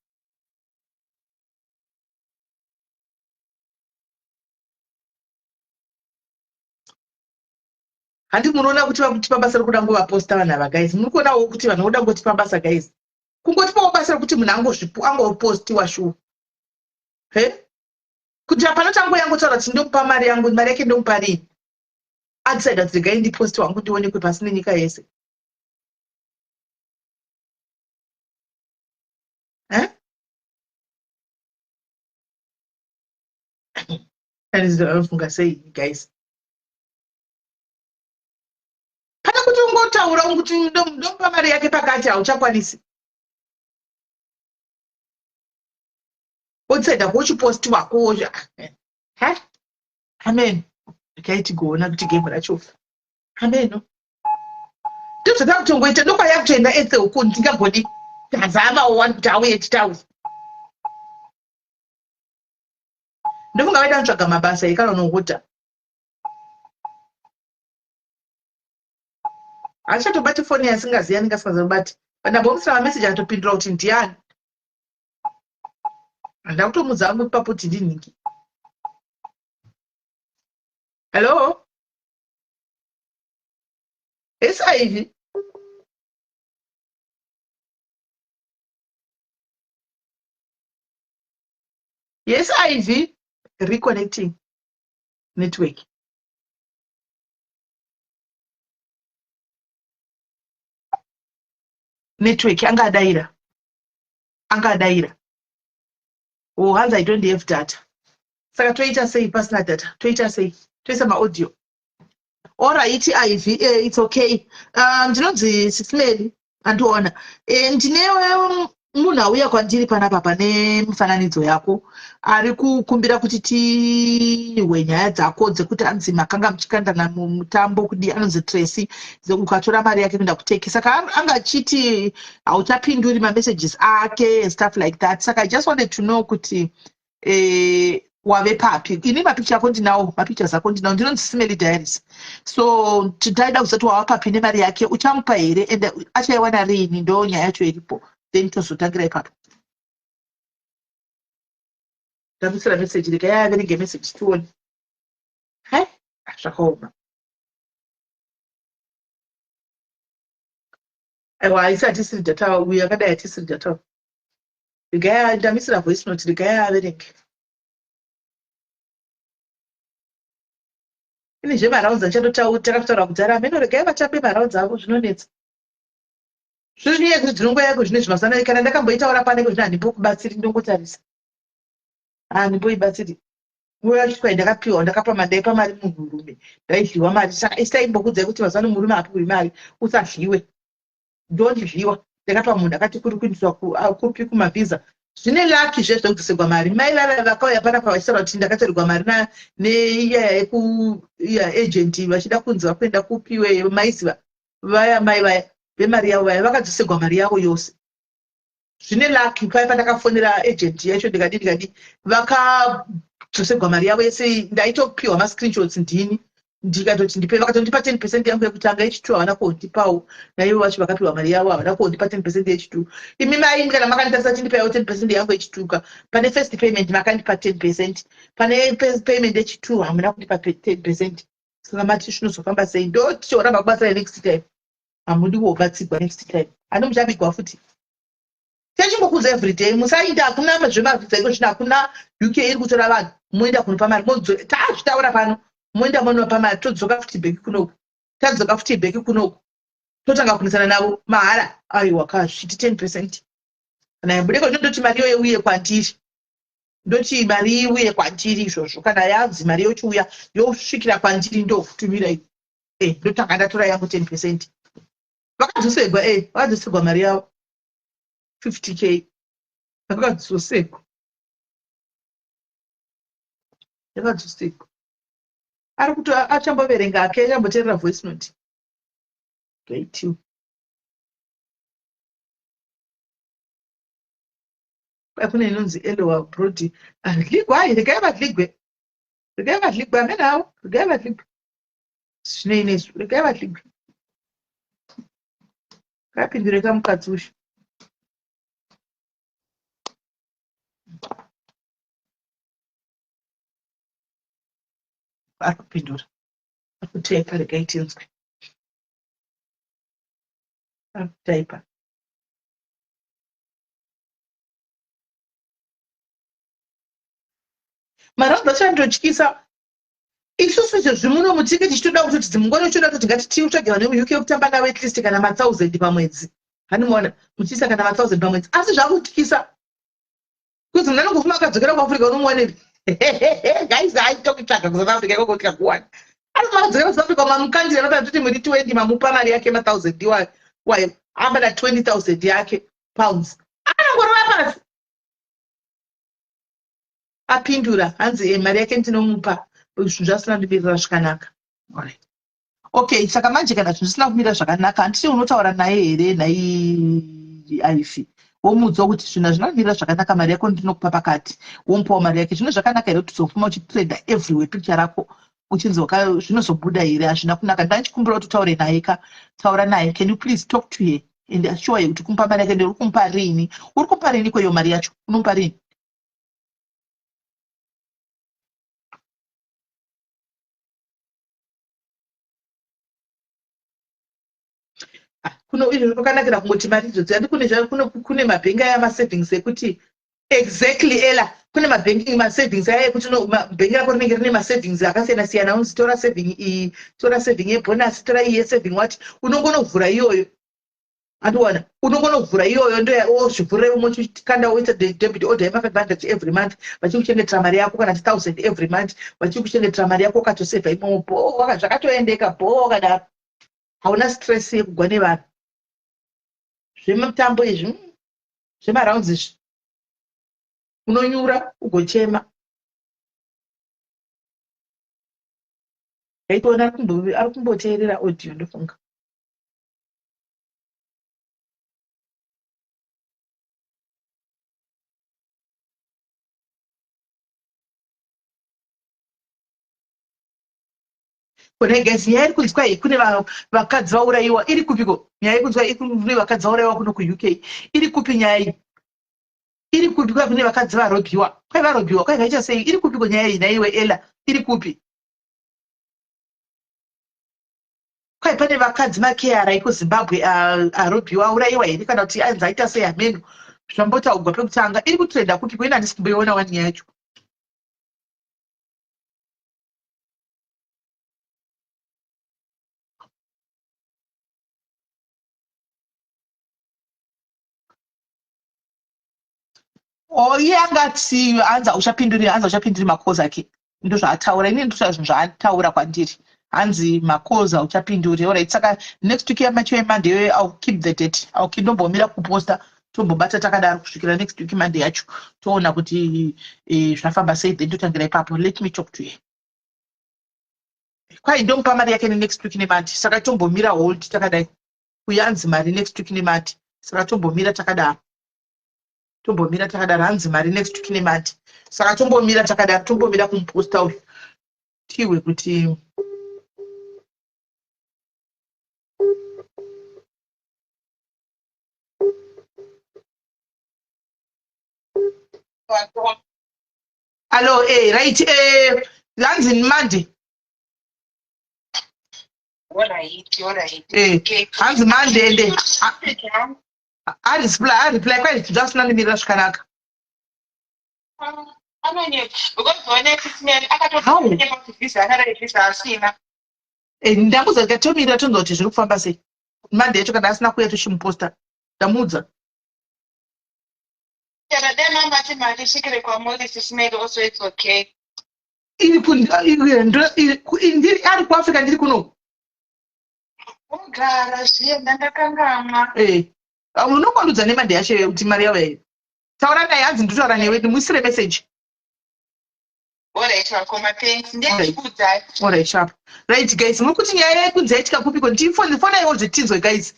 Handi munoona kuti vakutipa basa rekuda ngovaposta vanhu ava guys. Muri kuonawo kuti vanhu voda kungotipa basa guys. Kungotipawo basa rekuti munhu angopostiwa shuwa. He? Kuti hapana changu yangotaura kuti ndomupa mari yangu, mari yake ndomupa rini. Adecide kuti regai ndiposte wangu ndionekwe pasi nenyika yese. Eh? Anofunga sei guys? Pane kuti ungotaura kuti ndomupa mari yake pakati hauchakwanisi. Wotseda kuchiposti wako ha amen. Regai tigoona kuti game racho ameno. Ndozvada kutongoita ndokwaya kutoenda ese uko ndingagoni tazamawo wani kuti auye titaure. Ndofunga vaida kutsvaga mabasa ekana unohuta. Haachatobati foni yasingazivi anenge asingazobati. Ndambomusira mameseji akatopindura kuti ndiani. Handina kutomudza hangu ipapo kuti ndinhingi. Hello? Yes, Ivy. Yes, Ivy. Reconnecting network. Network anga adaira. Anga adaira. Oh, hanzi I don't have data. Saka toita sei pasina data? Toita sei? Toisa maaudio. Alright, Ivy, it's okay. Ndinonzi Sisimeli, andiona. Ndine munhu auya kwandiri panapa pane mifananidzo yako ari kukumbira kuti tihwe nyaya dzako dzekuti anzi makanga muchikandana mumutambo kudi anonzi Tracy ukatora mari yake kuenda kuTurkey. Saka anga achiti hauchapinduri mamessages ake and stuff like that. Saka I just wanted to know kuti wave papi. Ini mapicha ako ndinawo, mapictures ako ndinawo, ndinonzi Simeli Diaries. So taida kuzoti wava papi nemari yake, uchamupa here and achaiwana riini, ndo nyaya yacho iripo. Then tozotangira ipapo. Ndamusira message rega yaaverenge message tione. Hai, zvakaoma. Aiwa, haisi hatisiri data, uyu akadai hatisiri data. Regai ndamisira voice note, regai averenge. Ini zvemarounds andichatotaura, takatotaura kudhara, hameno regai vatambe marounds avo zvinonetsa. Zvino nyaya yekuti dzinonguva yako zvine zvimazuva kana ndakamboitaura pane zvino handimbokubatsiri ndongotarisa. Handimboibatsiri. Nguva yacho kwai ndakapiwa ndakapa mari ndaipa mari munhurume ndaidyiwa mari saka isi taimbokudzai kuti mazuva ano murume haapiwi mari usadyiwe. Ndondidyiwa ndakapa munhu akati kuri kuindiswa kupi kumavhiza zvine lucky zve zvekudzoserwa mari. Mai vava vakauya panapa vachitaura kuti ndakatorerwa mari neiya yeku iya agent vachida kunzi vakuenda kupiwe maiziva vaya mai vaya vemari yavo vaya vakadzoserwa mari yavo yose. Zvine lucky paya pandakafonera agent yacho ndikadi ndikadi vakadzoserwa mari yavo yese. Ndaitopiwa mascreenshots ndini ndikatoti ndipe, vakatondipa 10% yangu yekutanga, yechi2 havana kundipawo. Naivo vacho vakapiwa mari yavo havana kundipa 10% yechi2. Imi mai kana makanditarisa chindipaiwo 10% yangu yechi2 ka. Pane first payment makandipa 10%, pane payment yechi2 hamuna kundipa 10%. Saka mati zvinozofamba sei? Ndotichoramba kubatsira next time. Hamudi kuobatsigwa next time. Ani muchabigwa futi. Techingokuudza everyday musainda hakuna zvemavhiza iko zvino hakuna UK iri kutora vanhu moenda kunopa mari modzo tazvitaura pano moenda monopa mari todzoka futi back kunoku tadzoka futi back kunoku totanga kunisana navo mahara aiwa ka zviti 10% kana yabudeko zvino ndoti mari iyoyo uye kwandiri ndoti mari iuye kwandiri izvozvo kana yanzi mari yochiuya yosvikira kwandiri ndokutumira eh, ndotanga ndatora yangu 10% vakadzoserwa eh, vakadzoserwa mari yavo 50k yakadzoserwa yakadzoserwa ari kuti achamboverenga ake achamboteerera voice note toitiwa kune inonzi elowa brody adligwa ayi regai vadligwe regai vadligwe amene avo regai vadligwe zvinei nesu regai vadligwe kapindure kamukadzi uyu ari kupindura ari kutaipa regai tinzwe ari kutaipa maraundi acho anototyisa isusu izvezvi muno mutinge tichitoda kutoti dzimungwani uchitoda kutoti ngati titsvage vanhu vemuuk kutamba navo at least kana mathousand pamwedzi handimuona muchiisa kana mathousand pamwedzi asi zvakutyisa kuzi munhu anongofuma akadzokera kuafrica unomuwanepi guys aitokutsvaga kusouth africa ikoko kutya kuwana asi makadzokera kusouth africa mamukandira vapana toti muri 20 mamupa mari yake mathousand iwayo wayo amba na 20 thousand yake pounds anongorova pasi apindura hanzi eh, mari yake ndinomupa zvinhu zvasina kundimirira zvakanaka Alright. Okay, saka manje kana zvinhu zvisina kumira zvakanaka handiti unotaura naye here nhai Ivy womuudza kuti zvinhu hazvina kumira zvakanaka mari yako ndinokupa pakati womupawo mari yake zvino zvakanaka here kuti uzofuma uchitrenda everywhere picture rako uchinzi zvinozobuda here hazvina kunaka ndandichikumbira kuti utaure naye ka taura naye can you please talk to her and assure her kuti kumupa mari yake uri kumupa rini uri kumupa rini kweyo mari yacho unomupa rini Ah, kuno izvo zvakanakira kungoti mari idzodzo yandi kune kune mabhengi aya masavings ekuti exactly ela kune mabhengi masavings aya ekuti bhengi rako rinenge rine masavings akasiyana siyana unzi tora saving iyi tora saving yebonus tora iyi yesaving what unongonovhura iyoyo andiwana unongonovhura iyoyo ndoozvivhurira imomo uchikanda woita debit order yema 500 every month vachikuchengetera mari yako kana 1000 every month vachikuchengetera mari yako ukatosevha imomo bho zvakatoendeka bho wakadaro hauna stress yekugwa nevanhu zvemitambo izvi zvemarounds izvi unonyura ugochema aitoona ari kumboteerera audio ndofunga Kune guys nyaya iri kunzwa iyi kune vakadzi vaurayiwa iri kupiko nyaya iri kunzwa kune vakadzi vaurayiwa kuno kuUK iri kupi nyaya iyi iri kupi kwai kune vakadzi varobhiwa kwai varobhiwa kwai vaita sei iri kupiko nyaya iyi naiwe Ella iri kupi kwai pane vakadzi makeyara ekuzimbabwe arobhiwa aurayiwa here kana kuti anzi aita sei hameno zvambotaugwa pekutanga iri kutrenda kupi kuina handisi kumboiona wani nyaya yacho Oh, iye anga ati hanzi hauchapinduri hanzi hauchapinduri macalls ake ndozvaataura ini ndozva zvinhu zvaataura kwandiri hanzi macalls hauchapinduri alright saka next week yamacho yemonday iyoyo ill keep the date ill keep ndombomira kuposta tombobata takadaro kusvikira next week monday yacho toona kuti eh, zvafamba sei then totangira ipapo let me talk to her kwai ndomupa mari yake nenext week nemonday saka tombomira hold takadai uyo anzi mari next week nemonday saka tombomira takadaro tombomira takadaro hanzi mari next week nemonday saka tombomira takadaro tombomira kumuposta uyu tihwe kuti Hello, eh, right, eh, hanzi Monday. Alright, alright. Eh, Okay. hanzi mandende areply areply kwai zvasina ndimirira zvakanaka. Anonyepa because one sisimeri How? akatoonyepa kuti visa akadai visa asina. Eh, ndamudza ndikatomirira tonzwa kuti zviri kufamba sei mande yacho kana asina kuuya tochimuposta ndamuudza. Kana dai mama ati mari isvikire kwamuri sisimeri also it's okay. Iri ndiri ari kuAfrica ndiri kuno. Ugara zviye ndandakangamwa. Eh, unongondudza nemande yacho kuti mari yauya iyo. Taura naye hanzi nditaura newe ndimuisire message. Alright vakoma thanks. Ndechikuudzai. Alright, sharp. Right guys, muri kuti nyaya yekunzi yaitika kupiko ndifone fonaiwo zvetinzwe guys.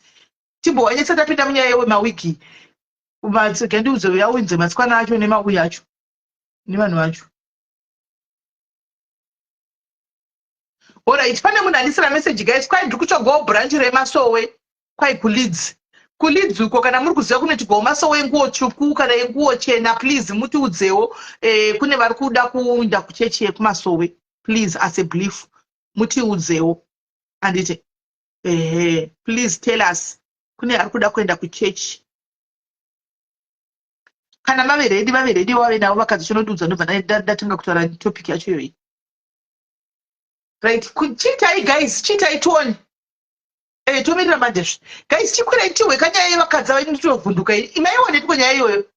Timbowanyetsa tapinda munyaya yewemawiki. Matsika ndiudze yaunze matsikwana acho nemauyi acho. Nevanhu vacho. Alright, pane munhu andisira message guys, kwai ndiri kutsvagawo branch remasowe kwai kuLeeds. KuLeeds uko kana muri kuziva kunoitirwawo masowe enguwo tsvuku kana enguwo chena please mutiudzewo eh, kune vari kuda kuenda kuchechi yekumasowe please as a belief mutiudzewo anditi ehe please tell us kune ari kuda kuenda kuchechi kana mave ready vave ready wave navo vakadzi chinondiudza ndobva ndatanga kutaura topic yacho iyoyi right chiitai guys chiitai tione eh tomirira manje zve guys chikwirai tihwe kanyaya yevakadzi ava inotovhunduka imaiwanepiko nyaya iyoyo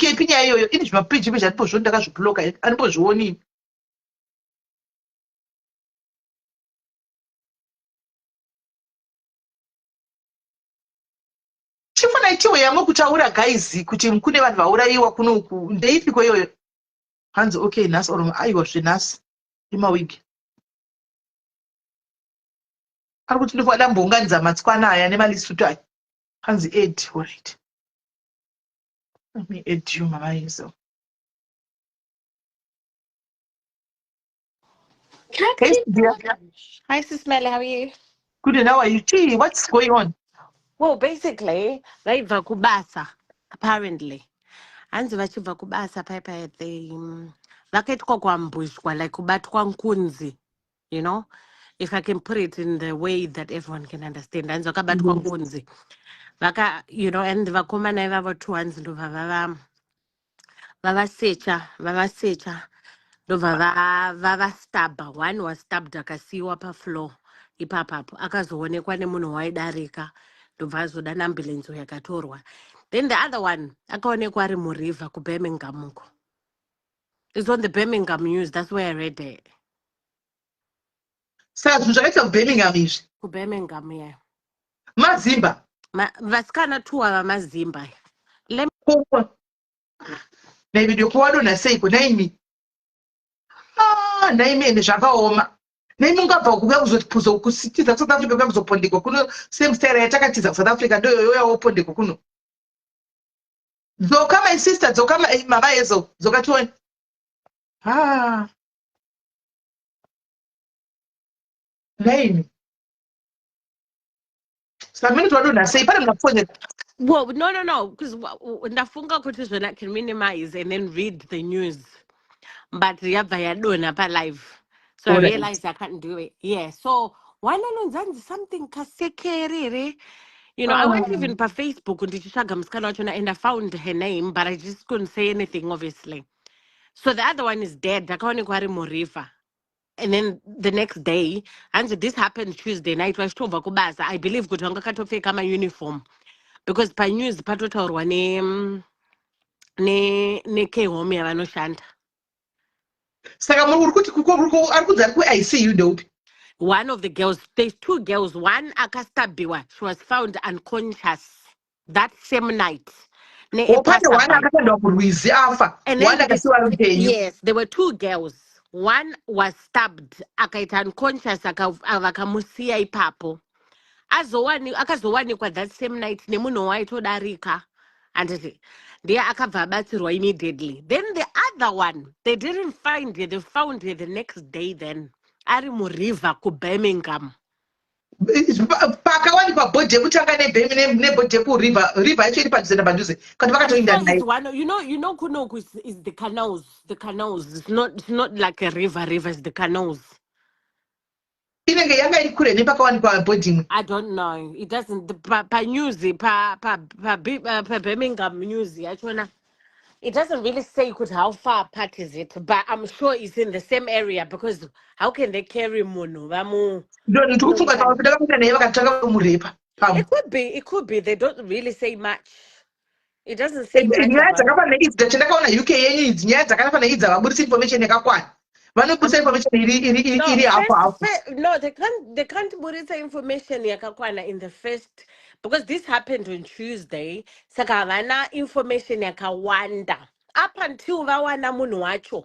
iri nyaya iyoyo ini zvimapeji peji andipozvioni ndakazvibloka andipozvioni ini chifanai tihwe yamwe kutaura guys kuti kune vanhu vaurayiwa kunoku ndeipiko iyoyo hanzi okay nhasi or aiwa zvenhasi imawigi ari kuti ndofana ndambounganidza matswana aya nemalisutu aya hanzi add alright let me add you mama Izo. Hey, dear. Hi, Sis Melly, how are you? Good and how are you? Gee, what's going on? Well, basically, vaibva kubasa, apparently. Hanzi vachibva kubasa paipai they vakaitwa kuambushwa like kubatwa nkunzi, you know? If I can put it in the way that everyone can understand. Hanzi vakabatwa nkunzi. Vaka, and vakomana ivavo two hanzi ndobva vava vavasecha, vavasecha. Ndobva vavastabha. One was stabbed akasiyiwa pafloor ipapapo. Akazoonekwa nemunhu waidarika. Ndobva azoda neambulance yakatorwa. Then the other one akaonekwa ari muriver kuBirmingham uko. It's on the Birmingham News. That's where I read it. Saka zvinhu zvakaita kuBirmingham izvi. KuBirmingham, yeah. Mazimba. Vasikana two ava mazimba. Let Ko naimi kowadonha seiko naimi? Ah, naimi ende zvakaoma. Naimi ungabva kuuya kuzotipuza kusitiza kuSouth Africa kuuya kuzopondekwa kuno same style yatakatiza kuSouth Africa ndoyoyo yawopondekwa kuno. Dzoka my sister, dzoka mama Ezo, dzoka tione. Ah. Naimi. Saka minute wadonha sei pane munhu akufonera. Well, no, because ndafunga kuti zvona can minimize and then read the news. But yabva yadonha pa-live. So I realized I can't do it. Yeah, so one anonzi hanzi something kasekerere. I went even pa Facebook ndichitsvaga musikana wachona and I found her name, but I just couldn't say anything, obviously. So the other one is dead. Akaonekwa ari muriver. And then the next day, and this happened Tuesday night, vachitobva kubasa. I believe kuti vanga katopfeka mauniform. Because panews patotaurwa ne ne necare home yavanoshanda. Saka muri uri kuti ari kunzi ari ku-ICU ndeupi? One of the girls, there's two girls. One akastabiwa, she was found unconscious that same night. Ne Oh, pane one passerby. akatandwa kurwizi afa. And then One akasiwa ari mupenyu. Yes, there were two girls. One was stabbed, akaita unconscious, vakamusiya ipapo. Akazowanikwa that same night nemunhu waitodarika. Handiti ndiye akabva abatsirwa immediately. Then the other one, they didn't find her, they found her the next day then. Ari muriver kuBirmingham. Pakawanikwa bhodhi yekutanga nebhodhi yekuriver river yacho iri padhuze napadhuze kana vakatoinda So naye. it's one, kunoku is the canals, the canals. It's not like a river, river is the canals. Inenge yanga iri kure nepakawanikwa body imwe. I don't know. It doesn't the, pa, pa news pa pa pa, pa Birmingham news yachona. It doesn't really say kuti how far apart is it, but I'm sure it's in the same area because how can they carry munhu vamu Ndiri kufunga kuti vapinda vakaenda naye vakatanga vamurepa pamwe. It could be, it could be. They don't really say much. It doesn't say much Nyaya about it. dzakafanana idzi, chandakaona UK yenyu idzi, nyaya dzakafanana idzi havabudisi information yakakwana. Vanobudisa information iri iri iri No, iri hafu first, hafu. No, they can't budisa information yakakwana in the first because this happened on Tuesday. Saka havana information yakawanda up until vawana munhu wacho.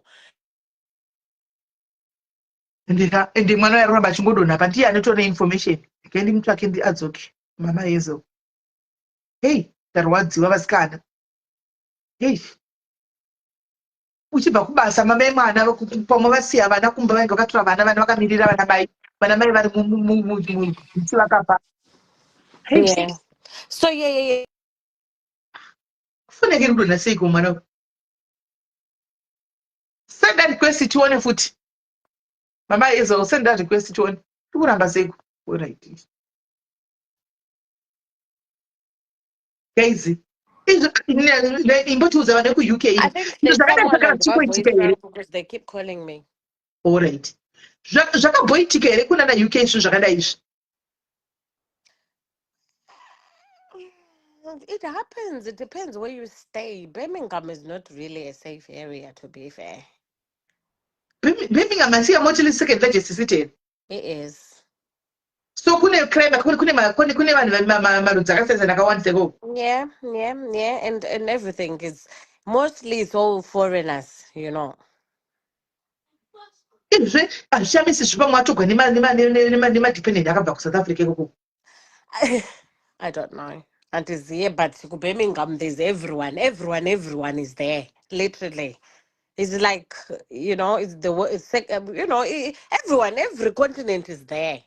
Ende mwana yaroramba achingodonha pa ndiye anotora information. Regai ndimutsvake ndi adzoke. Mama Hazel. Hey, ndarwadziwa vasikana. Hey. Uchibva kubasa mama emwana pamwe vasiya vana kumba vanenge vakatora vana vana vakamirira vana mai vana mai vari mumuti vakabva. Hey, Yeah. So yeah. Foni yake iri kudonha seiko mwana uyu? Send that request tione futi. Mama Hazel, send that request tione. Iri kuramba seiko? Alright. Guys, izvo imbotiudza vane kuUK I think izvo there's zvakadai someone zvakana on zvichimboitika voice here? because they keep calling me. Alright. Zvakamboitika here kunana UK izvo zvakadai izvi? It happens. It depends where you stay. Birmingham is not really a safe area, to be fair. Birmingham asi yamotili second largest city here? It is. So kune crime, kune vanhu marudzi akasiyana akawandisa ikoko. Yeah. And everything is mostly it's all foreigners. Izve hazvishamisi zvipamwe atogwa nemadependent akabva kuSouth Africa ikoko. I don't know. And is here, but Birmingham, there's everyone, everyone, everyone is there. Literally. It's like, it's the it's like, everyone, every continent is there.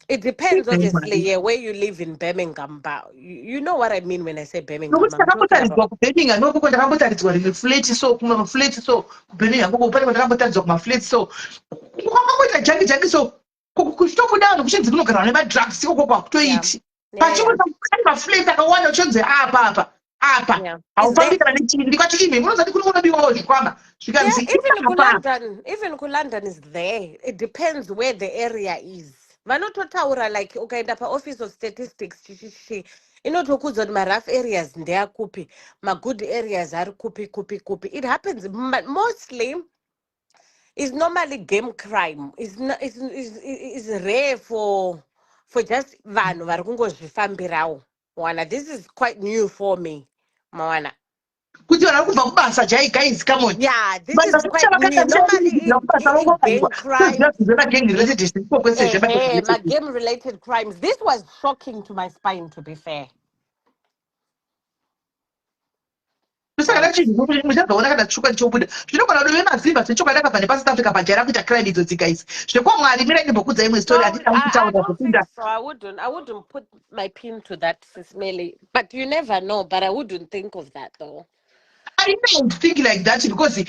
It depends, obviously, yeah, where you live in Birmingham, but you know what I mean when I say Birmingham. Nokuti I'm talking about takambotaridzwa kuBirmingham ikoko, ndakambotaridzwa rimwe flat so, kumaflat so kuBirmingham ikoko, pane kwandakambotaridzwa kumaflat so kwakangoita jangi jangi so kuchitobuda vanhu kuchinzi kunogarwa nemadrugs ikoko kwakutoiti pachingoita pane maflat akawanda uchinzi apa apa apa haufambi kana nechii. Ndikati imi munozati kuri kunobiwawo zvikwama zvikanzi Yeah, even apa. kuLondon, even kuLondon is there. It depends where the area is. Vanototaura like ukaenda paoffice of statistics chichichi inotokudza kuti marough areas ndeakupi, magood areas ari kupi kupi kupi. It happens mostly it's normally game crime. It's, not, it's rare for just vanhu vari kungozvifambirawo. Wana, this is quite new for me. Mawana. Kuti vanhu vari kubva kubasa jai, guys, come on. Yeah, this is quite new. Normally, gang crime. Gang related kwese. My game related crimes. This was shocking to my spine, to be fair. Saka muchabvaona kana tsvuka ndichobuda zvinogona kuti vemazimba zvechokwadi akabva nepaSouth Africa pajaira kuita crime idzodzi. Guys, zvekwamwari, mirai ndimbokudzai imwe story. No, Handida I kutaura don't zvopinda. think so. I wouldn't put my pin to that, Sis Melly. But you never know. But I wouldn't think of that though. I don't think like that because pane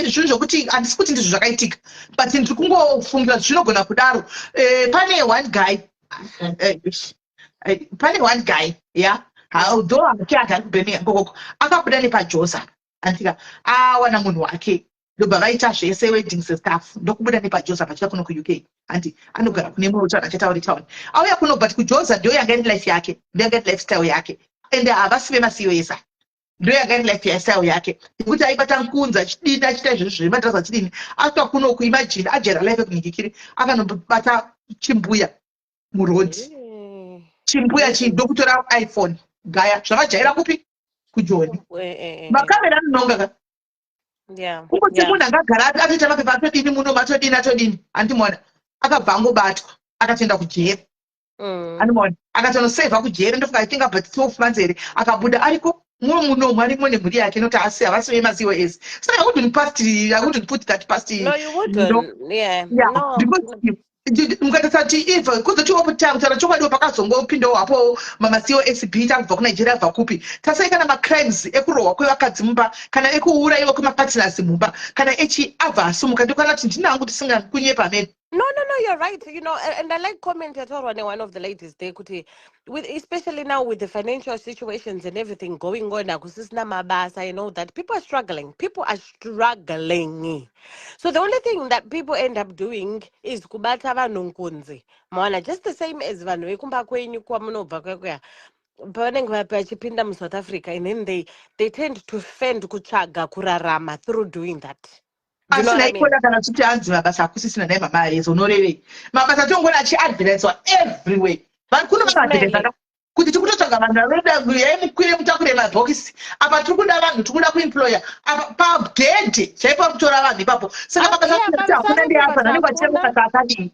zvinhu zvokuti handisi kuti ndizvo zvakaitika, but ndiri kungofungira kuti zvinogona kudaro. Pane one guy, yeah, although hake agari kuBirmingham kokoko, akabuda nepaJoza andika awana munhu wake, ndobva vaita zvese weddings and stuff, ndokubuda nepaJoza pachiuya kuno kuUK. Handi anogara kune mumwe town achatauri town, auya kuno, but kuJoza ndo yanga iri life yake, ndo yanga iri lifestyle yake, and havasi vemasiyo ndo yanga iri life style yake yekuti aibata nkunzi achidini, achiita izvozvo zvemadhirazi achidini. Asvika kuno kuimagine ajaira life yekunhingikiri, akanobata chimbuya murodhi, chimbuya chi ndokutora iPhone gaya zvavajaira kupi kuJoni. Makamera anononga ka kungoti munhu angagara atoita mapepa atodini muno matodini atodini, handimuona akabva angobatwa akatoenda kujeri. Andimuona akatonosevha kujeri, ndofunga I think about 12 months here, akabuda ariko mumwe munomu arimo nemhuri yake noti asi havasi vemasiwo ese. So I wouldn't put that past No, you wouldn't. Yeah. Yeah, No. because Mukatarisa kuti ivo kuzotiwo kutaura chokwadiwo, pakazongopindawo hapo mamaCOSB takubva kuNigeria, abva kupi. Tasai kana macrimes ekurohwa kwevakadzi mumba, kana ekuurayiwa kwemapartners mumba, kana echi abva asumuka. Ndikana kuti ndinangu tisingakunyepa amene. No, you're right. And I like comment at all one of the ladies there kuti with, especially now with the financial situations and everything going on, akusisina mabasa and all that, people are struggling. People are struggling. So the only thing that people end up doing is kubata vanhu nkunzi. Maona, just the same as vanhu vekumba kwenyu kwamunobva kwekuya pavanenge vachipinda muSouth Africa, and then they tend to fend kutsvaga kurarama through doing that. Do you know Asi what I mean? naikona kana kuti hanzi mabasa akusisina naye, mama ayezo unorevei? Mabasa tongoona achiadvertiswa everywhere. Vanhu kuno Sismele. vanoadvertisa kuti tiri kutotsvaga vanhu vanoda, yai mukwire mutakure mabhokisi apa, tiri kuda vanhu, tiri kuda kuemploya apa pagedhe chaipo kutora vanhu ipapo. Saka mabasa kuti hakuna pamusoro ndeapa mabasa vanenge vachiita hakuna. mabasa akadii?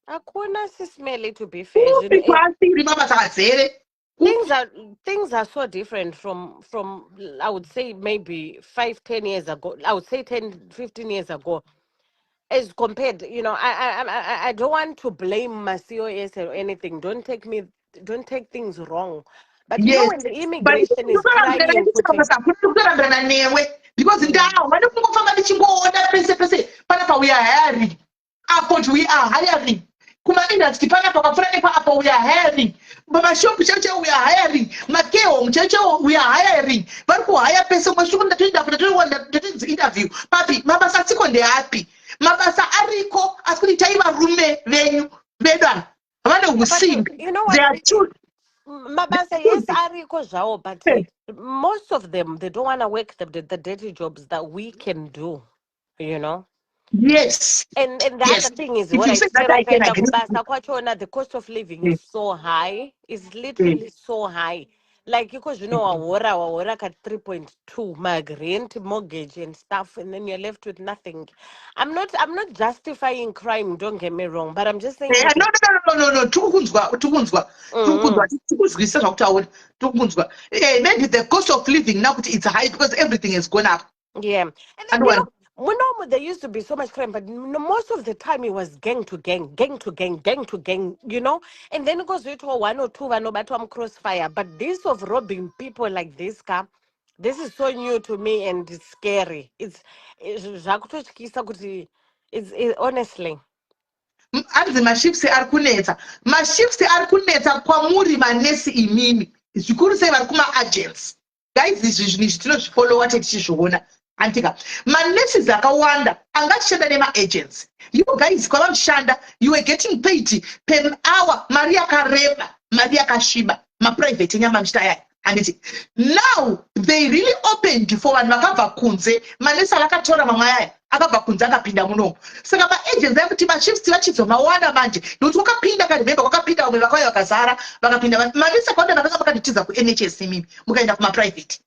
Hakuna, Sismele, to be fair. Kupi Zvinhu kwasiri mabasa azere? Things are so different from, I would say, maybe 5, 10 years ago. I would say 10, 15 years ago as compared. I don't want to blame my COS or anything. Don't take things wrong, but you know when the But immigration is crying kuti mabasa hakuna, kutorambirana newe because ndawo vane kungofamba ndichingoona pese pese panapa, "We are hiring," apo "We are hiring." Kumaindustry panapa kapfuura nepa apo, "We are hiring." Pamashopu chaivo chaivo, "We are hiring." Macare home chaivo chaivo, "We are hiring." Vari kuhaya pese. Mweshuku ndatoenda ndatoinzi interview papi. Mabasa asiko ndeapi? Mabasa ariko, asi kuti tai varume venyu vedu ava vane But usimbi. you know They what? are too Mabasa, yes, ariko zvawo, but most of them, they don't want to work the dirty jobs that we can do. And the other thing is If what you I say that, said, I can ukaenda agree with kubasa kwachona, the cost of living is so high. It's literally so high. Like iko zvino wahora ka 3.2 rent, mortgage and stuff, and then you're left with nothing. I'm not justifying crime, don't get me wrong, but I'm just saying kuti No, tikukunzwa, tikukunzwa, tikukunzwa, tikuzwisisa zvakutaura, tikukunzwa. Maybe the cost of living now kuti it's high because everything has gone up. Yeah. And then, And you one know, there used to be so much crime, but most of the time it was gang to gang, gang to gang, gang to gang. And then it goes to one or two vanobatwa crossfire. But this of robbing people like this, car, this is so new to me and it's scary. It's zvakutotyisa kuti it's honestly. Hanzi mashifts ari kunetsa, mashifts ari kunetsa kwamuri manesi imimi, zvikuru sei vari kumaagents. Guys, izvi zvinhu izvi tinozvifollowa tichizviona, andika manurses akawanda angachishanda nemaagents. You guys, kwava muchishanda, you were getting paid per hour, mari yakareba, mari yakasviba, maprivate enyama muchita yaya, handiti? Now they really opened for vanhu vakabva kunze. Manesi avakatora mamwe ayaya akabva kunze akapinda munomu, saka maagents akuti mashifts vachizomawana manje, nokuti kwakapinda karemember, kwakapinda vamwe vakauya vakazara, vakapinda manesi akawanda vakanga vakanditiza kuNHS, imimi mukaenda kumaprivate,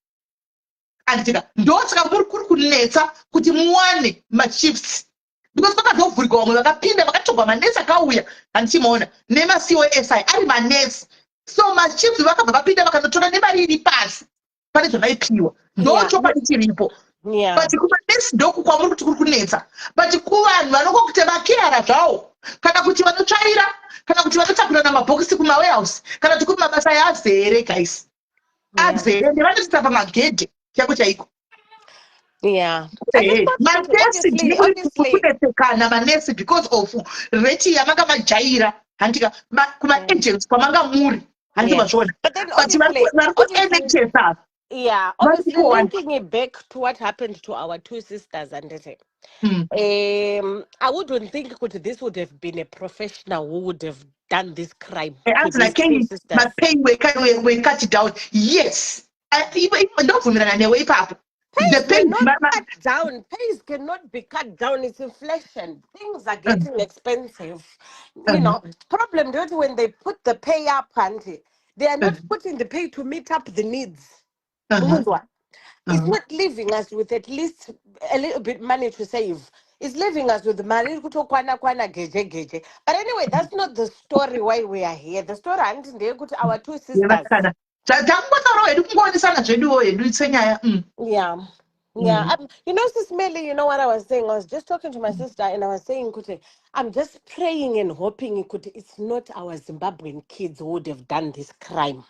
anditika? Ndosaka muri kuri kunetsa kuti muwane mashifts, because kwakazovhurigwa, vamwe vakapinda, vakatorwa manesi akauya, handichimaona nemaCOSI ari manesi. So mashifts vakabva vapinda vakanotora nemari iri pasi pane zvavaipiwa. Ndo chokwadi chiripo. But kumanesi ndoku kwamuri kuti kuri kunetsa, but kuvanhu vanongokuti vakeara zvawo, kana kuti vanotsvaira, kana kuti vanotakura namabhokisi kumawarehouse, kana kuti kumabasa azere, guys, azere, ndevanotsitsa pamagedhe chaiko chaiko. I just thought kuti Manesi obviously kunetsekana manesi because of rate yamanga majaira, handika, kumaagents kwamanga muri, handiti? Mazviona? But then But obviously, vari obviously kuNHS ava yeah, vari obviously kuwanda. linking it back to what happened to our two sisters and it, I wouldn't think kuti this would have been a professional who would have done this crime to Hanzi these two nakei sisters. Mapay were cut down, yes. Ndobvumirana newe ipapo. The Pays pay were not cut down. Pays cannot be cut down. It's inflation. Things are getting expensive. Problem don't when they put the pay up, auntie, they are not putting the pay to meet up the needs. Muzwa. It's not leaving us with at least a little bit money to save. It's leaving us with money kutokwana kwana geje geje. But anyway, that's not the story why we are here. The story, auntie, ndeyekuti our two sisters. Yevasikana tangotaurawo hedu, kungoonesana zveduwo hedu senyaya. Yeah. Yeah, Sis Melly, you know what I was saying? I was just talking to my sister and I was saying, kuti, I'm just praying and hoping kuti, it's not our Zimbabwean kids who would have done this crime.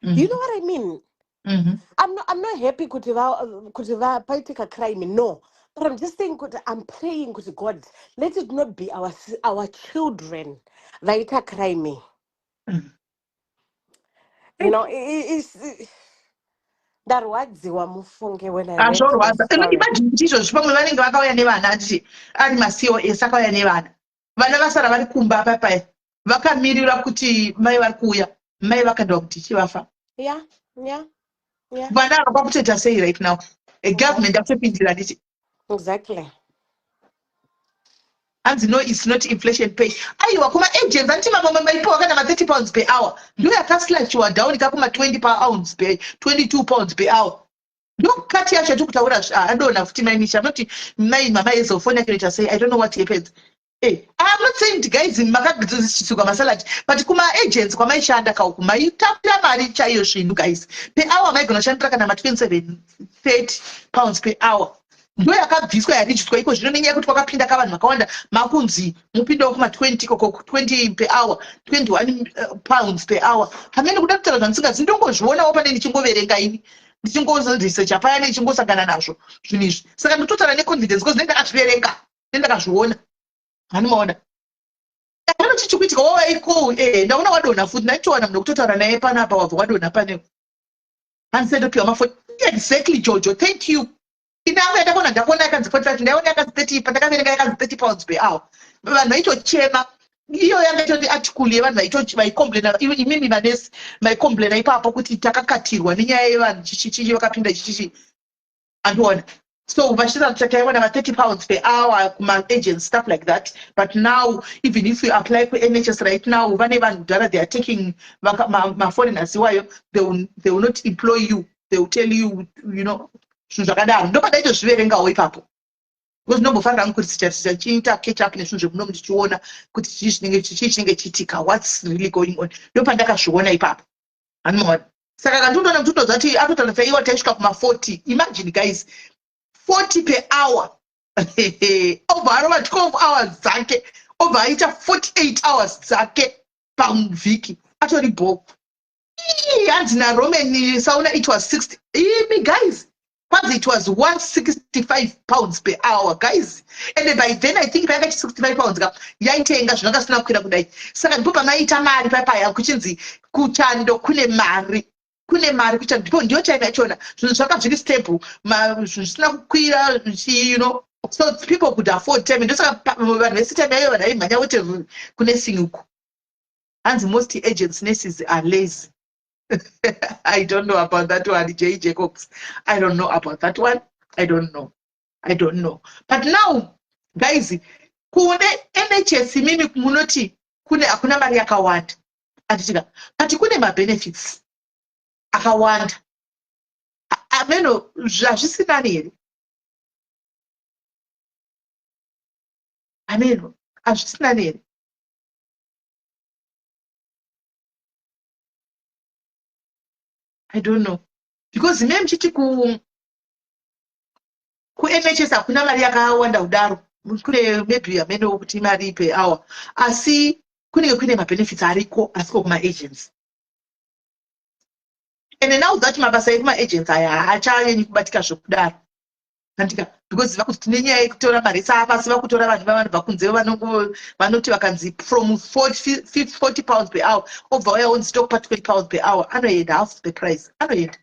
You know what I mean? I'm not happy kuti va paitika crime, no. But I'm just saying kuti I'm praying kuti God, let it not be our children vaita crime. It's ndarwadziwa mufunge when I read the Zvorwadza. story. Imagine kuti izvozvi pamwe vanenge vakauya nevana, anditi ari maCOS akauya nevana, vana vasara vari kumba papaya vakamirira kuti mai vari kuuya, mai vakandiwa kuti chivafa. Vana ava kwakutoita sei right now? Government akutopindira, nditi? Exactly. Hanzi, "No, it's not inflation pay." Aiwa, kuma-agents anditi mamwe maipiwa kana ma30 pounds per hour, ndo yakaslashiwa down kakuma20 pounds per, 22 pounds per hour, ndokati yacho yatiri kutaura. Adonha futi maimisha noti mai mama yezofoni yake inoita sei? I don't know what happens. I'm not saying kuti guys makadzisirwa masalad, but kuma-agents kwamaishanda kauku maitapira mari chaiyo zvinhu, guys. Per hour maigona kushandira kana ma27, 30 pounds per hour, ndo yakabviswa, yarijiswa iko zvino nenyaya yekuti kwakapinda kavanhu vakawanda, makunzi mupindewo kuma20 ikoko, 20 per hour, 21 pounds per hour. Hamene kuda kutaura zvandisingazi, ndongozvionawo pane ndichingoverenga ini, ndichingoresearcha paya, ndichingosangana nazvo zvinhu izvi. Saka nditotaura neconfidence because ndenge ndakazviverenga, ndendakazviona. Hanimaona hapana chichikuitika wawaiko. Ndaona wadonha futi, ndaitowana munhu wekutotaura naye panapa, wabva wadonha pane. Hanzi ndopiwa ma40 exactly. Jojo, thank you. Inangu yandakaona, ndakuona yakanzi 45, ndaiona yakanzi 30, pandakaverenga yakanzi 30 pounds per hour. Vanhu vaitochema, iyo yanga itori article yevanhu vaicomplaina. Imimi manesi maicomplaina ipapo kuti takakatirwa nenyaya yevanhu chichichi vakapinda chichichi, andiona. So vachita taiwana ma30 pounds per hour kuma-agents, stuff like that. But now even if you apply ku-NHS right now, vane vanhu kudhara, they are taking maforeigners iwayo, they will not employ you, they will tell you, zvinhu zvakadaro. Ndopandaitozviverengawo ipapo because ndombofanira hangu kuti tichiita catch up nezvinhu zvemunomu, ndichiona kuti chii chinenge chiitika, what's really going on. Ndopandakazviona ipapo, hanimaona. Saka kandinoona kuti utoziva kuti atotaura taiwa taisvika kuma40. Imagine guys, 40 per hour, obva arova 12 hours dzake, obva aita 48 hours dzake pamuvhiki, atori bho. Hanzi naRoman sauna, it was 60. Imi guys, kwanzi it was 165 pounds per hour, guys. And by then I think payakati 65 pounds ka yaitenga zvinanga zvisina kukwira kudai. Saka ndipo pamaita mari papaya, kuchinzi kuchando kune mari, kune mari kuchando. Ndipo ndiyo time yachona zvinhu zvaka zviri stable, zvinhu zvisina kukwira, so people could afford time. Ndosaka vanhu vese time yayo vanhu vaimhanya kuti kunursing uku. Hanzi most agents nurses are lazy. I don't know about that one, J Jacobs. I don't know about that one. I don't know. I don't know. But now, guys, kune NHS mimi munoti kune hakuna mari yakawanda. Anditika. But kune mabenefits akawanda. Ameno zvazvisinani here? Ameno hazvisinani here? I don't know. Because ime muchiti ku NHS hakuna mari yakawanda kudaro. Kune maybe ameno kuti mari per hour. Asi kunenge kune mabenefits ariko asiko kuma-agents. And now that mabasa ekuma-agents aya haachanyanyi kubatika zvekudaro. Andika because vakuti tine nyaya yekutora maresi apasi, vakutora vanhu vanobva kunze, vanoti vakanzi from 40 pounds per hour, obva wauya wonzi tokupa 20 pounds per hour, anoenda half the price, anoenda.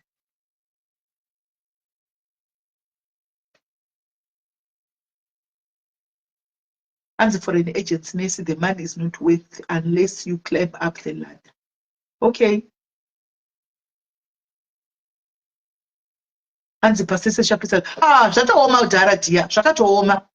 Hanzi for an agent's nurse the money is not worth unless you climb up the ladder. Okay. Hanzi pasese shapisa. Ah, zvatooma kudhara dhiya, zvakatooma.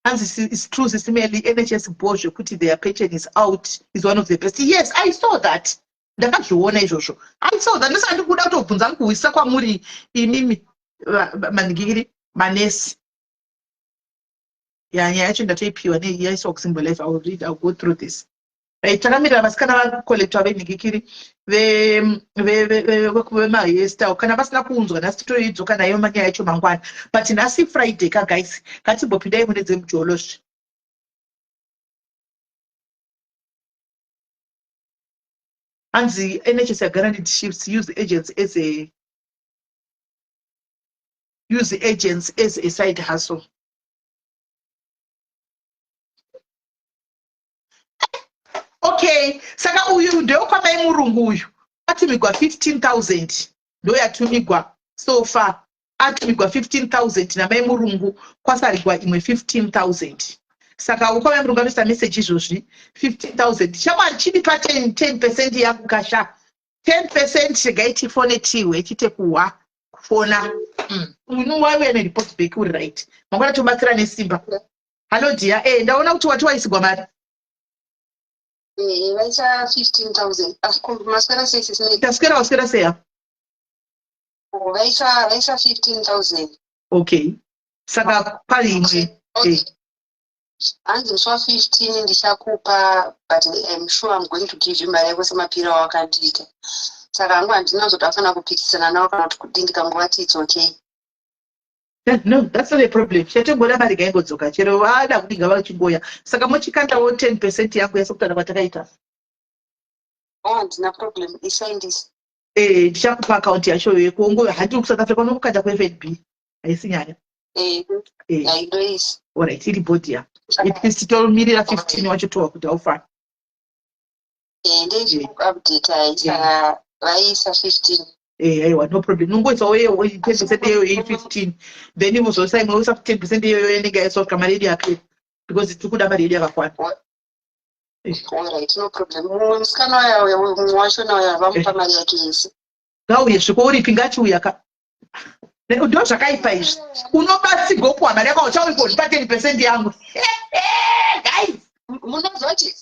Hanzi it's true, Sis Melly, NHS bo zvekuti their pension is out is one of the best. Yes, I saw that. Ndakazviona izvozvo. I saw that. Ndosaka ndiri kuda kutobvunza kuhwisisa kwamuri imimi maningiri manesi. Ya, nyaya yacho ndatoipiwa neyaiswa kuSimbo Life. I will read, I will go through this. Right, takamirira vasikana vacollectwa venhikikiri vemahairstyle. Kana vasina kuunzwa nhasi, titoidzoka nayo manyaya yacho mangwana. But nhasi Friday ka, guys, ngatimbopindai mune dzemujolozve. Hanzi NHS guaranteed shifts, use agents as a side hustle. Okay, saka uyu ndewekwamai murungu uyu, atumigwa 15,000. Ndoyatumigwa so far, atumigwa 15,000 namai murungu, kwasarigwa imwe 15,000. Saka ukwamai murungu anoisa message izvozvi, 15,000. Shamwari, chidipa 10% yangu kasha, 10%. Regai tifone tihwe chite kuhwa kufona. Waiuya nereport back, uri right. Mangwana tobatsira nesimba. Hallo dear, ndaona kuti wati waisigwa mari. Vaisa 15,000. Maswera sei, sisi? Taswera, waswera sei? Vaisa 15,000. Okay, saka pari imwe. Hanzi musi wa15 ndichakupa, but I'm sure I'm going to give you mari yako semapiro awakandiita. Saka hangu handina kuzoda kufanira kupikisana navo kana kuti kudii, ndikanguvati it's okay. No, that's not a problem. Chatongoda mari ngaingodzoka, chero vada kuti ngavachingoya. Saka mochikandawo 10% yangu yasekutaura kwatakaita. Oh, handina problem, isaindisi. Ndichakupa akaunti yacho yekuongo. Handiri kuSouth Africa, unongokanda kuFNB, haisi nyaya. Haindoisi. Alright, iri body ya at least tomirira 15 wacho towa kuti haufani. Ndeichikuupdate, saka vaisa 15. Aiwa, no problem. Nongoisawo 10% iyoyo i15, then ivozoisa imwe, oisa 10% iyoyo inenge yaiswa kusvika mari yedu yapera, because tiri kuda mari yedu yakakwana. Alright, no problem. Mumwe musikana uya, mumwe wachona uya, vamupa mari yake yese. Ngauye sviko, uripi? Ngachiuya ka. Ndo zvakaipa izvi, unobatsigwa kupiwa mari yako, uchauikondipa 10% yangu, guys. Munozoti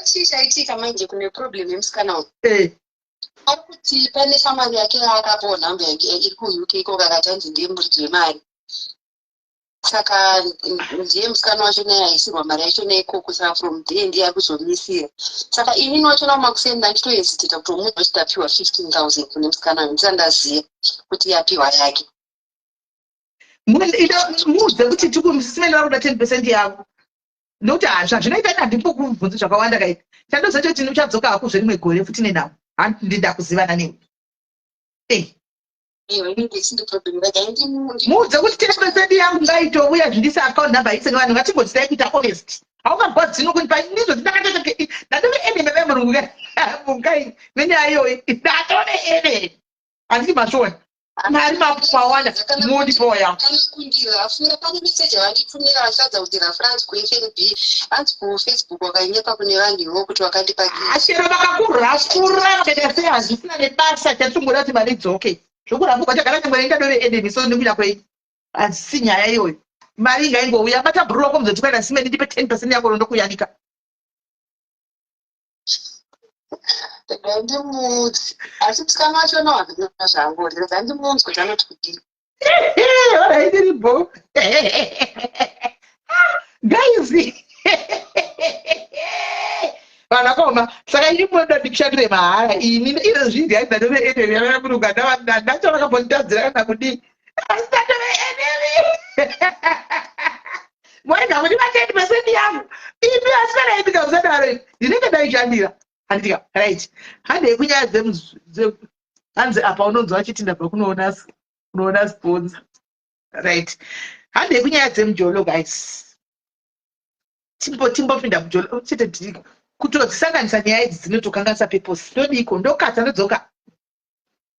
chii chaitika manje? Kune problem yemusikana uyu. Ari kuti pane shamwari yake yaakapawo nhamba yake iri kuUK ikoko, akati hanzi ndiye muridzi wemari. Saka ndiye musikana wacho naye aisirwa mari yacho neikoko. Saka from there ndiye ari kuzomisira. Saka inini wachona mumakuseni ndanditohesitata kuti omunhu wacho tapiwa 15,000 kune musikana uyu, ndisati ndaziva kuti yapiwa yake. Muudze kuti tikusimene vari kuda 10% yavo, nokuti hazvinoita. Handimbokubvunzi zvakawanda kaita. Chandoziva choti uchadzoka hako zverimwe gore futi nenhau, handida kuzivana newe. Iwe inenge isiri problem, regai Muudze kuti 10% yangu ngaitouya, zvindise account number ise. Vanhu ngatimbodzitai kuita honest. Haungagwadzino kundipa ndizvo ndakatoita. Ndatove enemy vemurungu mungai nenyaya iyoyi, ndatove enemy. Handiti mazviona, mari mawanda, mundipowo yangu. Kana kundirafura, pane meseji yavanditumira vachiratidza kuti rafura, hanzi kuFNB, hanzi kuFacebook wakanyepa kune vanhu ivo kuti wakandipa. Chero vakakurafura vakaita sei, hazvisina nebasa. Chatingoda kuti mari idzoke. Zvokurafurwa chagara nyangwe ingadove enemy, so nekuda kwei, hazisi nyaya iyoyo. Mari ingaingouya. Bata bhuru rako muzoti kwaenda simeni, ndipe 10% yako, ndokuyanika. Regai ndimuudze, asi musikana wachona wandina zvaangori. Regai ndimuudze kuti anoti kudii. Alright, iripo guys, vanhu vakaoma. Saka ini munoda ndikushandire mahara ini izvozvi? Guys, ndatove enemy yavamuruga, ndacho vakambonditadzira kana kudii, asi ndatove enemy. Moenda kuti va 10% yangu imi, asi kana imi kamusadaro, ndinenge ndaishandira, handitika? Right, handei kunyaya hanzi apa unonzwa achiti ndabva kunoona sponsor. Right, handei kunyaya dzemujolo, guys. Timbopinda mujolo chete. Kutodzisanganisa nyaya idzi dzinotokanganisa purpose. Ndodiko, ndokata ndodzoka,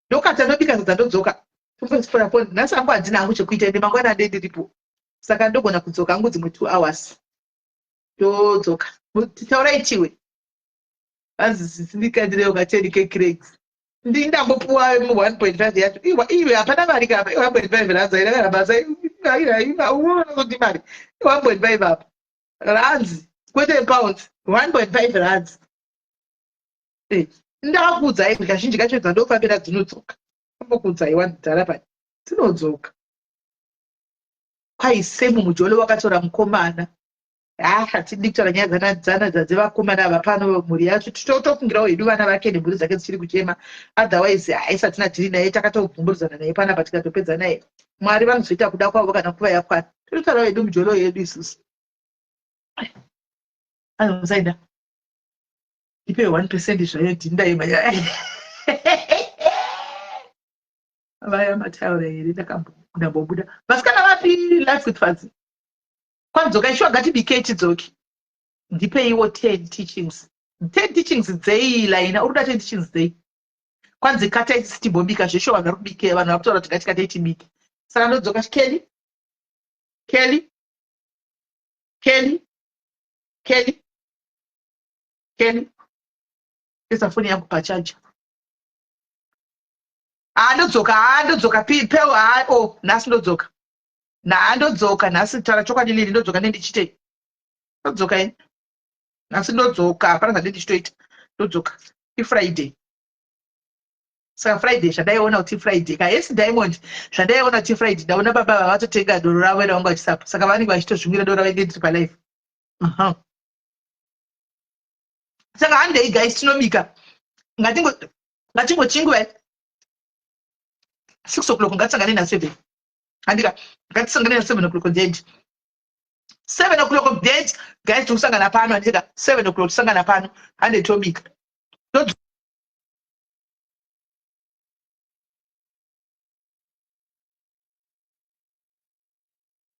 ndokata ndobika sadza ndodzoka. Tombosipora foni. Nhasi hangu handina hangu chekuita, ende mangwana ande ndiripo, saka ndogona kudzoka hangu dzimwe 2 hours, ndodzoka. Taurai tiwe. Hanzi sisindikandire ukateni kecraigs, ndindangopuwa 1.5 yacho. Iwa iwe, hapana mari kapa, 1.5 rands aina basa. Unoona kuti mari 1.5 apa rands, kwete pounds, 1.5 rands. Ndakuudzai kazhinji kacho dzandofambira dzinodzoka. Ambokuudzai wandidhara pai, dzinodzoka. Kwai semu mujolo wakatora mukomana. Ah, hatidi kutaura nyaya dzana dzana dzevakomana ava pano. Mhuri yacho totofungirawo hedu vana vake nemhuri dzake dzichiri kuchema. Otherwise haisatina tiri naye, takatobvumburudzana naye panapa, tikatopedza naye. Mwari vanozoita kuda kwavo kana nguva yakwana. Tototaurawo hedu mujolo yedu isusu. Anomusaenda ipe 1% zvayo, ndindaima vaya mataura here. Ndakambombuda vasikana vapi life with Fadzi kwanzoka ishuwa. Ngatibikei tidzoke. Ndipeiwo 10 teachings. 10 teachings dzei, Laina? Uri kuda 10 teachings dzei? Kwanzi katai timbobika zvesho. Vanhu vari kubike, vanhu vari kutaura kuti ngatikatei tibike. Saka ndodzoka. Kelly, Kelly, Kelly, Kelly, Kelly, isa foni yangu pachaja. Haa, ndodzoka. Haa, ndodzoka pel. Haa, o nhasi ndodzoka. Nhaa, ndodzoka nhasi. Taura chokwadi, Lili, ndodzoka nendichitei? Ndodzoka ini nhasi, ndodzoka. Hapana zvandii ndichitoita, ndodzoka. IFriday, saka Friday zvandaiona kuti Friday ka. Yes, Diamond, zvandaiona kuti Friday. Ndaona baba vavatotenga doro ravo ravanga vachisapa, saka vanenge vachitozvimwira doro ravo ndiri palive. Saka handei guys, tinobika. Ngatingochinguvai 6 o'clock, ngatisangane na7, handika? Ngatisangane na7 o'clock dead, 7 o'clock dead, guys. Tikusangana pano, handika? 7 o'clock tisangana pano. Hande tobika.